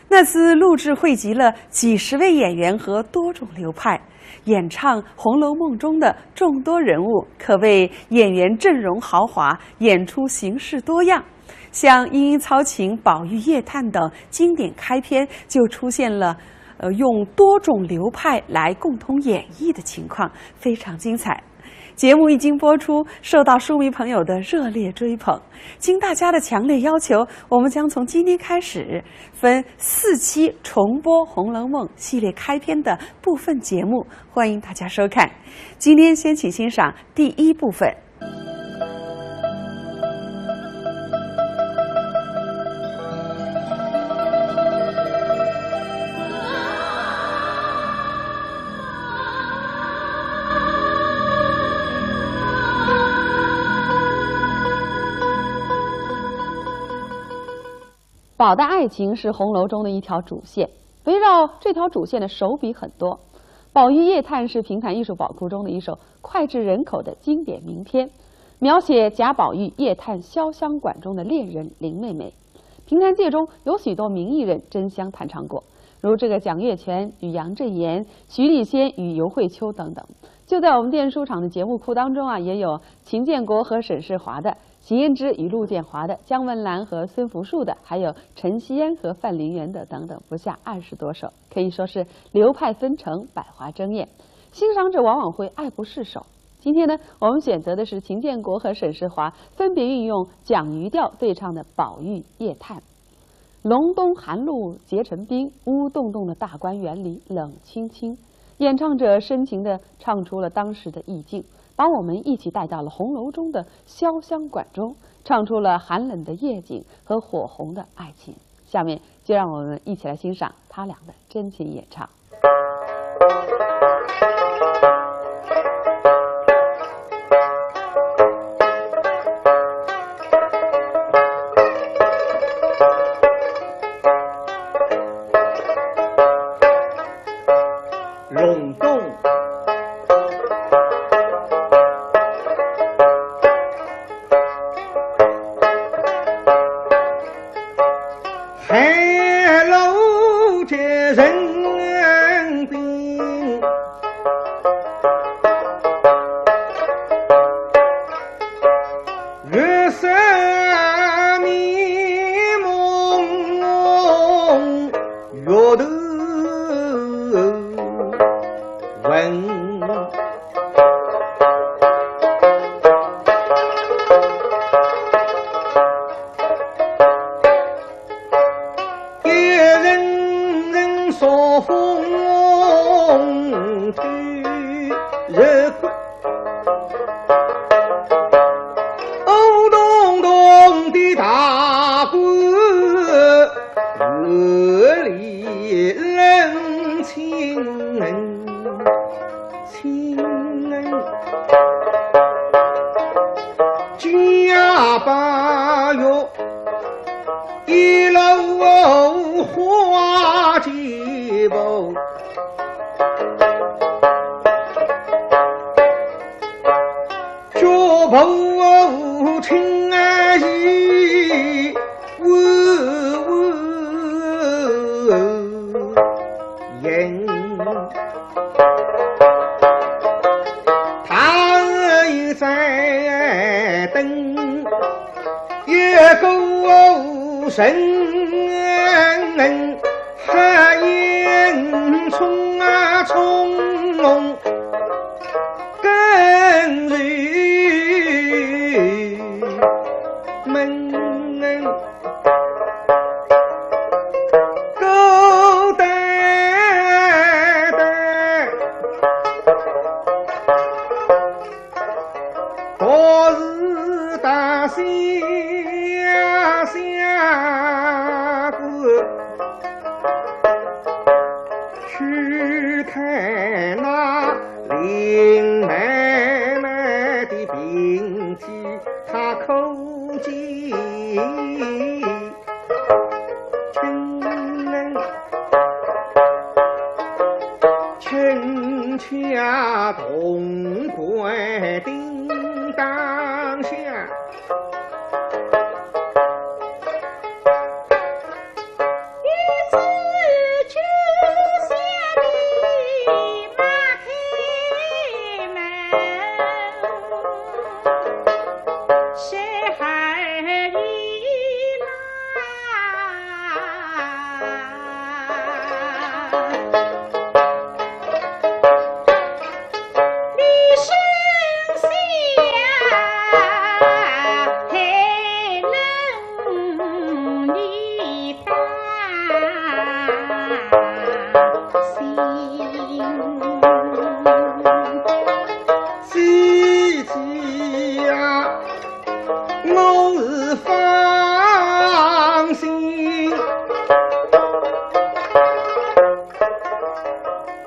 那次录制汇集了几十位演员和多种流派，演唱《红楼梦》中的众多人物，可谓演员阵容豪华，演出形式多样。像《莺莺操琴》《宝玉夜探》等经典开篇，就出现了，呃，用多种流派来共同演绎的情况，非常精彩。 节目一经播出，受到书迷朋友的热烈追捧。经大家的强烈要求，我们将从今天开始分四期重播《红楼梦》系列开篇的部分节目，欢迎大家收看。今天先请欣赏第一部分。 宝的爱情是红楼中的一条主线，围绕这条主线的手笔很多。《宝玉夜探》是评弹艺术宝库中的一首脍炙人口的经典名篇，描写贾宝玉夜探潇湘馆中的恋人林妹妹。评弹界中有许多名艺人争相弹唱过，如这个蒋月泉与杨振言、徐丽仙与尤惠秋等等。就在我们电书场的节目库当中啊，也有秦建国和沈世华的、邢岁之与陆建华的、姜文兰和孙福树的，还有陈锡安和范林元的等等，不下二十多首，可以说是流派纷呈，百花争艳。欣赏者往往会爱不释手。今天呢，我们选择的是秦建国和沈世华分别运用蒋鱼调对唱的《宝玉夜探》。 隆冬寒露结成冰，乌洞洞的大观园里冷清清。演唱者深情地唱出了当时的意境，把我们一起带到了红楼中的潇湘馆中，唱出了寒冷的夜景和火红的爱情。下面就让我们一起来欣赏他俩的真情演唱。 隆冬，寒露结成冰，月色迷蒙，月头 昏。一阵阵朔风吹日滚，乌洞洞的大观园里冷清冷。 清冷。贾宝玉一路花旗袍，脚步轻而细，呜呜吟。 他日在等，一个人，黑影冲啊冲，下潼关叮当响。一只九仙的马开门，谁还依赖？ 你身下还能一担心？姐姐呀，我是放心。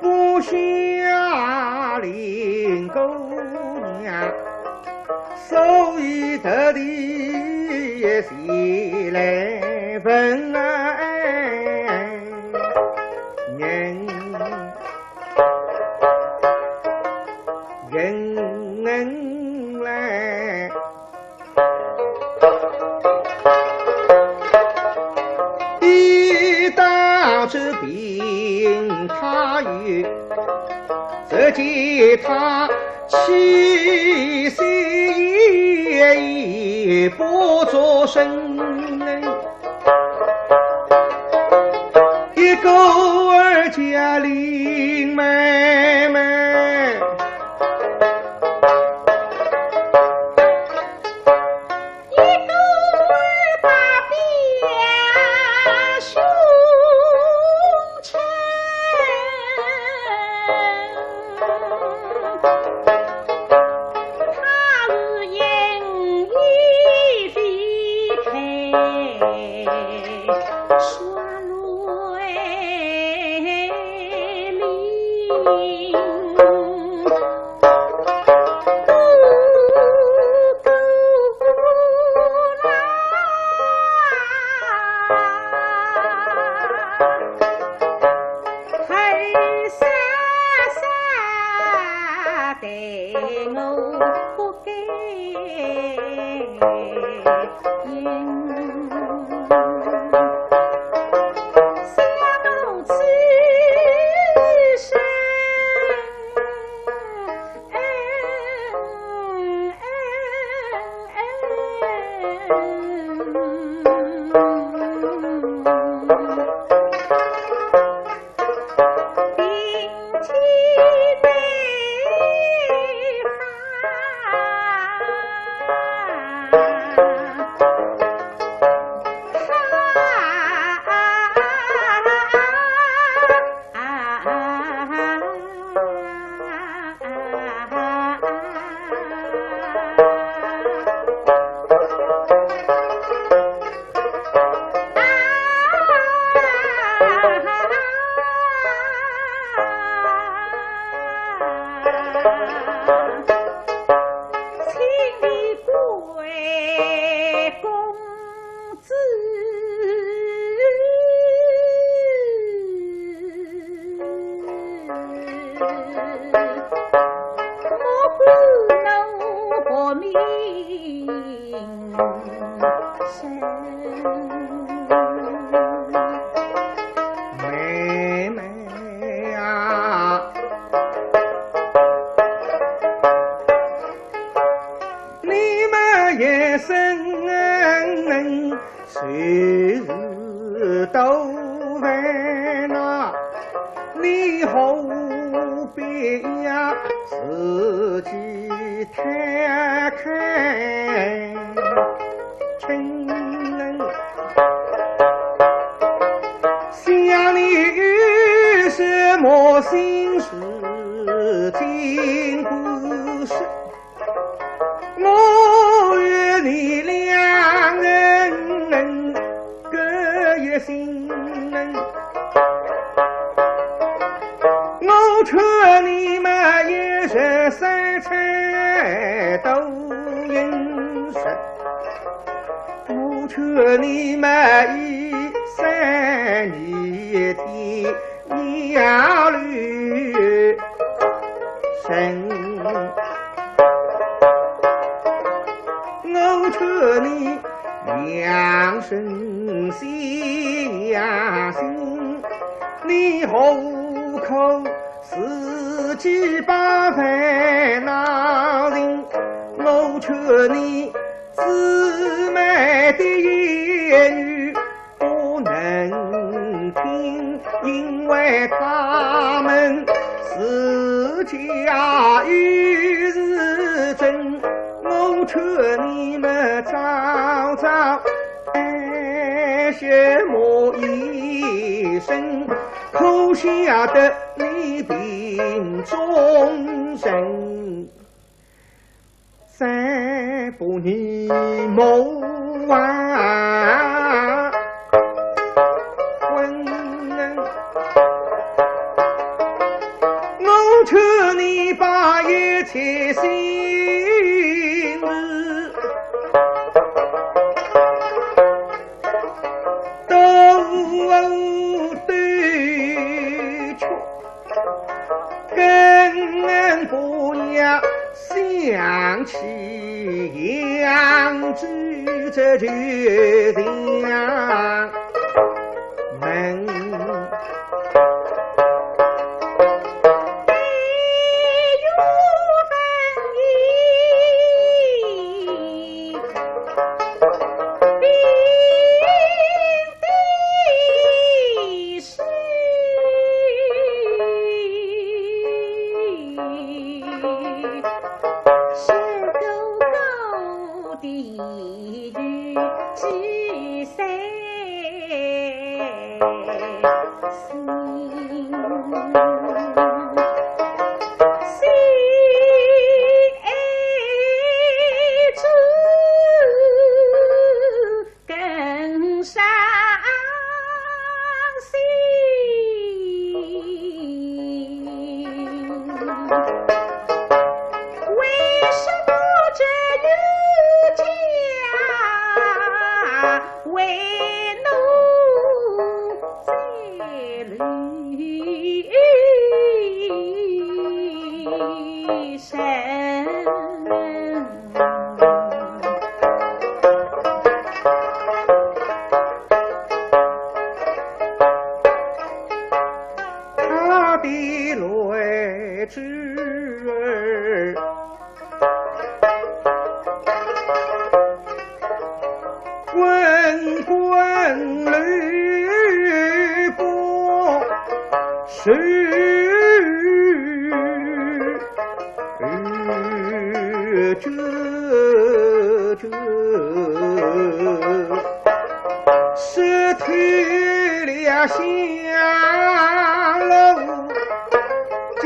不下林姑娘，所以特地前来问人，人来。 一到这病他有，只见他气息奄奄，不作声。一个儿叫林妹妹。 一个大表兄称，他是因为非开双泪。 请你贵公子，莫负我薄命。 妹妹啊，你们一生谁是都为难，你何必呀自己太开心？想你有什么心事，尽管说。 我与你两人各一心，我劝你们一日三餐多饮食，我劝你们一生二天要留。我劝你两生死呀心，你何苦自己把烦恼寻？我劝你姊妹的言语 不能听，因为他们自家有事情。我劝你们早早安歇么一生，可晓得你病重身。 三步你莫啊，昏，我劝你把一切心事都对却。 更不要想起扬州这旧墙门。 更伤心。为什么这一家为奴在楼上？ 他的来之儿，滚滚流波是 这，这，是退了香炉真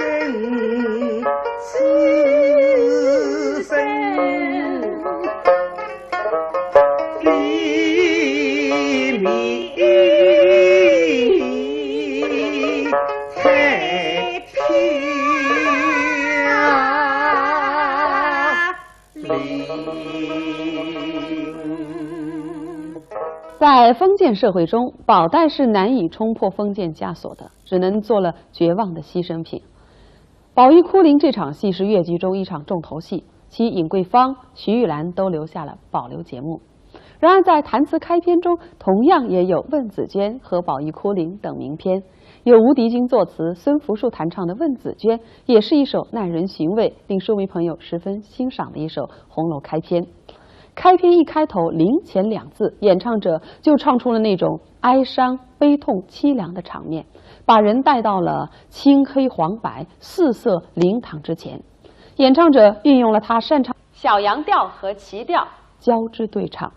此生。 里面太平。在封建社会中，宝黛是难以冲破封建枷锁的，只能做了绝望的牺牲品。 《宝玉哭灵》这场戏是越剧中一场重头戏，其尹桂芳、徐玉兰都留下了保留节目。然而，在弹词开篇中，同样也有《问紫鹃》和《宝玉哭灵》等名篇。由吴迪金作词、孙福树弹唱的《问紫鹃》，也是一首耐人寻味、令书迷朋友十分欣赏的一首红楼开篇。开篇一开头，灵前两字，演唱者就唱出了那种哀伤、悲痛、凄凉的场面，把人带到了青黑黄白四色灵堂之前。演唱者运用了他擅长小扬调和齐调交织对唱，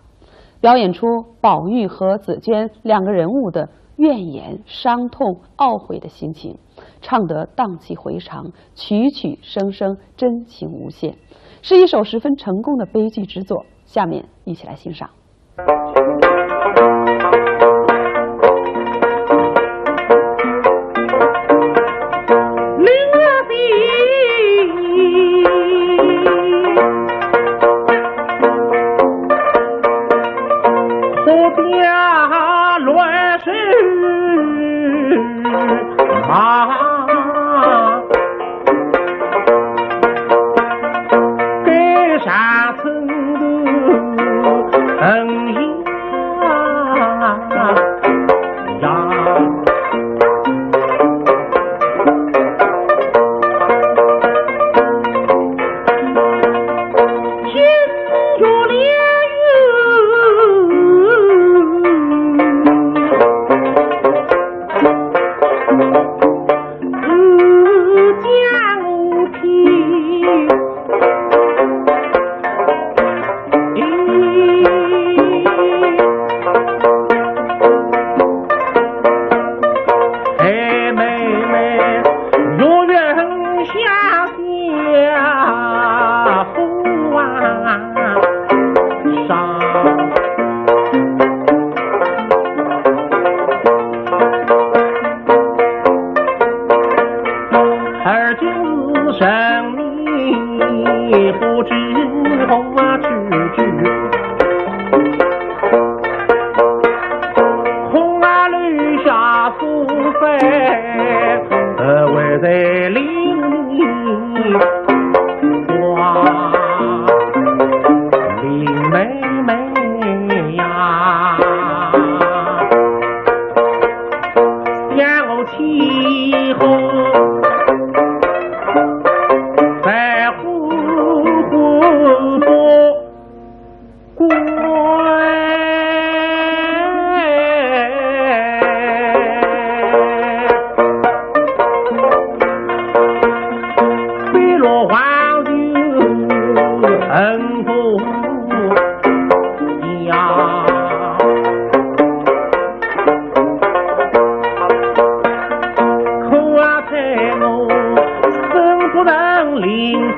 表演出宝玉和紫鹃两个人物的怨言、伤痛、懊悔的心情，唱得荡气回肠，曲曲声声真情无限，是一首十分成功的悲剧之作。下面一起来欣赏。下村头很呀呀。哎，妹妹，月圆下下风啊。 上。而今是神明不知红啊去去，红啊留下福分，呃，为在里面。 哇，林妹妹呀，想我起哄，白呼呼不 乖，飞落黄泉恩不呀。可啊，在我生不能领风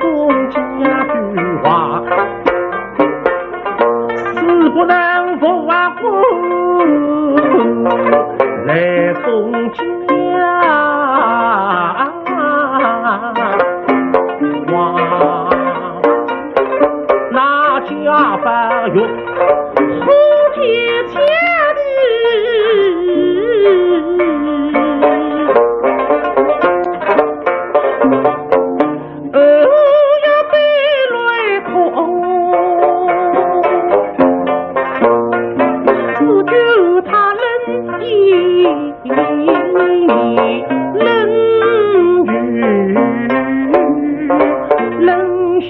家句话。 死不能复活，来送家话，那家法哟，好天天的。 儿呀，背来哭，只觉他冷意冷雨冷雨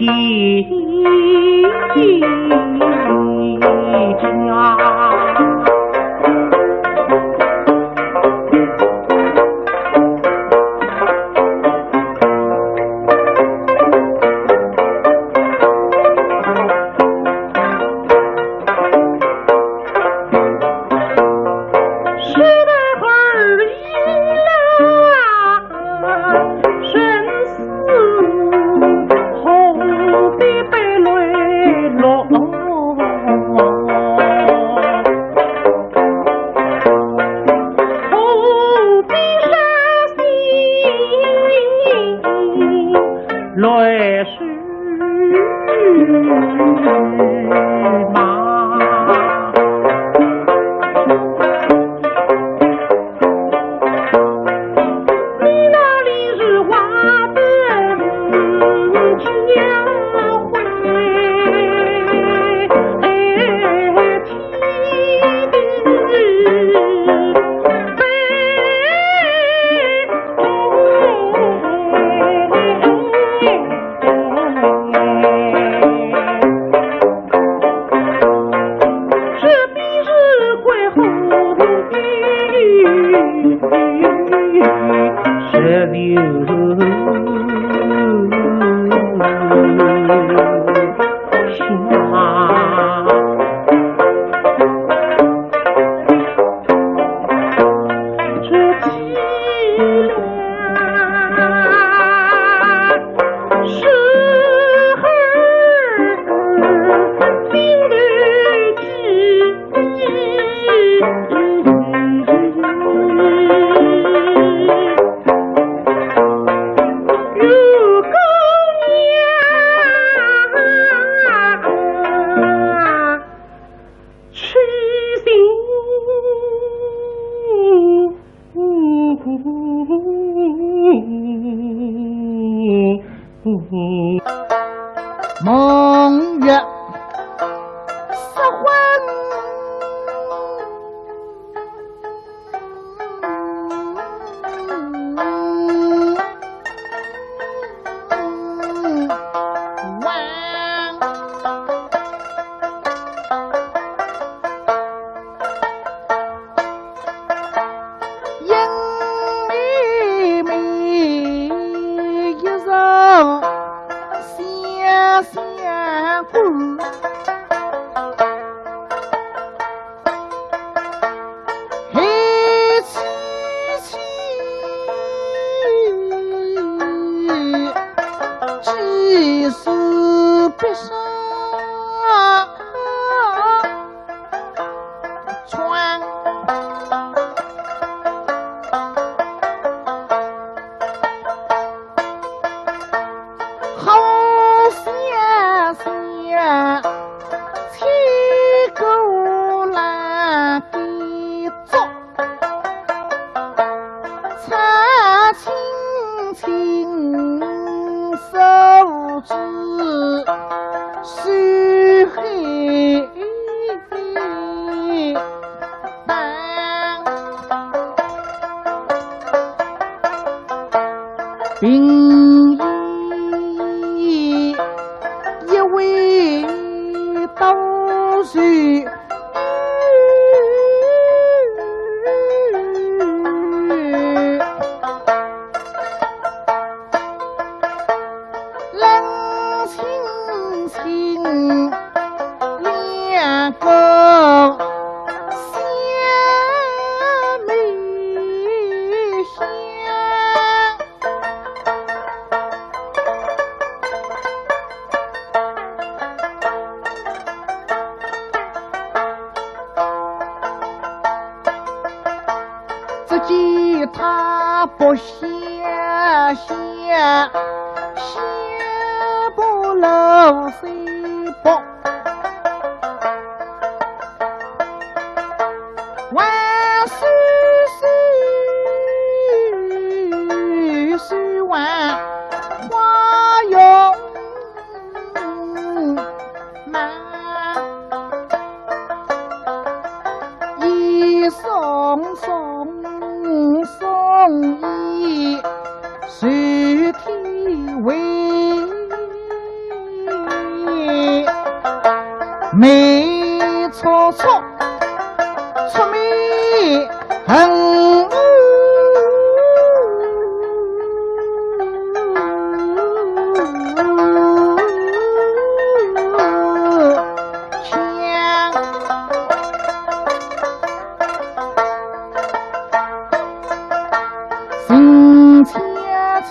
家。梦月失魂亡。 莺妹妹一声相相呼，黑漆漆，几时必上 窗。好想想，千古难的作，察卿卿手指，须黑 并以一位道士，冷清清两个小妹香。 只见她不下下，下不露水薄。还是是是还花容 马，一送送送一，手提围，眉搓搓，触眉 恨。心切切，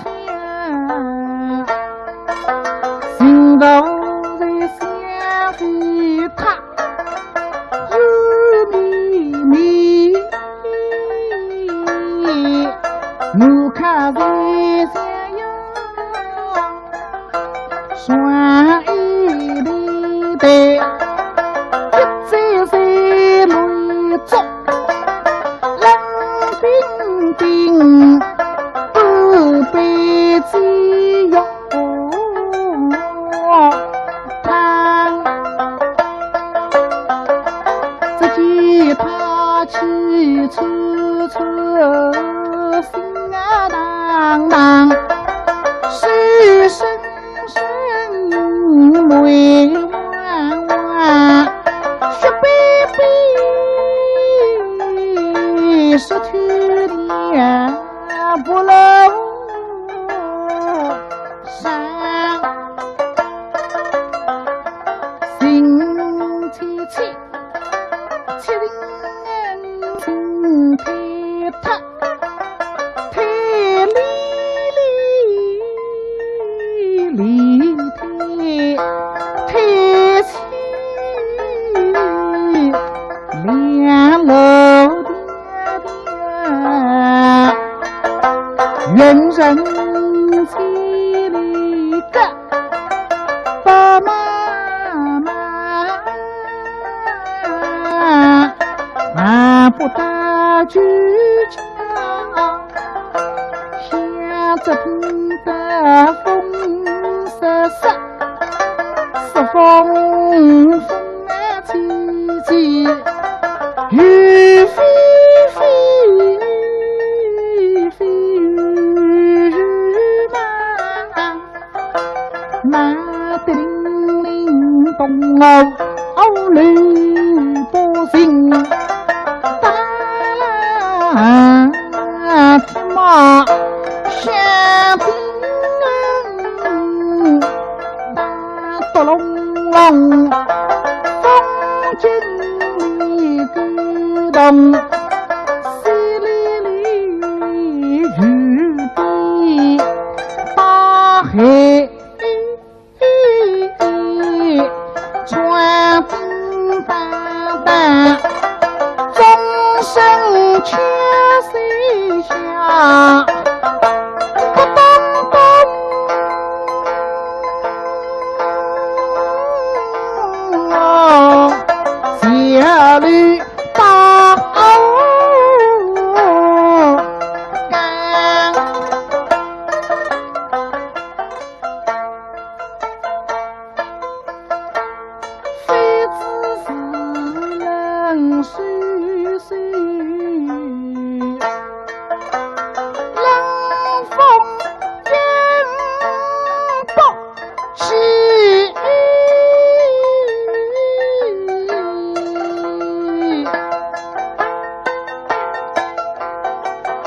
心头在想着他。 又眯眯，我看在想呀，双眼泪滴，一直在泪中，冷冰冰，半杯解药。 他，只见他气喘喘，心啊荡荡，手伸伸泪汪汪，血淋淋，湿透了布衣。 上。心切切，切人心太太，太离离，离太太凄，两路 爹爹，冤人千里个白妈妈，还不打九桥，想着听得风瑟瑟。那的零零咚哦，哦，吕布心大马，下兵大咚隆隆，风景里鼓动，淅沥沥雨滴大海。 穿金戴戴，终身却水下，咕咚咚，下里把哦干。 非子是冷水水，冷风劲不起。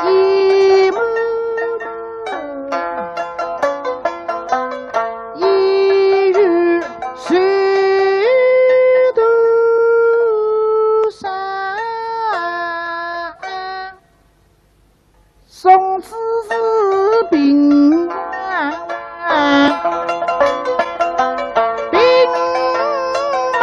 一幕幕，一语水头山。从此是平安，平安。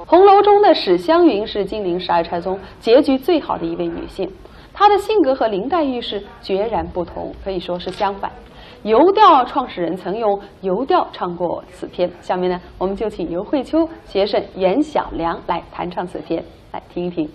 红楼中的史湘云是金陵十二钗中结局最好的一位女性，她的性格和林黛玉是决然不同，可以说是相反。游调创始人曾用游调唱过此篇。下面呢，我们就请尤慧秋携沈、袁小良来弹唱此篇。 来听一听。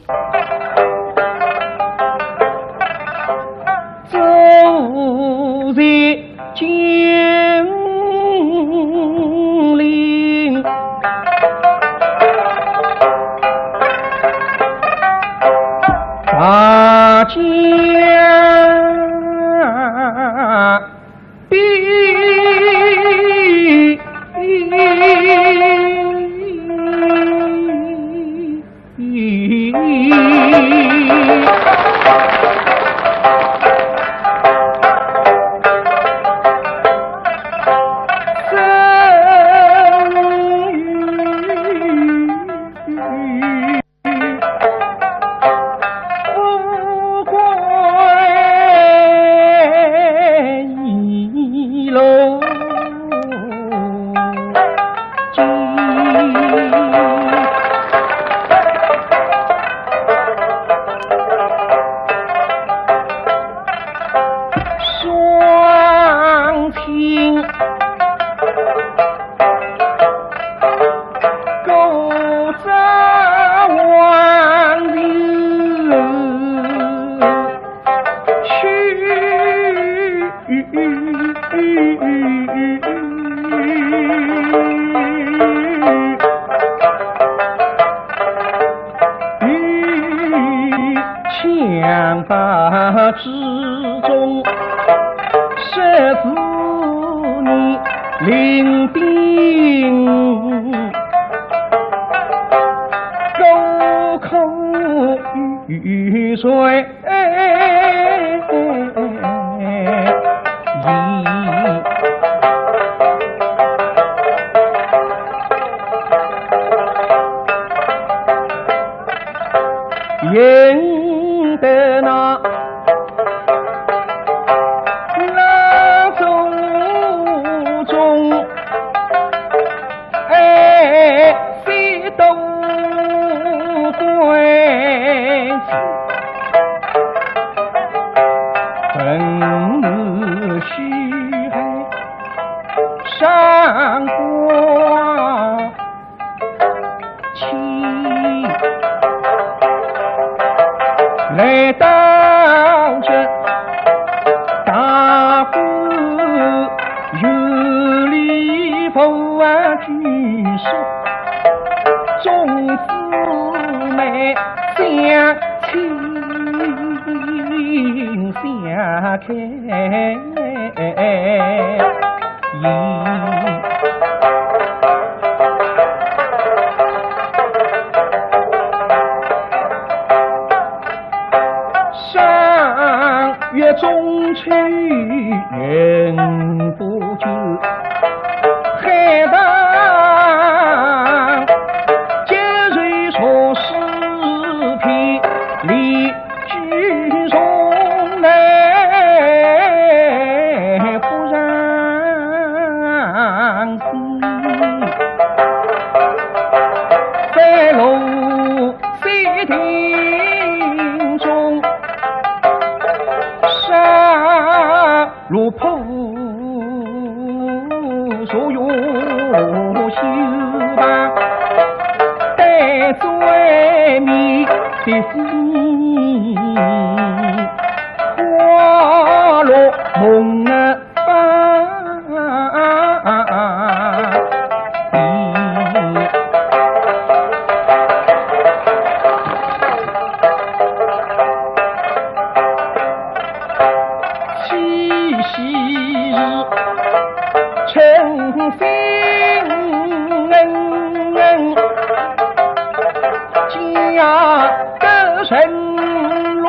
不啊，举手，众姊妹相亲相看。 赏月中秋云不尽，海棠结蕊数十片，离枝重来不让西。在楼 水亭中，沙罗铺坐月休吧，待最美的诗，花落梦难 七夕日，称心恩，家得人落。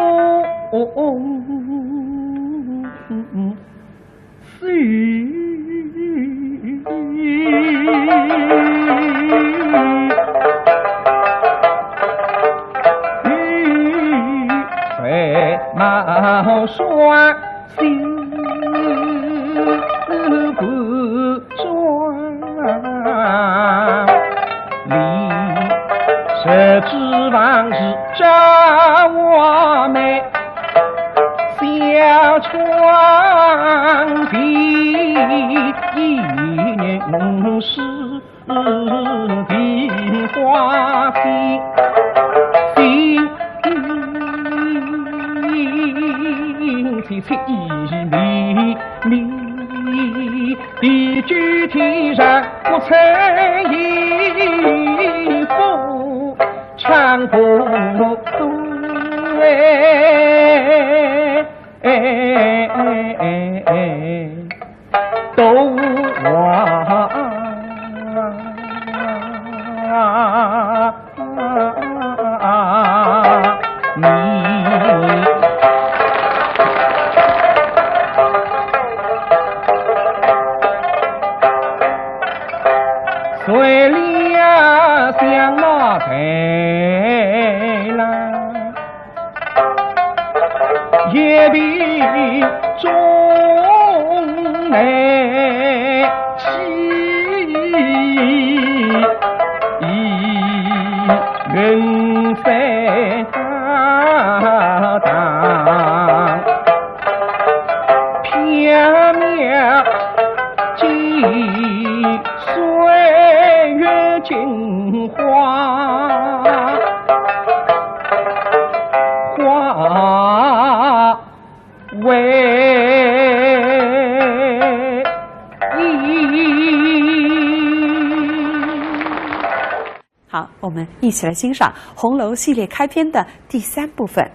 好，我们一起来欣赏《红楼》系列开篇的第三部分。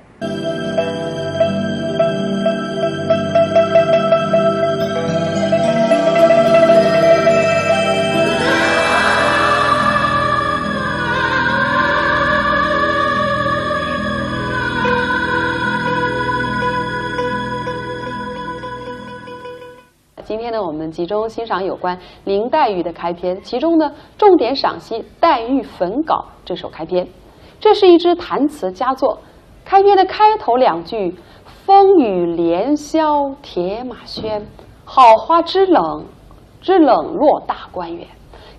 今天呢，我们集中欣赏有关林黛玉的开篇，其中呢，重点赏析黛玉焚稿这首开篇。这是一支弹词佳作，开篇的开头两句“风雨连萧铁马喧，好花枝冷，枝冷落大观园”。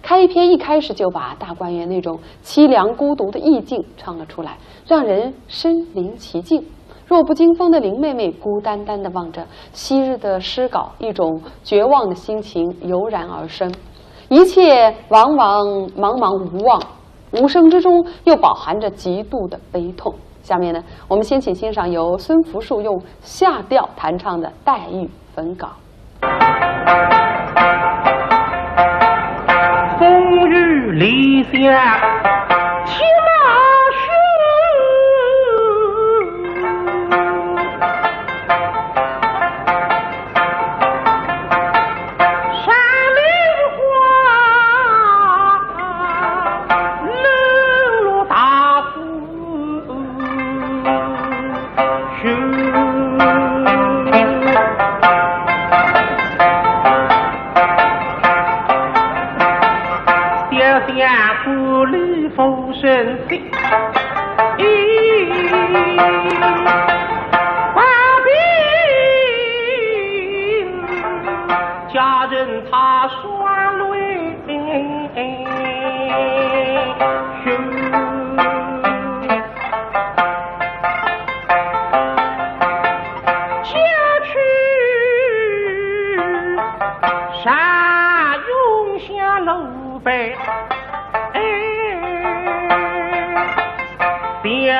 开篇一开始就把大观园那种凄凉孤独的意境唱了出来，让人身临其境。 弱不禁风的林妹妹孤单单地望着昔日的诗稿，一种绝望的心情油然而生。一切茫茫，茫茫无望，无声之中又饱含着极度的悲痛。下面呢，我们先请欣赏由孙福树用夏调弹唱的《黛玉焚稿》。下天马行空，山林花，冷落大夫。 小姐孤里无声息，把病家人他双泪。 下去山涌下路北，别人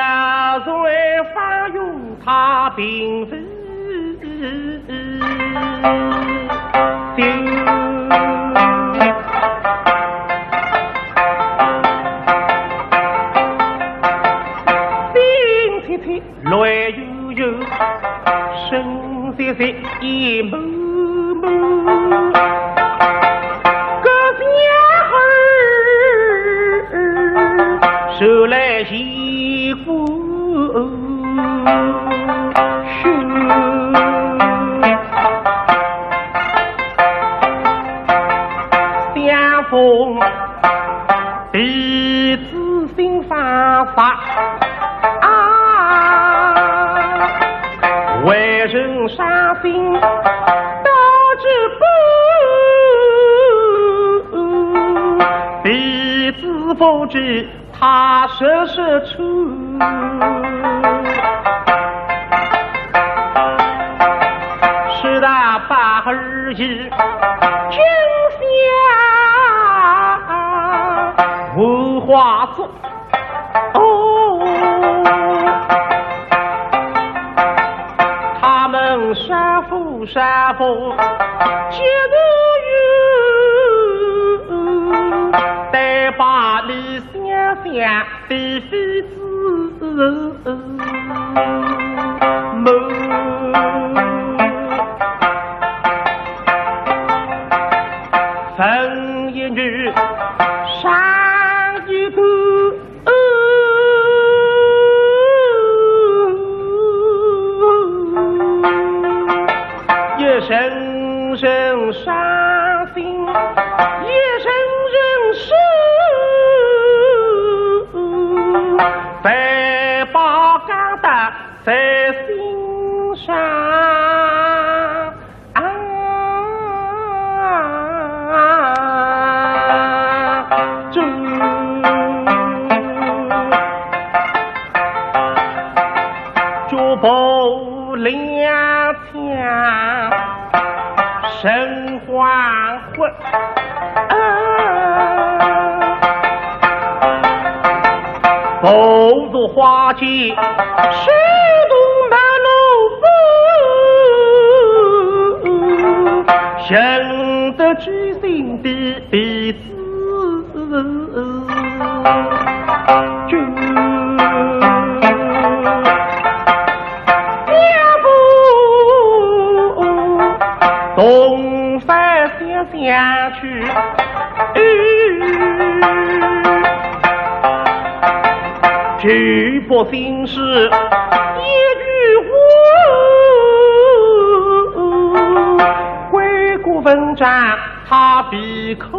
方用他并非。 心切切，泪悠悠，声切切，眼蒙蒙。搿家伙儿，说来也不 相逢，弟子心发发啊，为人伤心到这般，弟子不知 他说是出，是他八二一，惊吓无花果。哦，他们说服说服，接着又再把你 想想的妃子梦，分一日上一个，一声声伤心，一声声 万把感到在心上。啊，这脚步踉跄，神魂 魂。啊，步入花间，手动马路步，认得知心的鼻子。 君，姐夫，东翻西想去，举步行事一句话，回顾文章 他闭口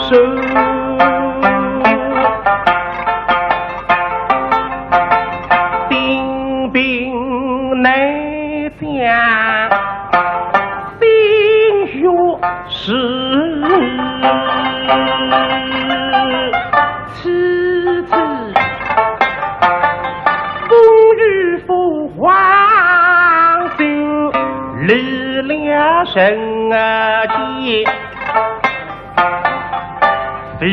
说，丁宾难讲心学是此次风雨 风花就离了人间，离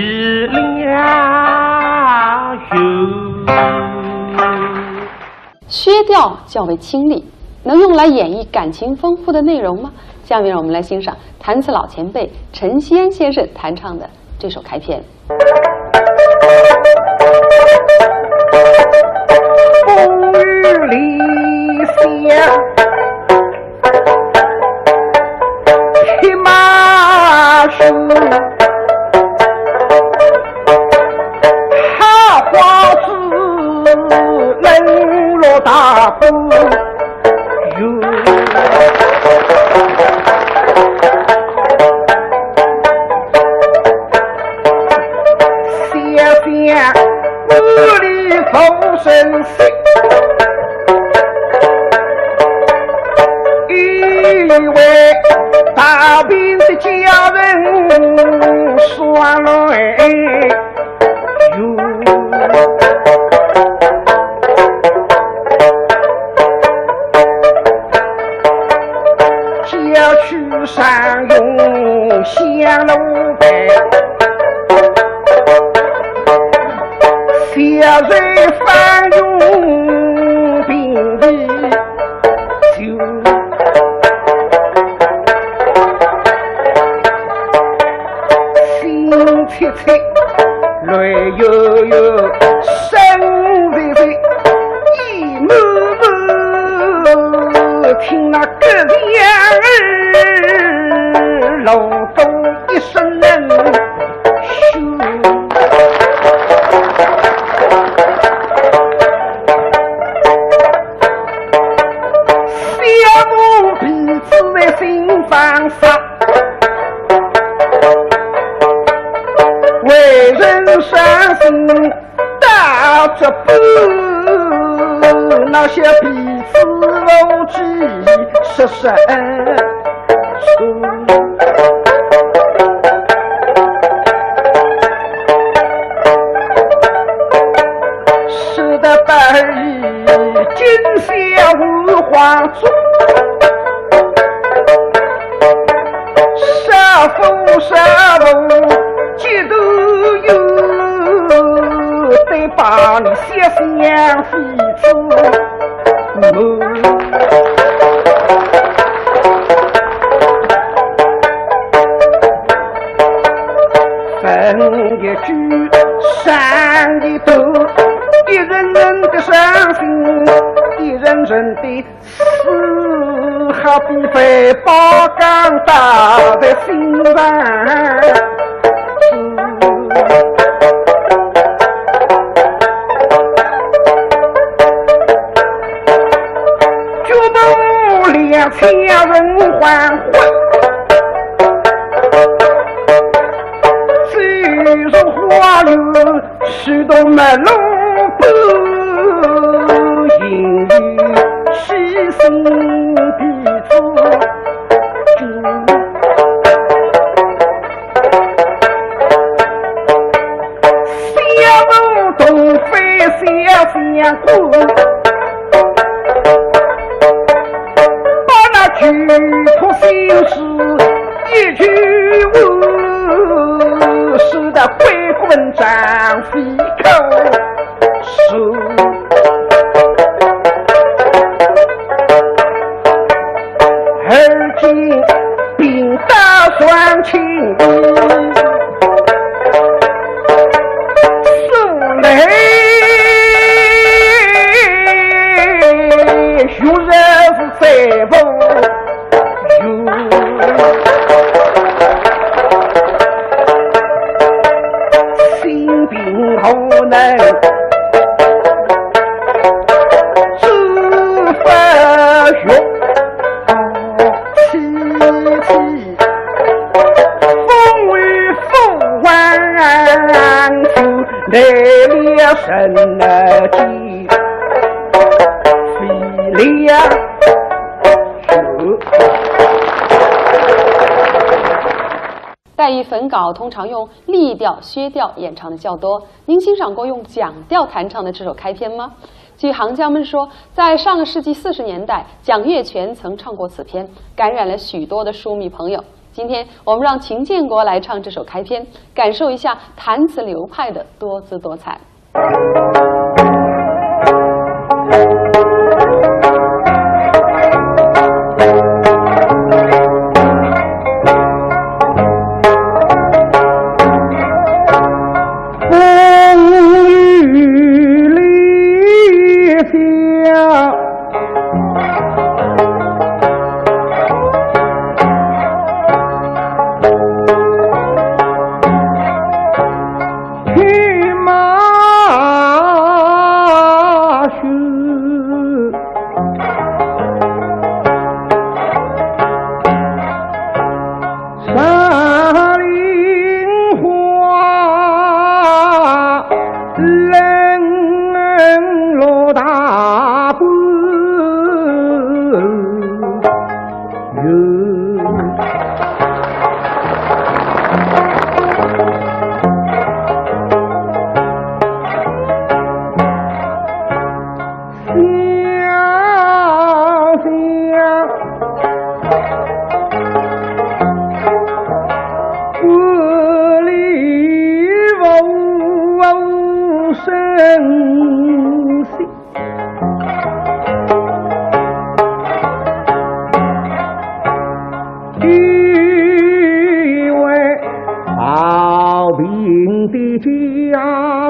了人。薛调较为清丽，能用来演绎感情丰富的内容吗？下面让我们来欣赏弹词老前辈陈锡安先生弹唱的这首开篇。风雨里想，匹马须，好花枝，冷落大步。 想想屋里无人惜，因为大病的家人双来 郊区上用香炉牌，小人方用平地酒。 心切切，泪悠悠，身微微，眼模模，听那个人儿，弄得一身冷汗。小奴婢子在心房上。 为人伤心大作伴，那些彼此无计失身处。使得百日今宵无花烛。 杀父杀母几度有，得把你写相非之母。问一句，伤一段，一人人的伤心，一人人的 是好比万宝钢打在心上。举头两千人欢欢，走入花园 许多门路不应于虚心弟子。小奴同非小相公，把那举头心事 一句话，使得贵国丈夫口舌。而今兵到船前，送来，若然是再无 心病何能治发药？凄凄风雨不还休，累了神而今。 黛玉粉稿通常用厉调、薛调演唱的较多，您欣赏过用蒋调弹唱的这首开篇吗？据行家们说，在上个世纪四十年代，蒋月泉曾唱过此篇，感染了许多的书迷朋友。今天我们让秦建国来唱这首开篇，感受一下弹词流派的多姿多彩。白莲花，冷落大官人。 想想，屋里无声息，一位抱病的家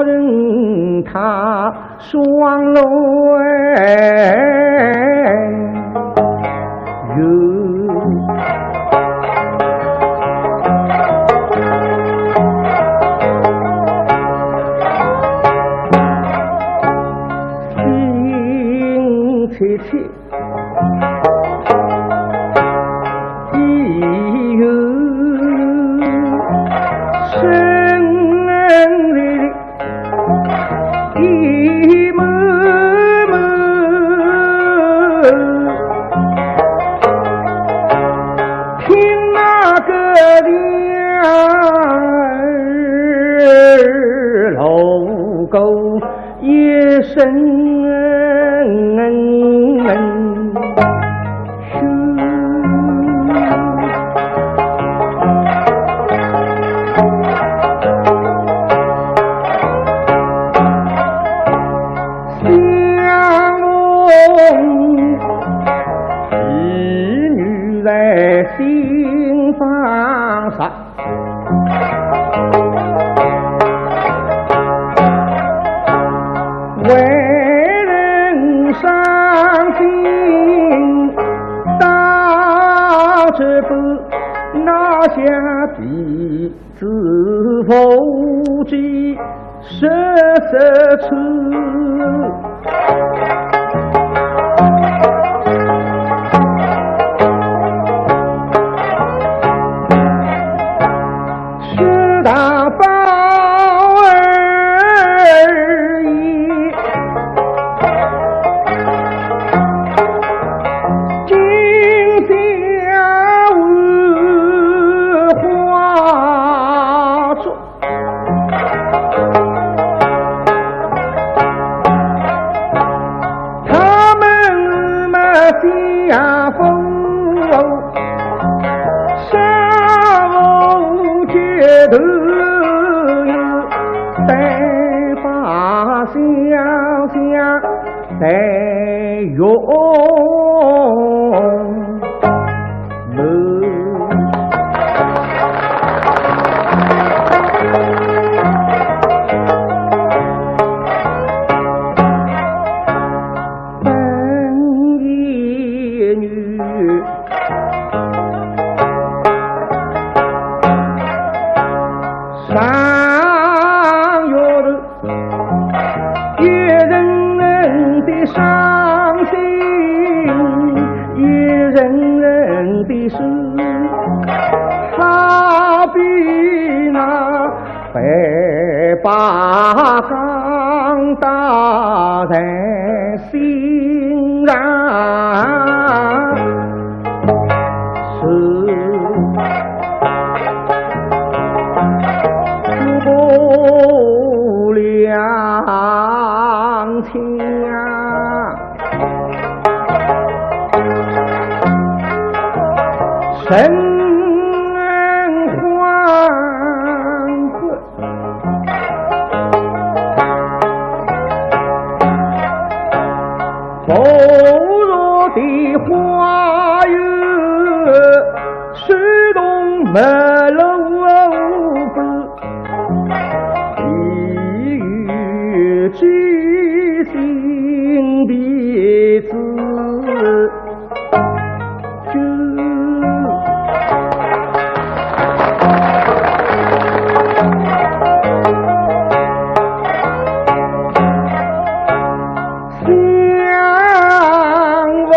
人，他 双泪流。心切切， 一声嘘。想我一女在新房上， 为人伤心，到这步拿下弟子无计十四处。 是大宝二爷，今宵无花烛。 他们嘛家父，少无节头，白发小姐在月门。 本一女，上月头 一人人的伤心，一人人的事，好比那百把钢刀在心上。 是不良情啊，神魂 薄弱的花园，水动没落不，一语知心的子。 相逢。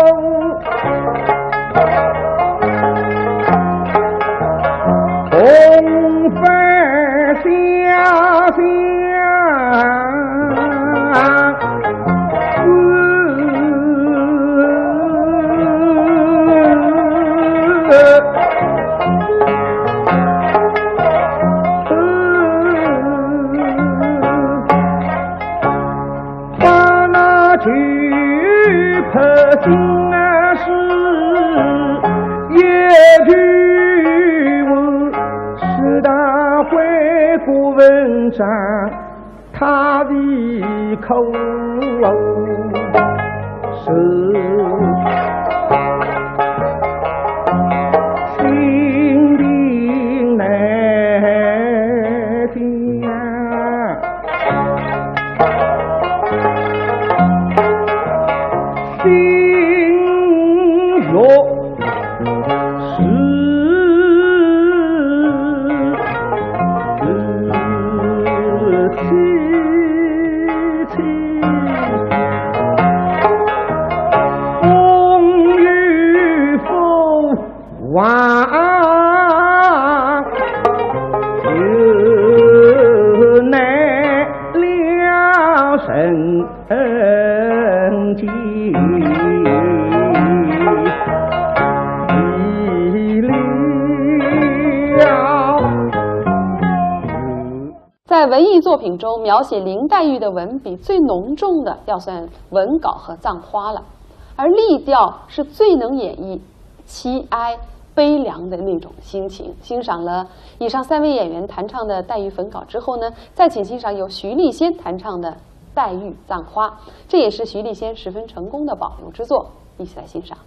文章，他的口是心灵难平。 心若是凄凄，风雨无望，就难了人 在文艺作品中，描写林黛玉的文笔最浓重的，要算文稿和《葬花》了。而丽调是最能演绎凄哀悲凉的那种心情。欣赏了以上三位演员弹唱的黛玉焚稿之后呢，再请欣赏由徐丽仙弹唱的《黛玉葬花》，这也是徐丽仙十分成功的保留之作。一起来欣赏。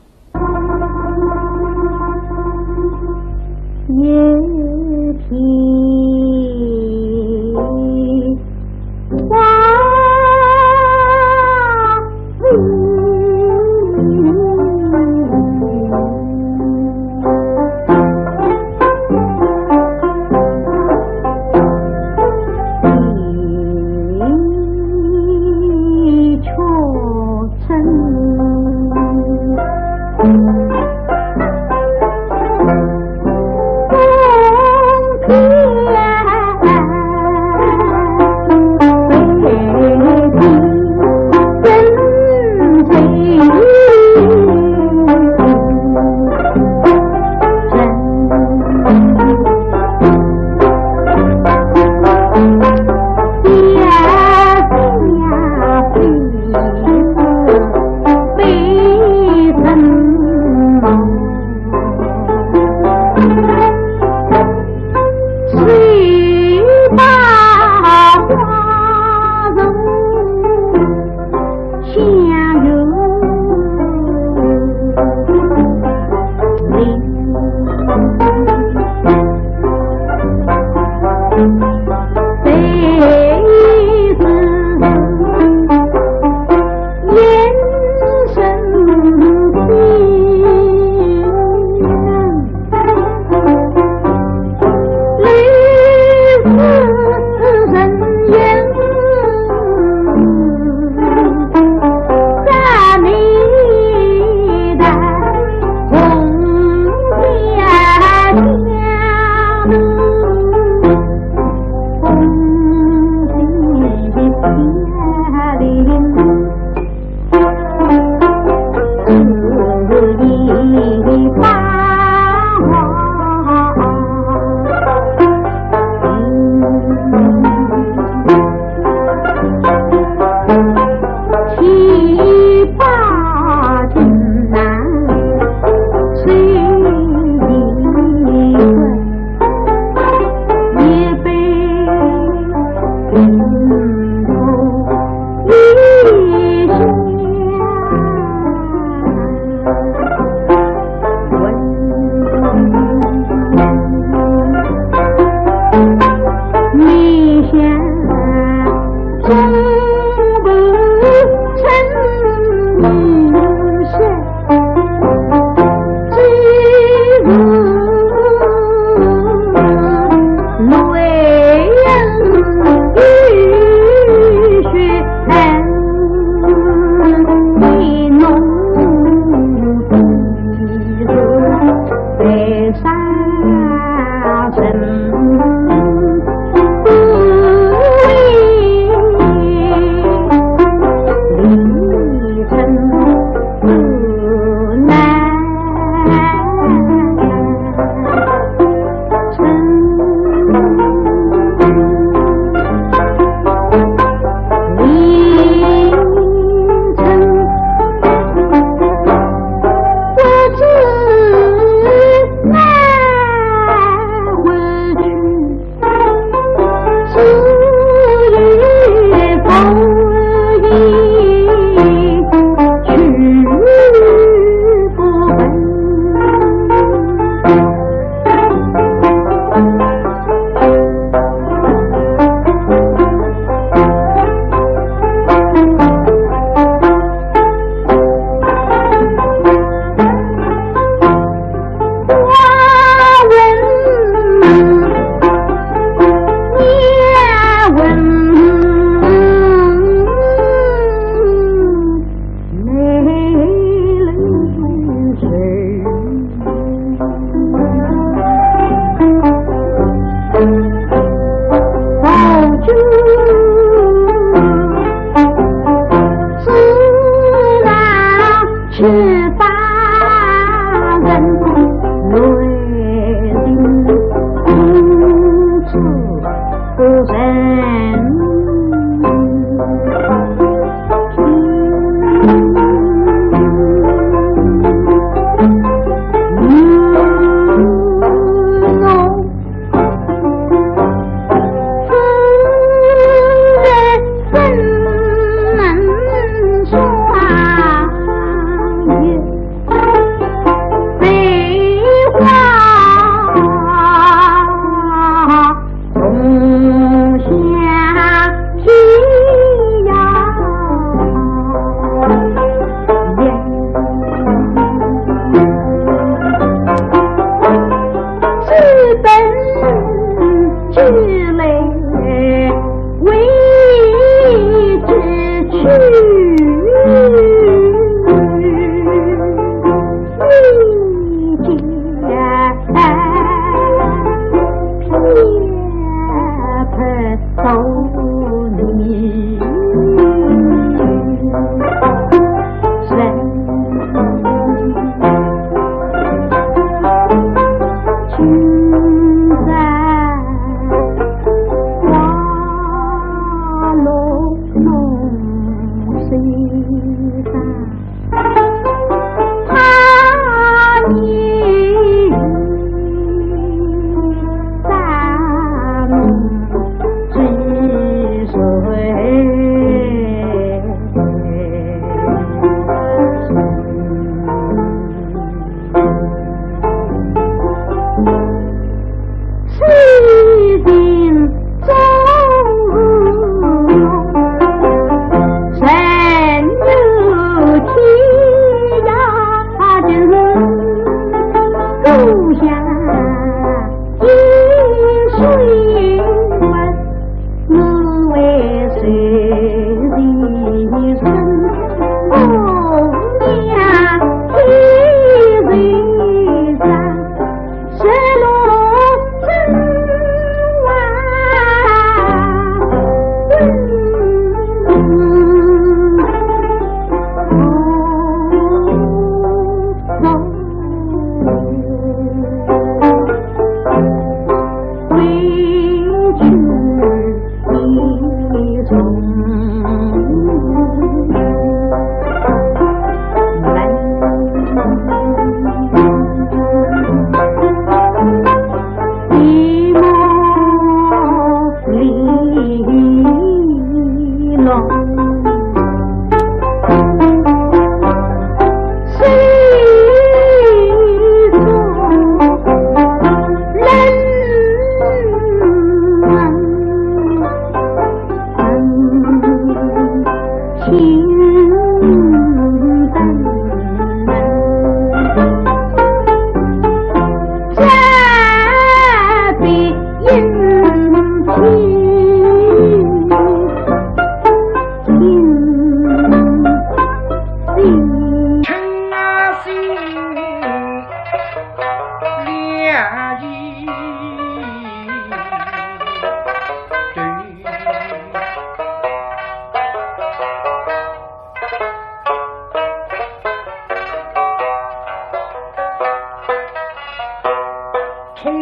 统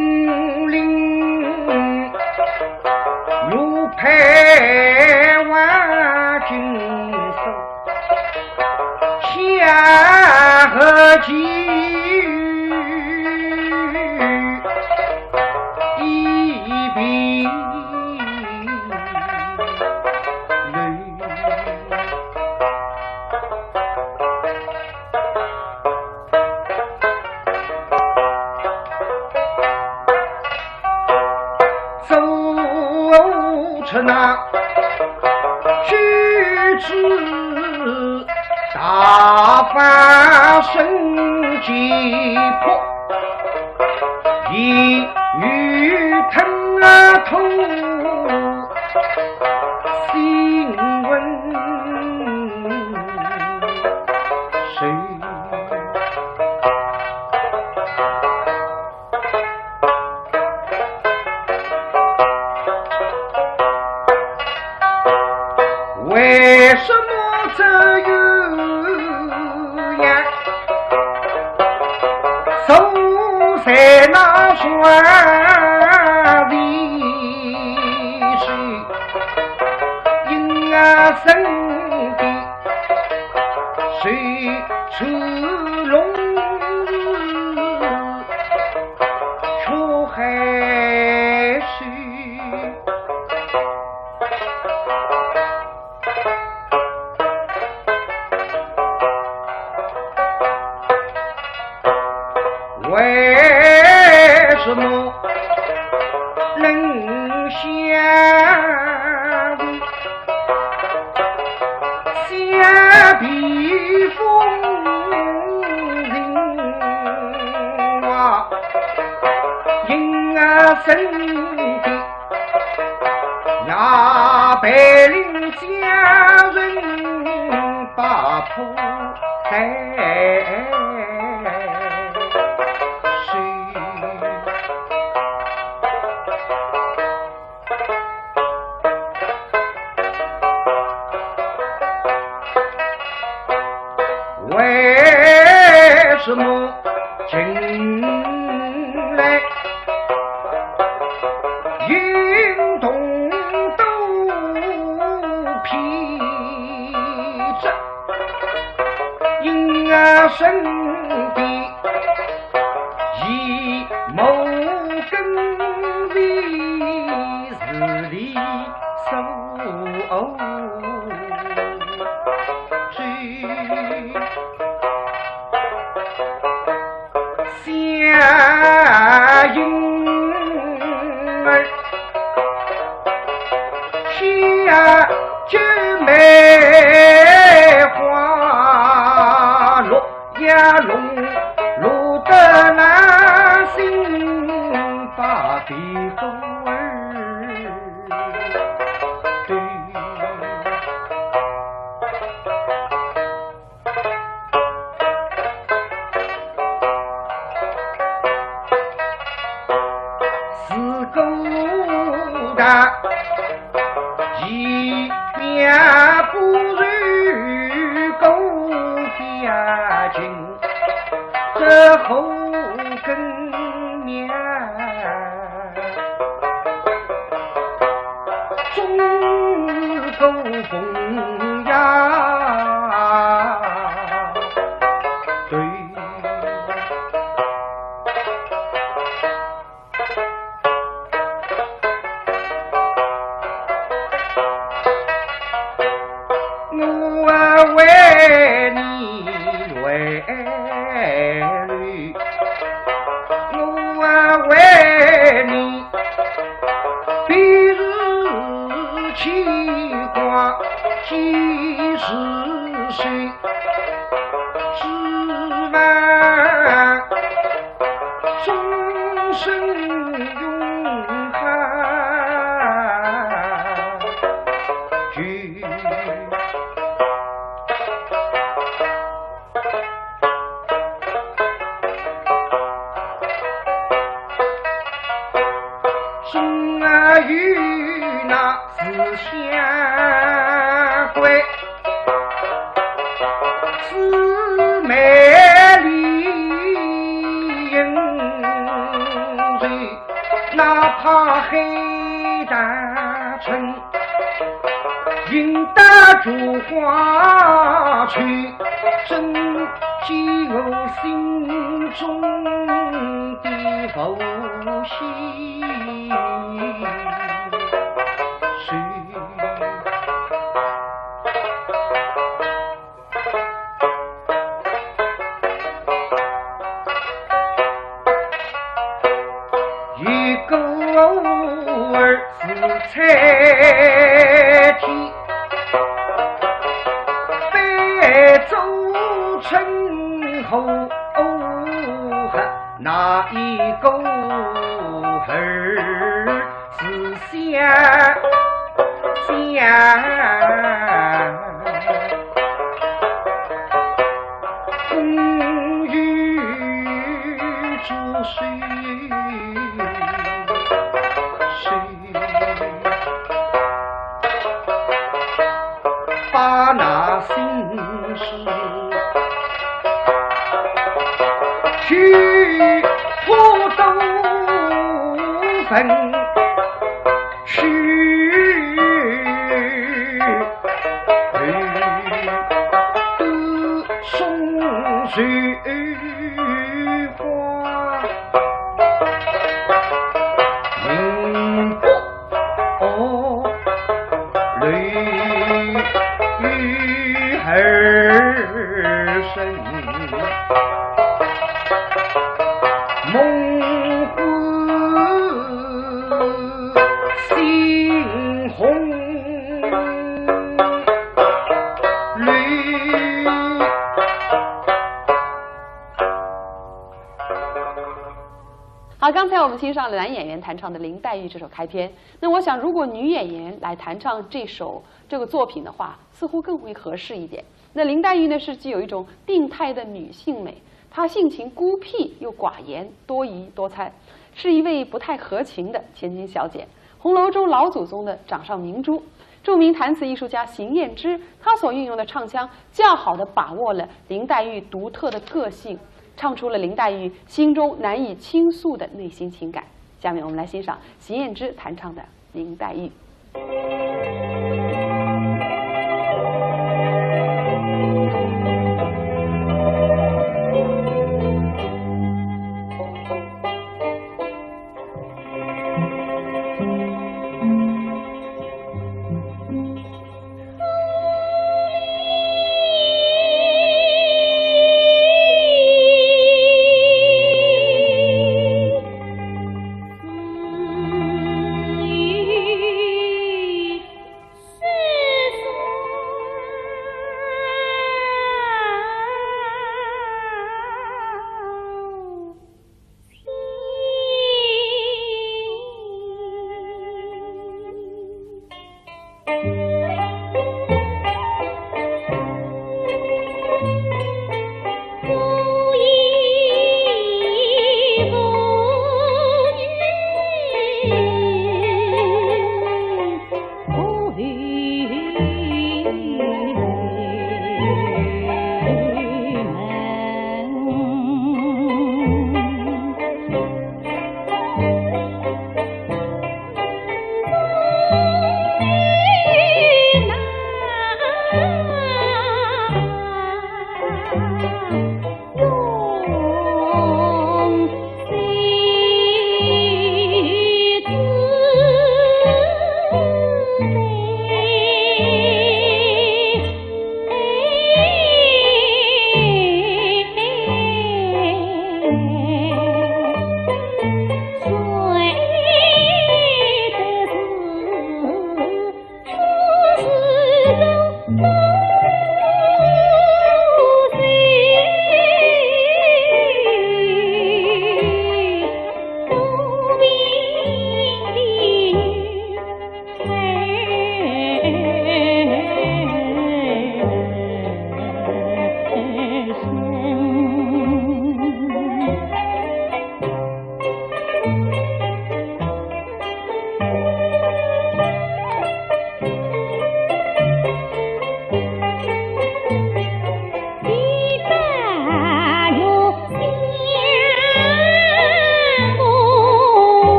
领岳飞万军师，下河去一比走出那举止大发神气魄，一语吞吐新闻。 为什么这有呀？守在那双的手，因啊身边 水出龙日出海水。为什么能下雨？ 下笔风人啊，因啊身边，那白领家人把破带水。儿，喜呀九妹花落呀落，落得那心把地风儿对。 是故大，一面不如各家近，这后更面，中国风呀，对。 我为你泪流，我为你比如牵挂，几时休？只盼 终身永恒聚。终啊有那 是相会，姊妹里应酬，哪怕海棠春，饮得菊花秋，真解我心中的浮心事。 一个儿子在天，被周成后那一个儿 是相相共有主事，把那心事 去不都分去，都送水花。明白 哦，泪雨儿声，梦回心红泪。 好，刚才我们欣赏了男演员弹唱的林黛玉这首开篇。那我想，如果女演员来弹唱这首，这个作品的话，似乎更为合适一点。那林黛玉呢，是具有一种病态的女性美，她性情孤僻又寡言，多疑多猜，是一位不太合情的千金小姐。红楼中老祖宗的掌上明珠，著名弹词艺术家邢燕之，她所运用的唱腔，较好地把握了林黛玉独特的个性， 唱出了林黛玉心中难以倾诉的内心情感。下面我们来欣赏邢燕之弹唱的《林黛玉》。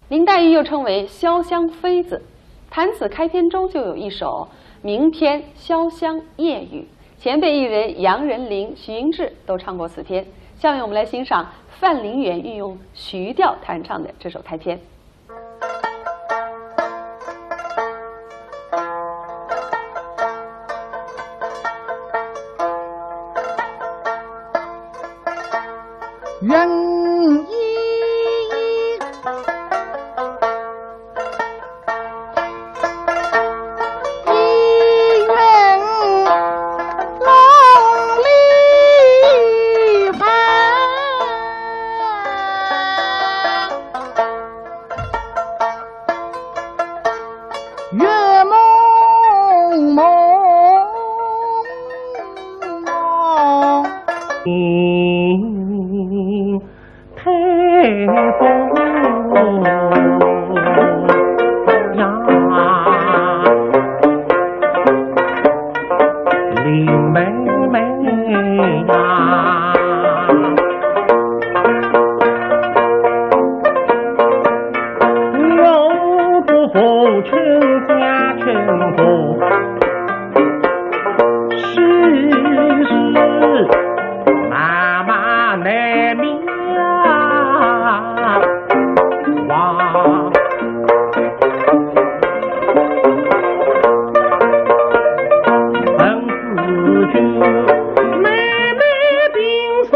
林黛玉又称为潇湘妃子，弹词开篇中就有一首名篇《潇湘夜雨》，前辈艺人杨仁麟、徐英志都唱过此篇。下面我们来欣赏范林元运用徐调弹唱的这首开篇。呀，林妹妹呀，我不服春夏春风。 世事漫漫难免啊，望闻子君妹妹定送。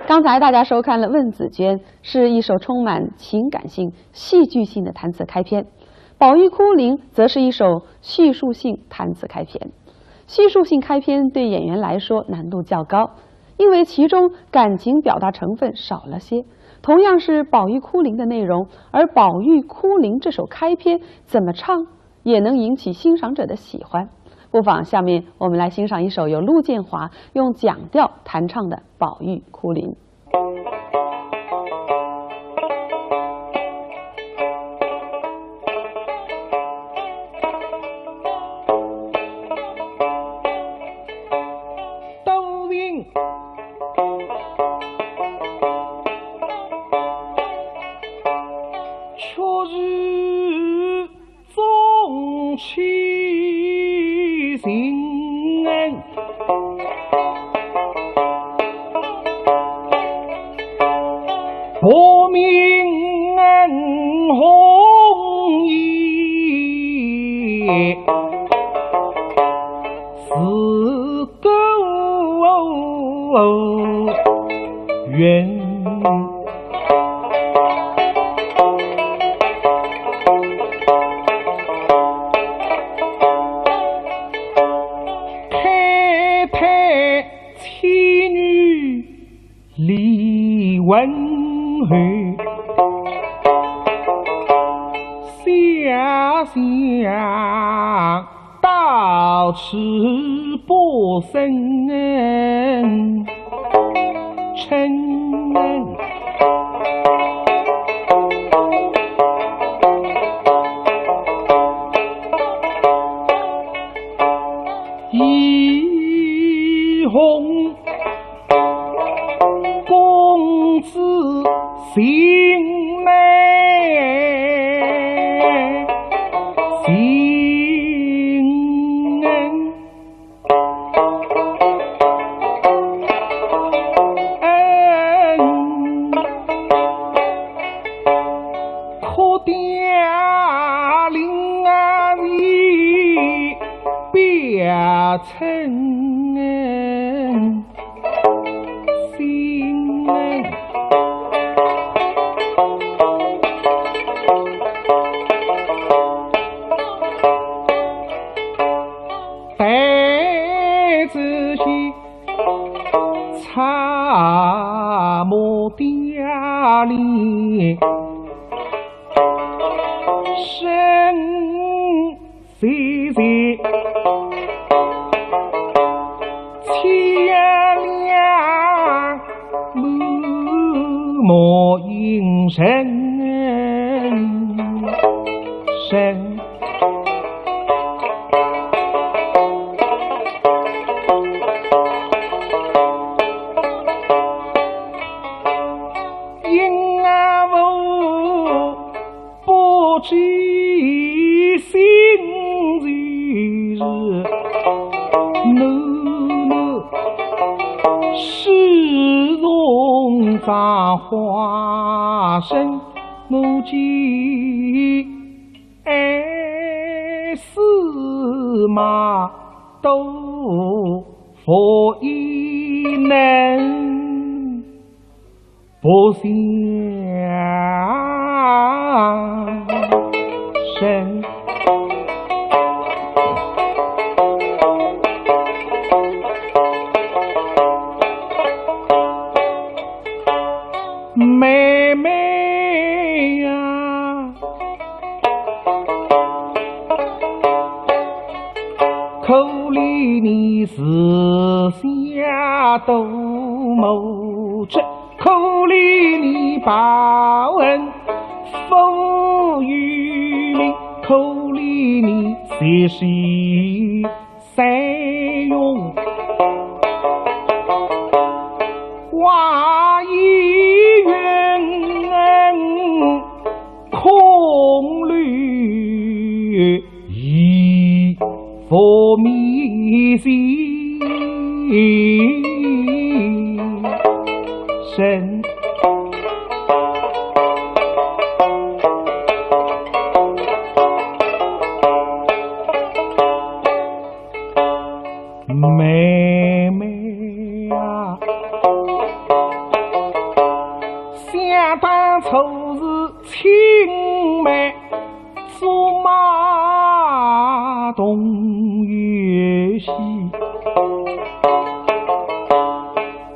刚才大家收看了问紫鹃，是一首充满情感性、戏剧性的弹词开篇。宝玉哭灵则是一首叙述性弹词开篇。叙述性开篇对演员来说难度较高，因为其中感情表达成分少了些。同样是宝玉哭灵的内容，而宝玉哭灵这首开篇怎么唱，也能引起欣赏者的喜欢。不妨下面我们来欣赏一首由陆建华用蒋调弹唱的《宝玉哭灵》。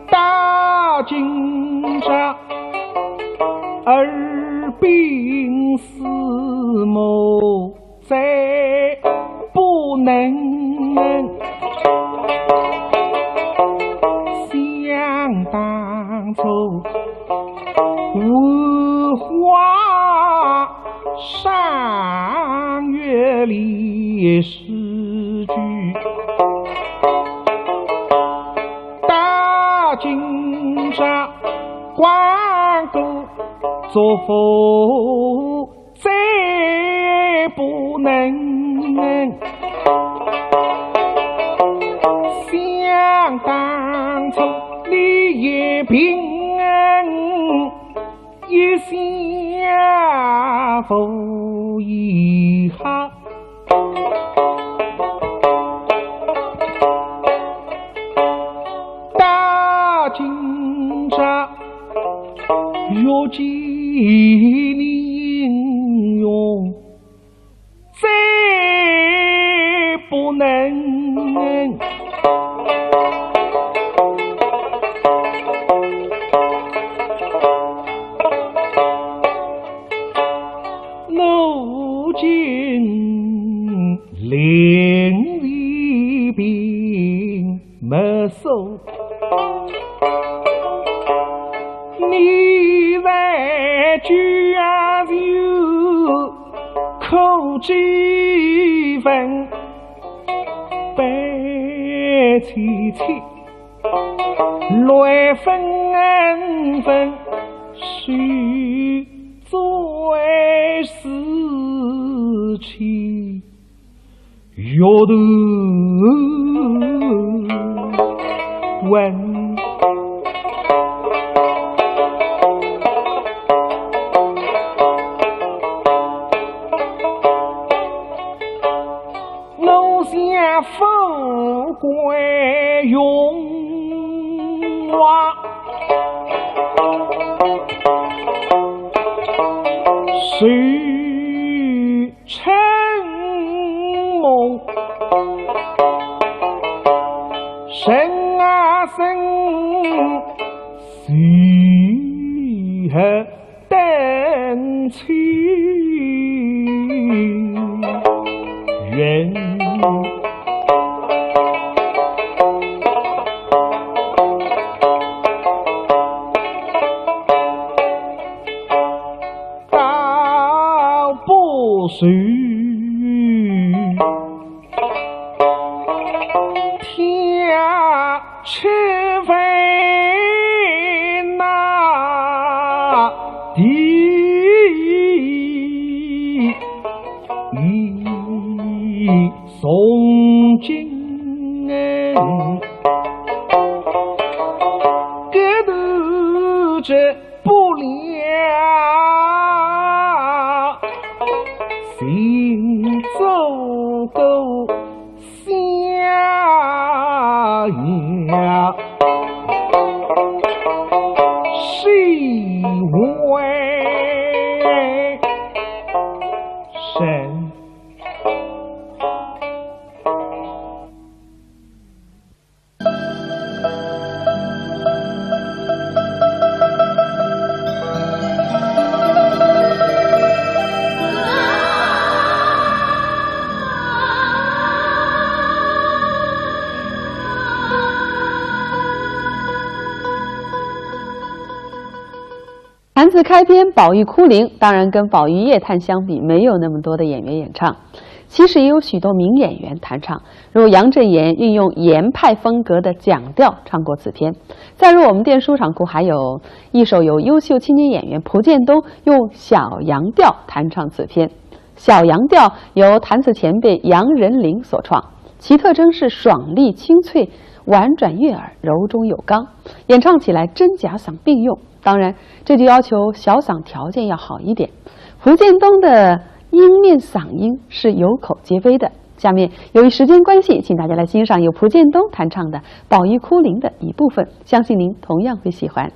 到今朝，二鬓厮磨再不能。想当初，繁华 赏月里诗句，到今朝光顾作赋再不能。想当初李延平 一笑无遗憾。到今朝，欲寄你英雄 再不能。如今临危病 没收。你在家就苦几分，悲戚戚，乱纷纷，谁最思妻？ 欲断魂。我想富贵荣华，谁 春梦，人啊人，谁还等情人？ 道不随天，吃饭那地从今，格斗这 不良，行走过下阳，谁为人？ 谈词开篇，宝玉哭灵，当然跟宝玉夜谈相比，没有那么多的演员演唱。其实也有许多名演员弹唱，如杨振言运用言派风格的蒋调唱过此篇。再如我们店书场库还有一首由优秀青年演员蒲剑东用小杨调弹唱此篇。小杨调由弹词前辈杨仁麟所创，其特征是爽利清脆，婉转悦耳，柔中有刚，演唱起来真假嗓并用。 当然，这就要求小嗓条件要好一点。蒲剑东的音面嗓音是有口皆碑的。下面由于时间关系，请大家来欣赏由蒲剑东弹唱的《宝玉哭灵》的一部分，相信您同样会喜欢。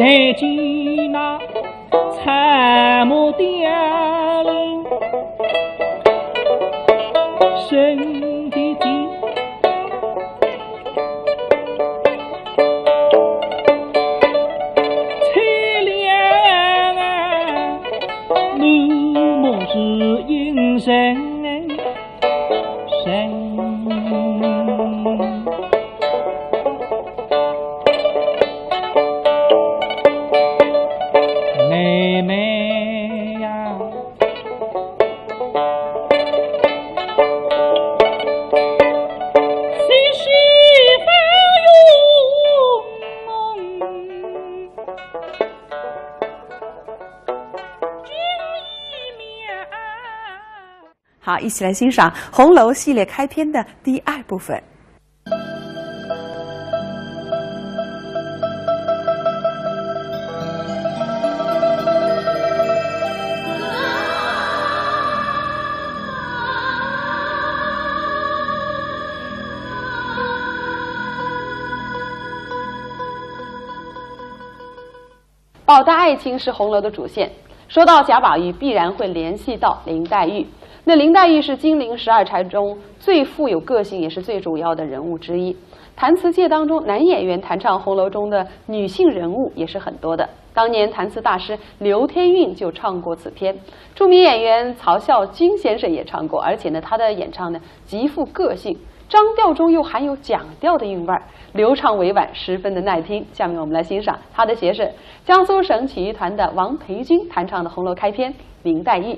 但见那草木雕龙神的的，淒凉啊，满目是阴森。 妹妹呀，好，一起来欣赏《红楼》系列开篇的第二部分。宝黛爱情是《红楼》的主线。说到贾宝玉，必然会联系到林黛玉。那林黛玉是金陵十二钗中最富有个性，也是最主要的人物之一。弹词界当中，男演员弹唱《红楼》中的女性人物也是很多的。当年弹词大师刘天韵就唱过此篇，著名演员曹啸金先生也唱过，而且呢，他的演唱呢极富个性，张调中又含有蒋调的韵味儿，流畅委婉，十分的耐听。下面我们来欣赏他的学生，江苏省曲艺团的王培君弹唱的《红楼》开篇《林黛玉》。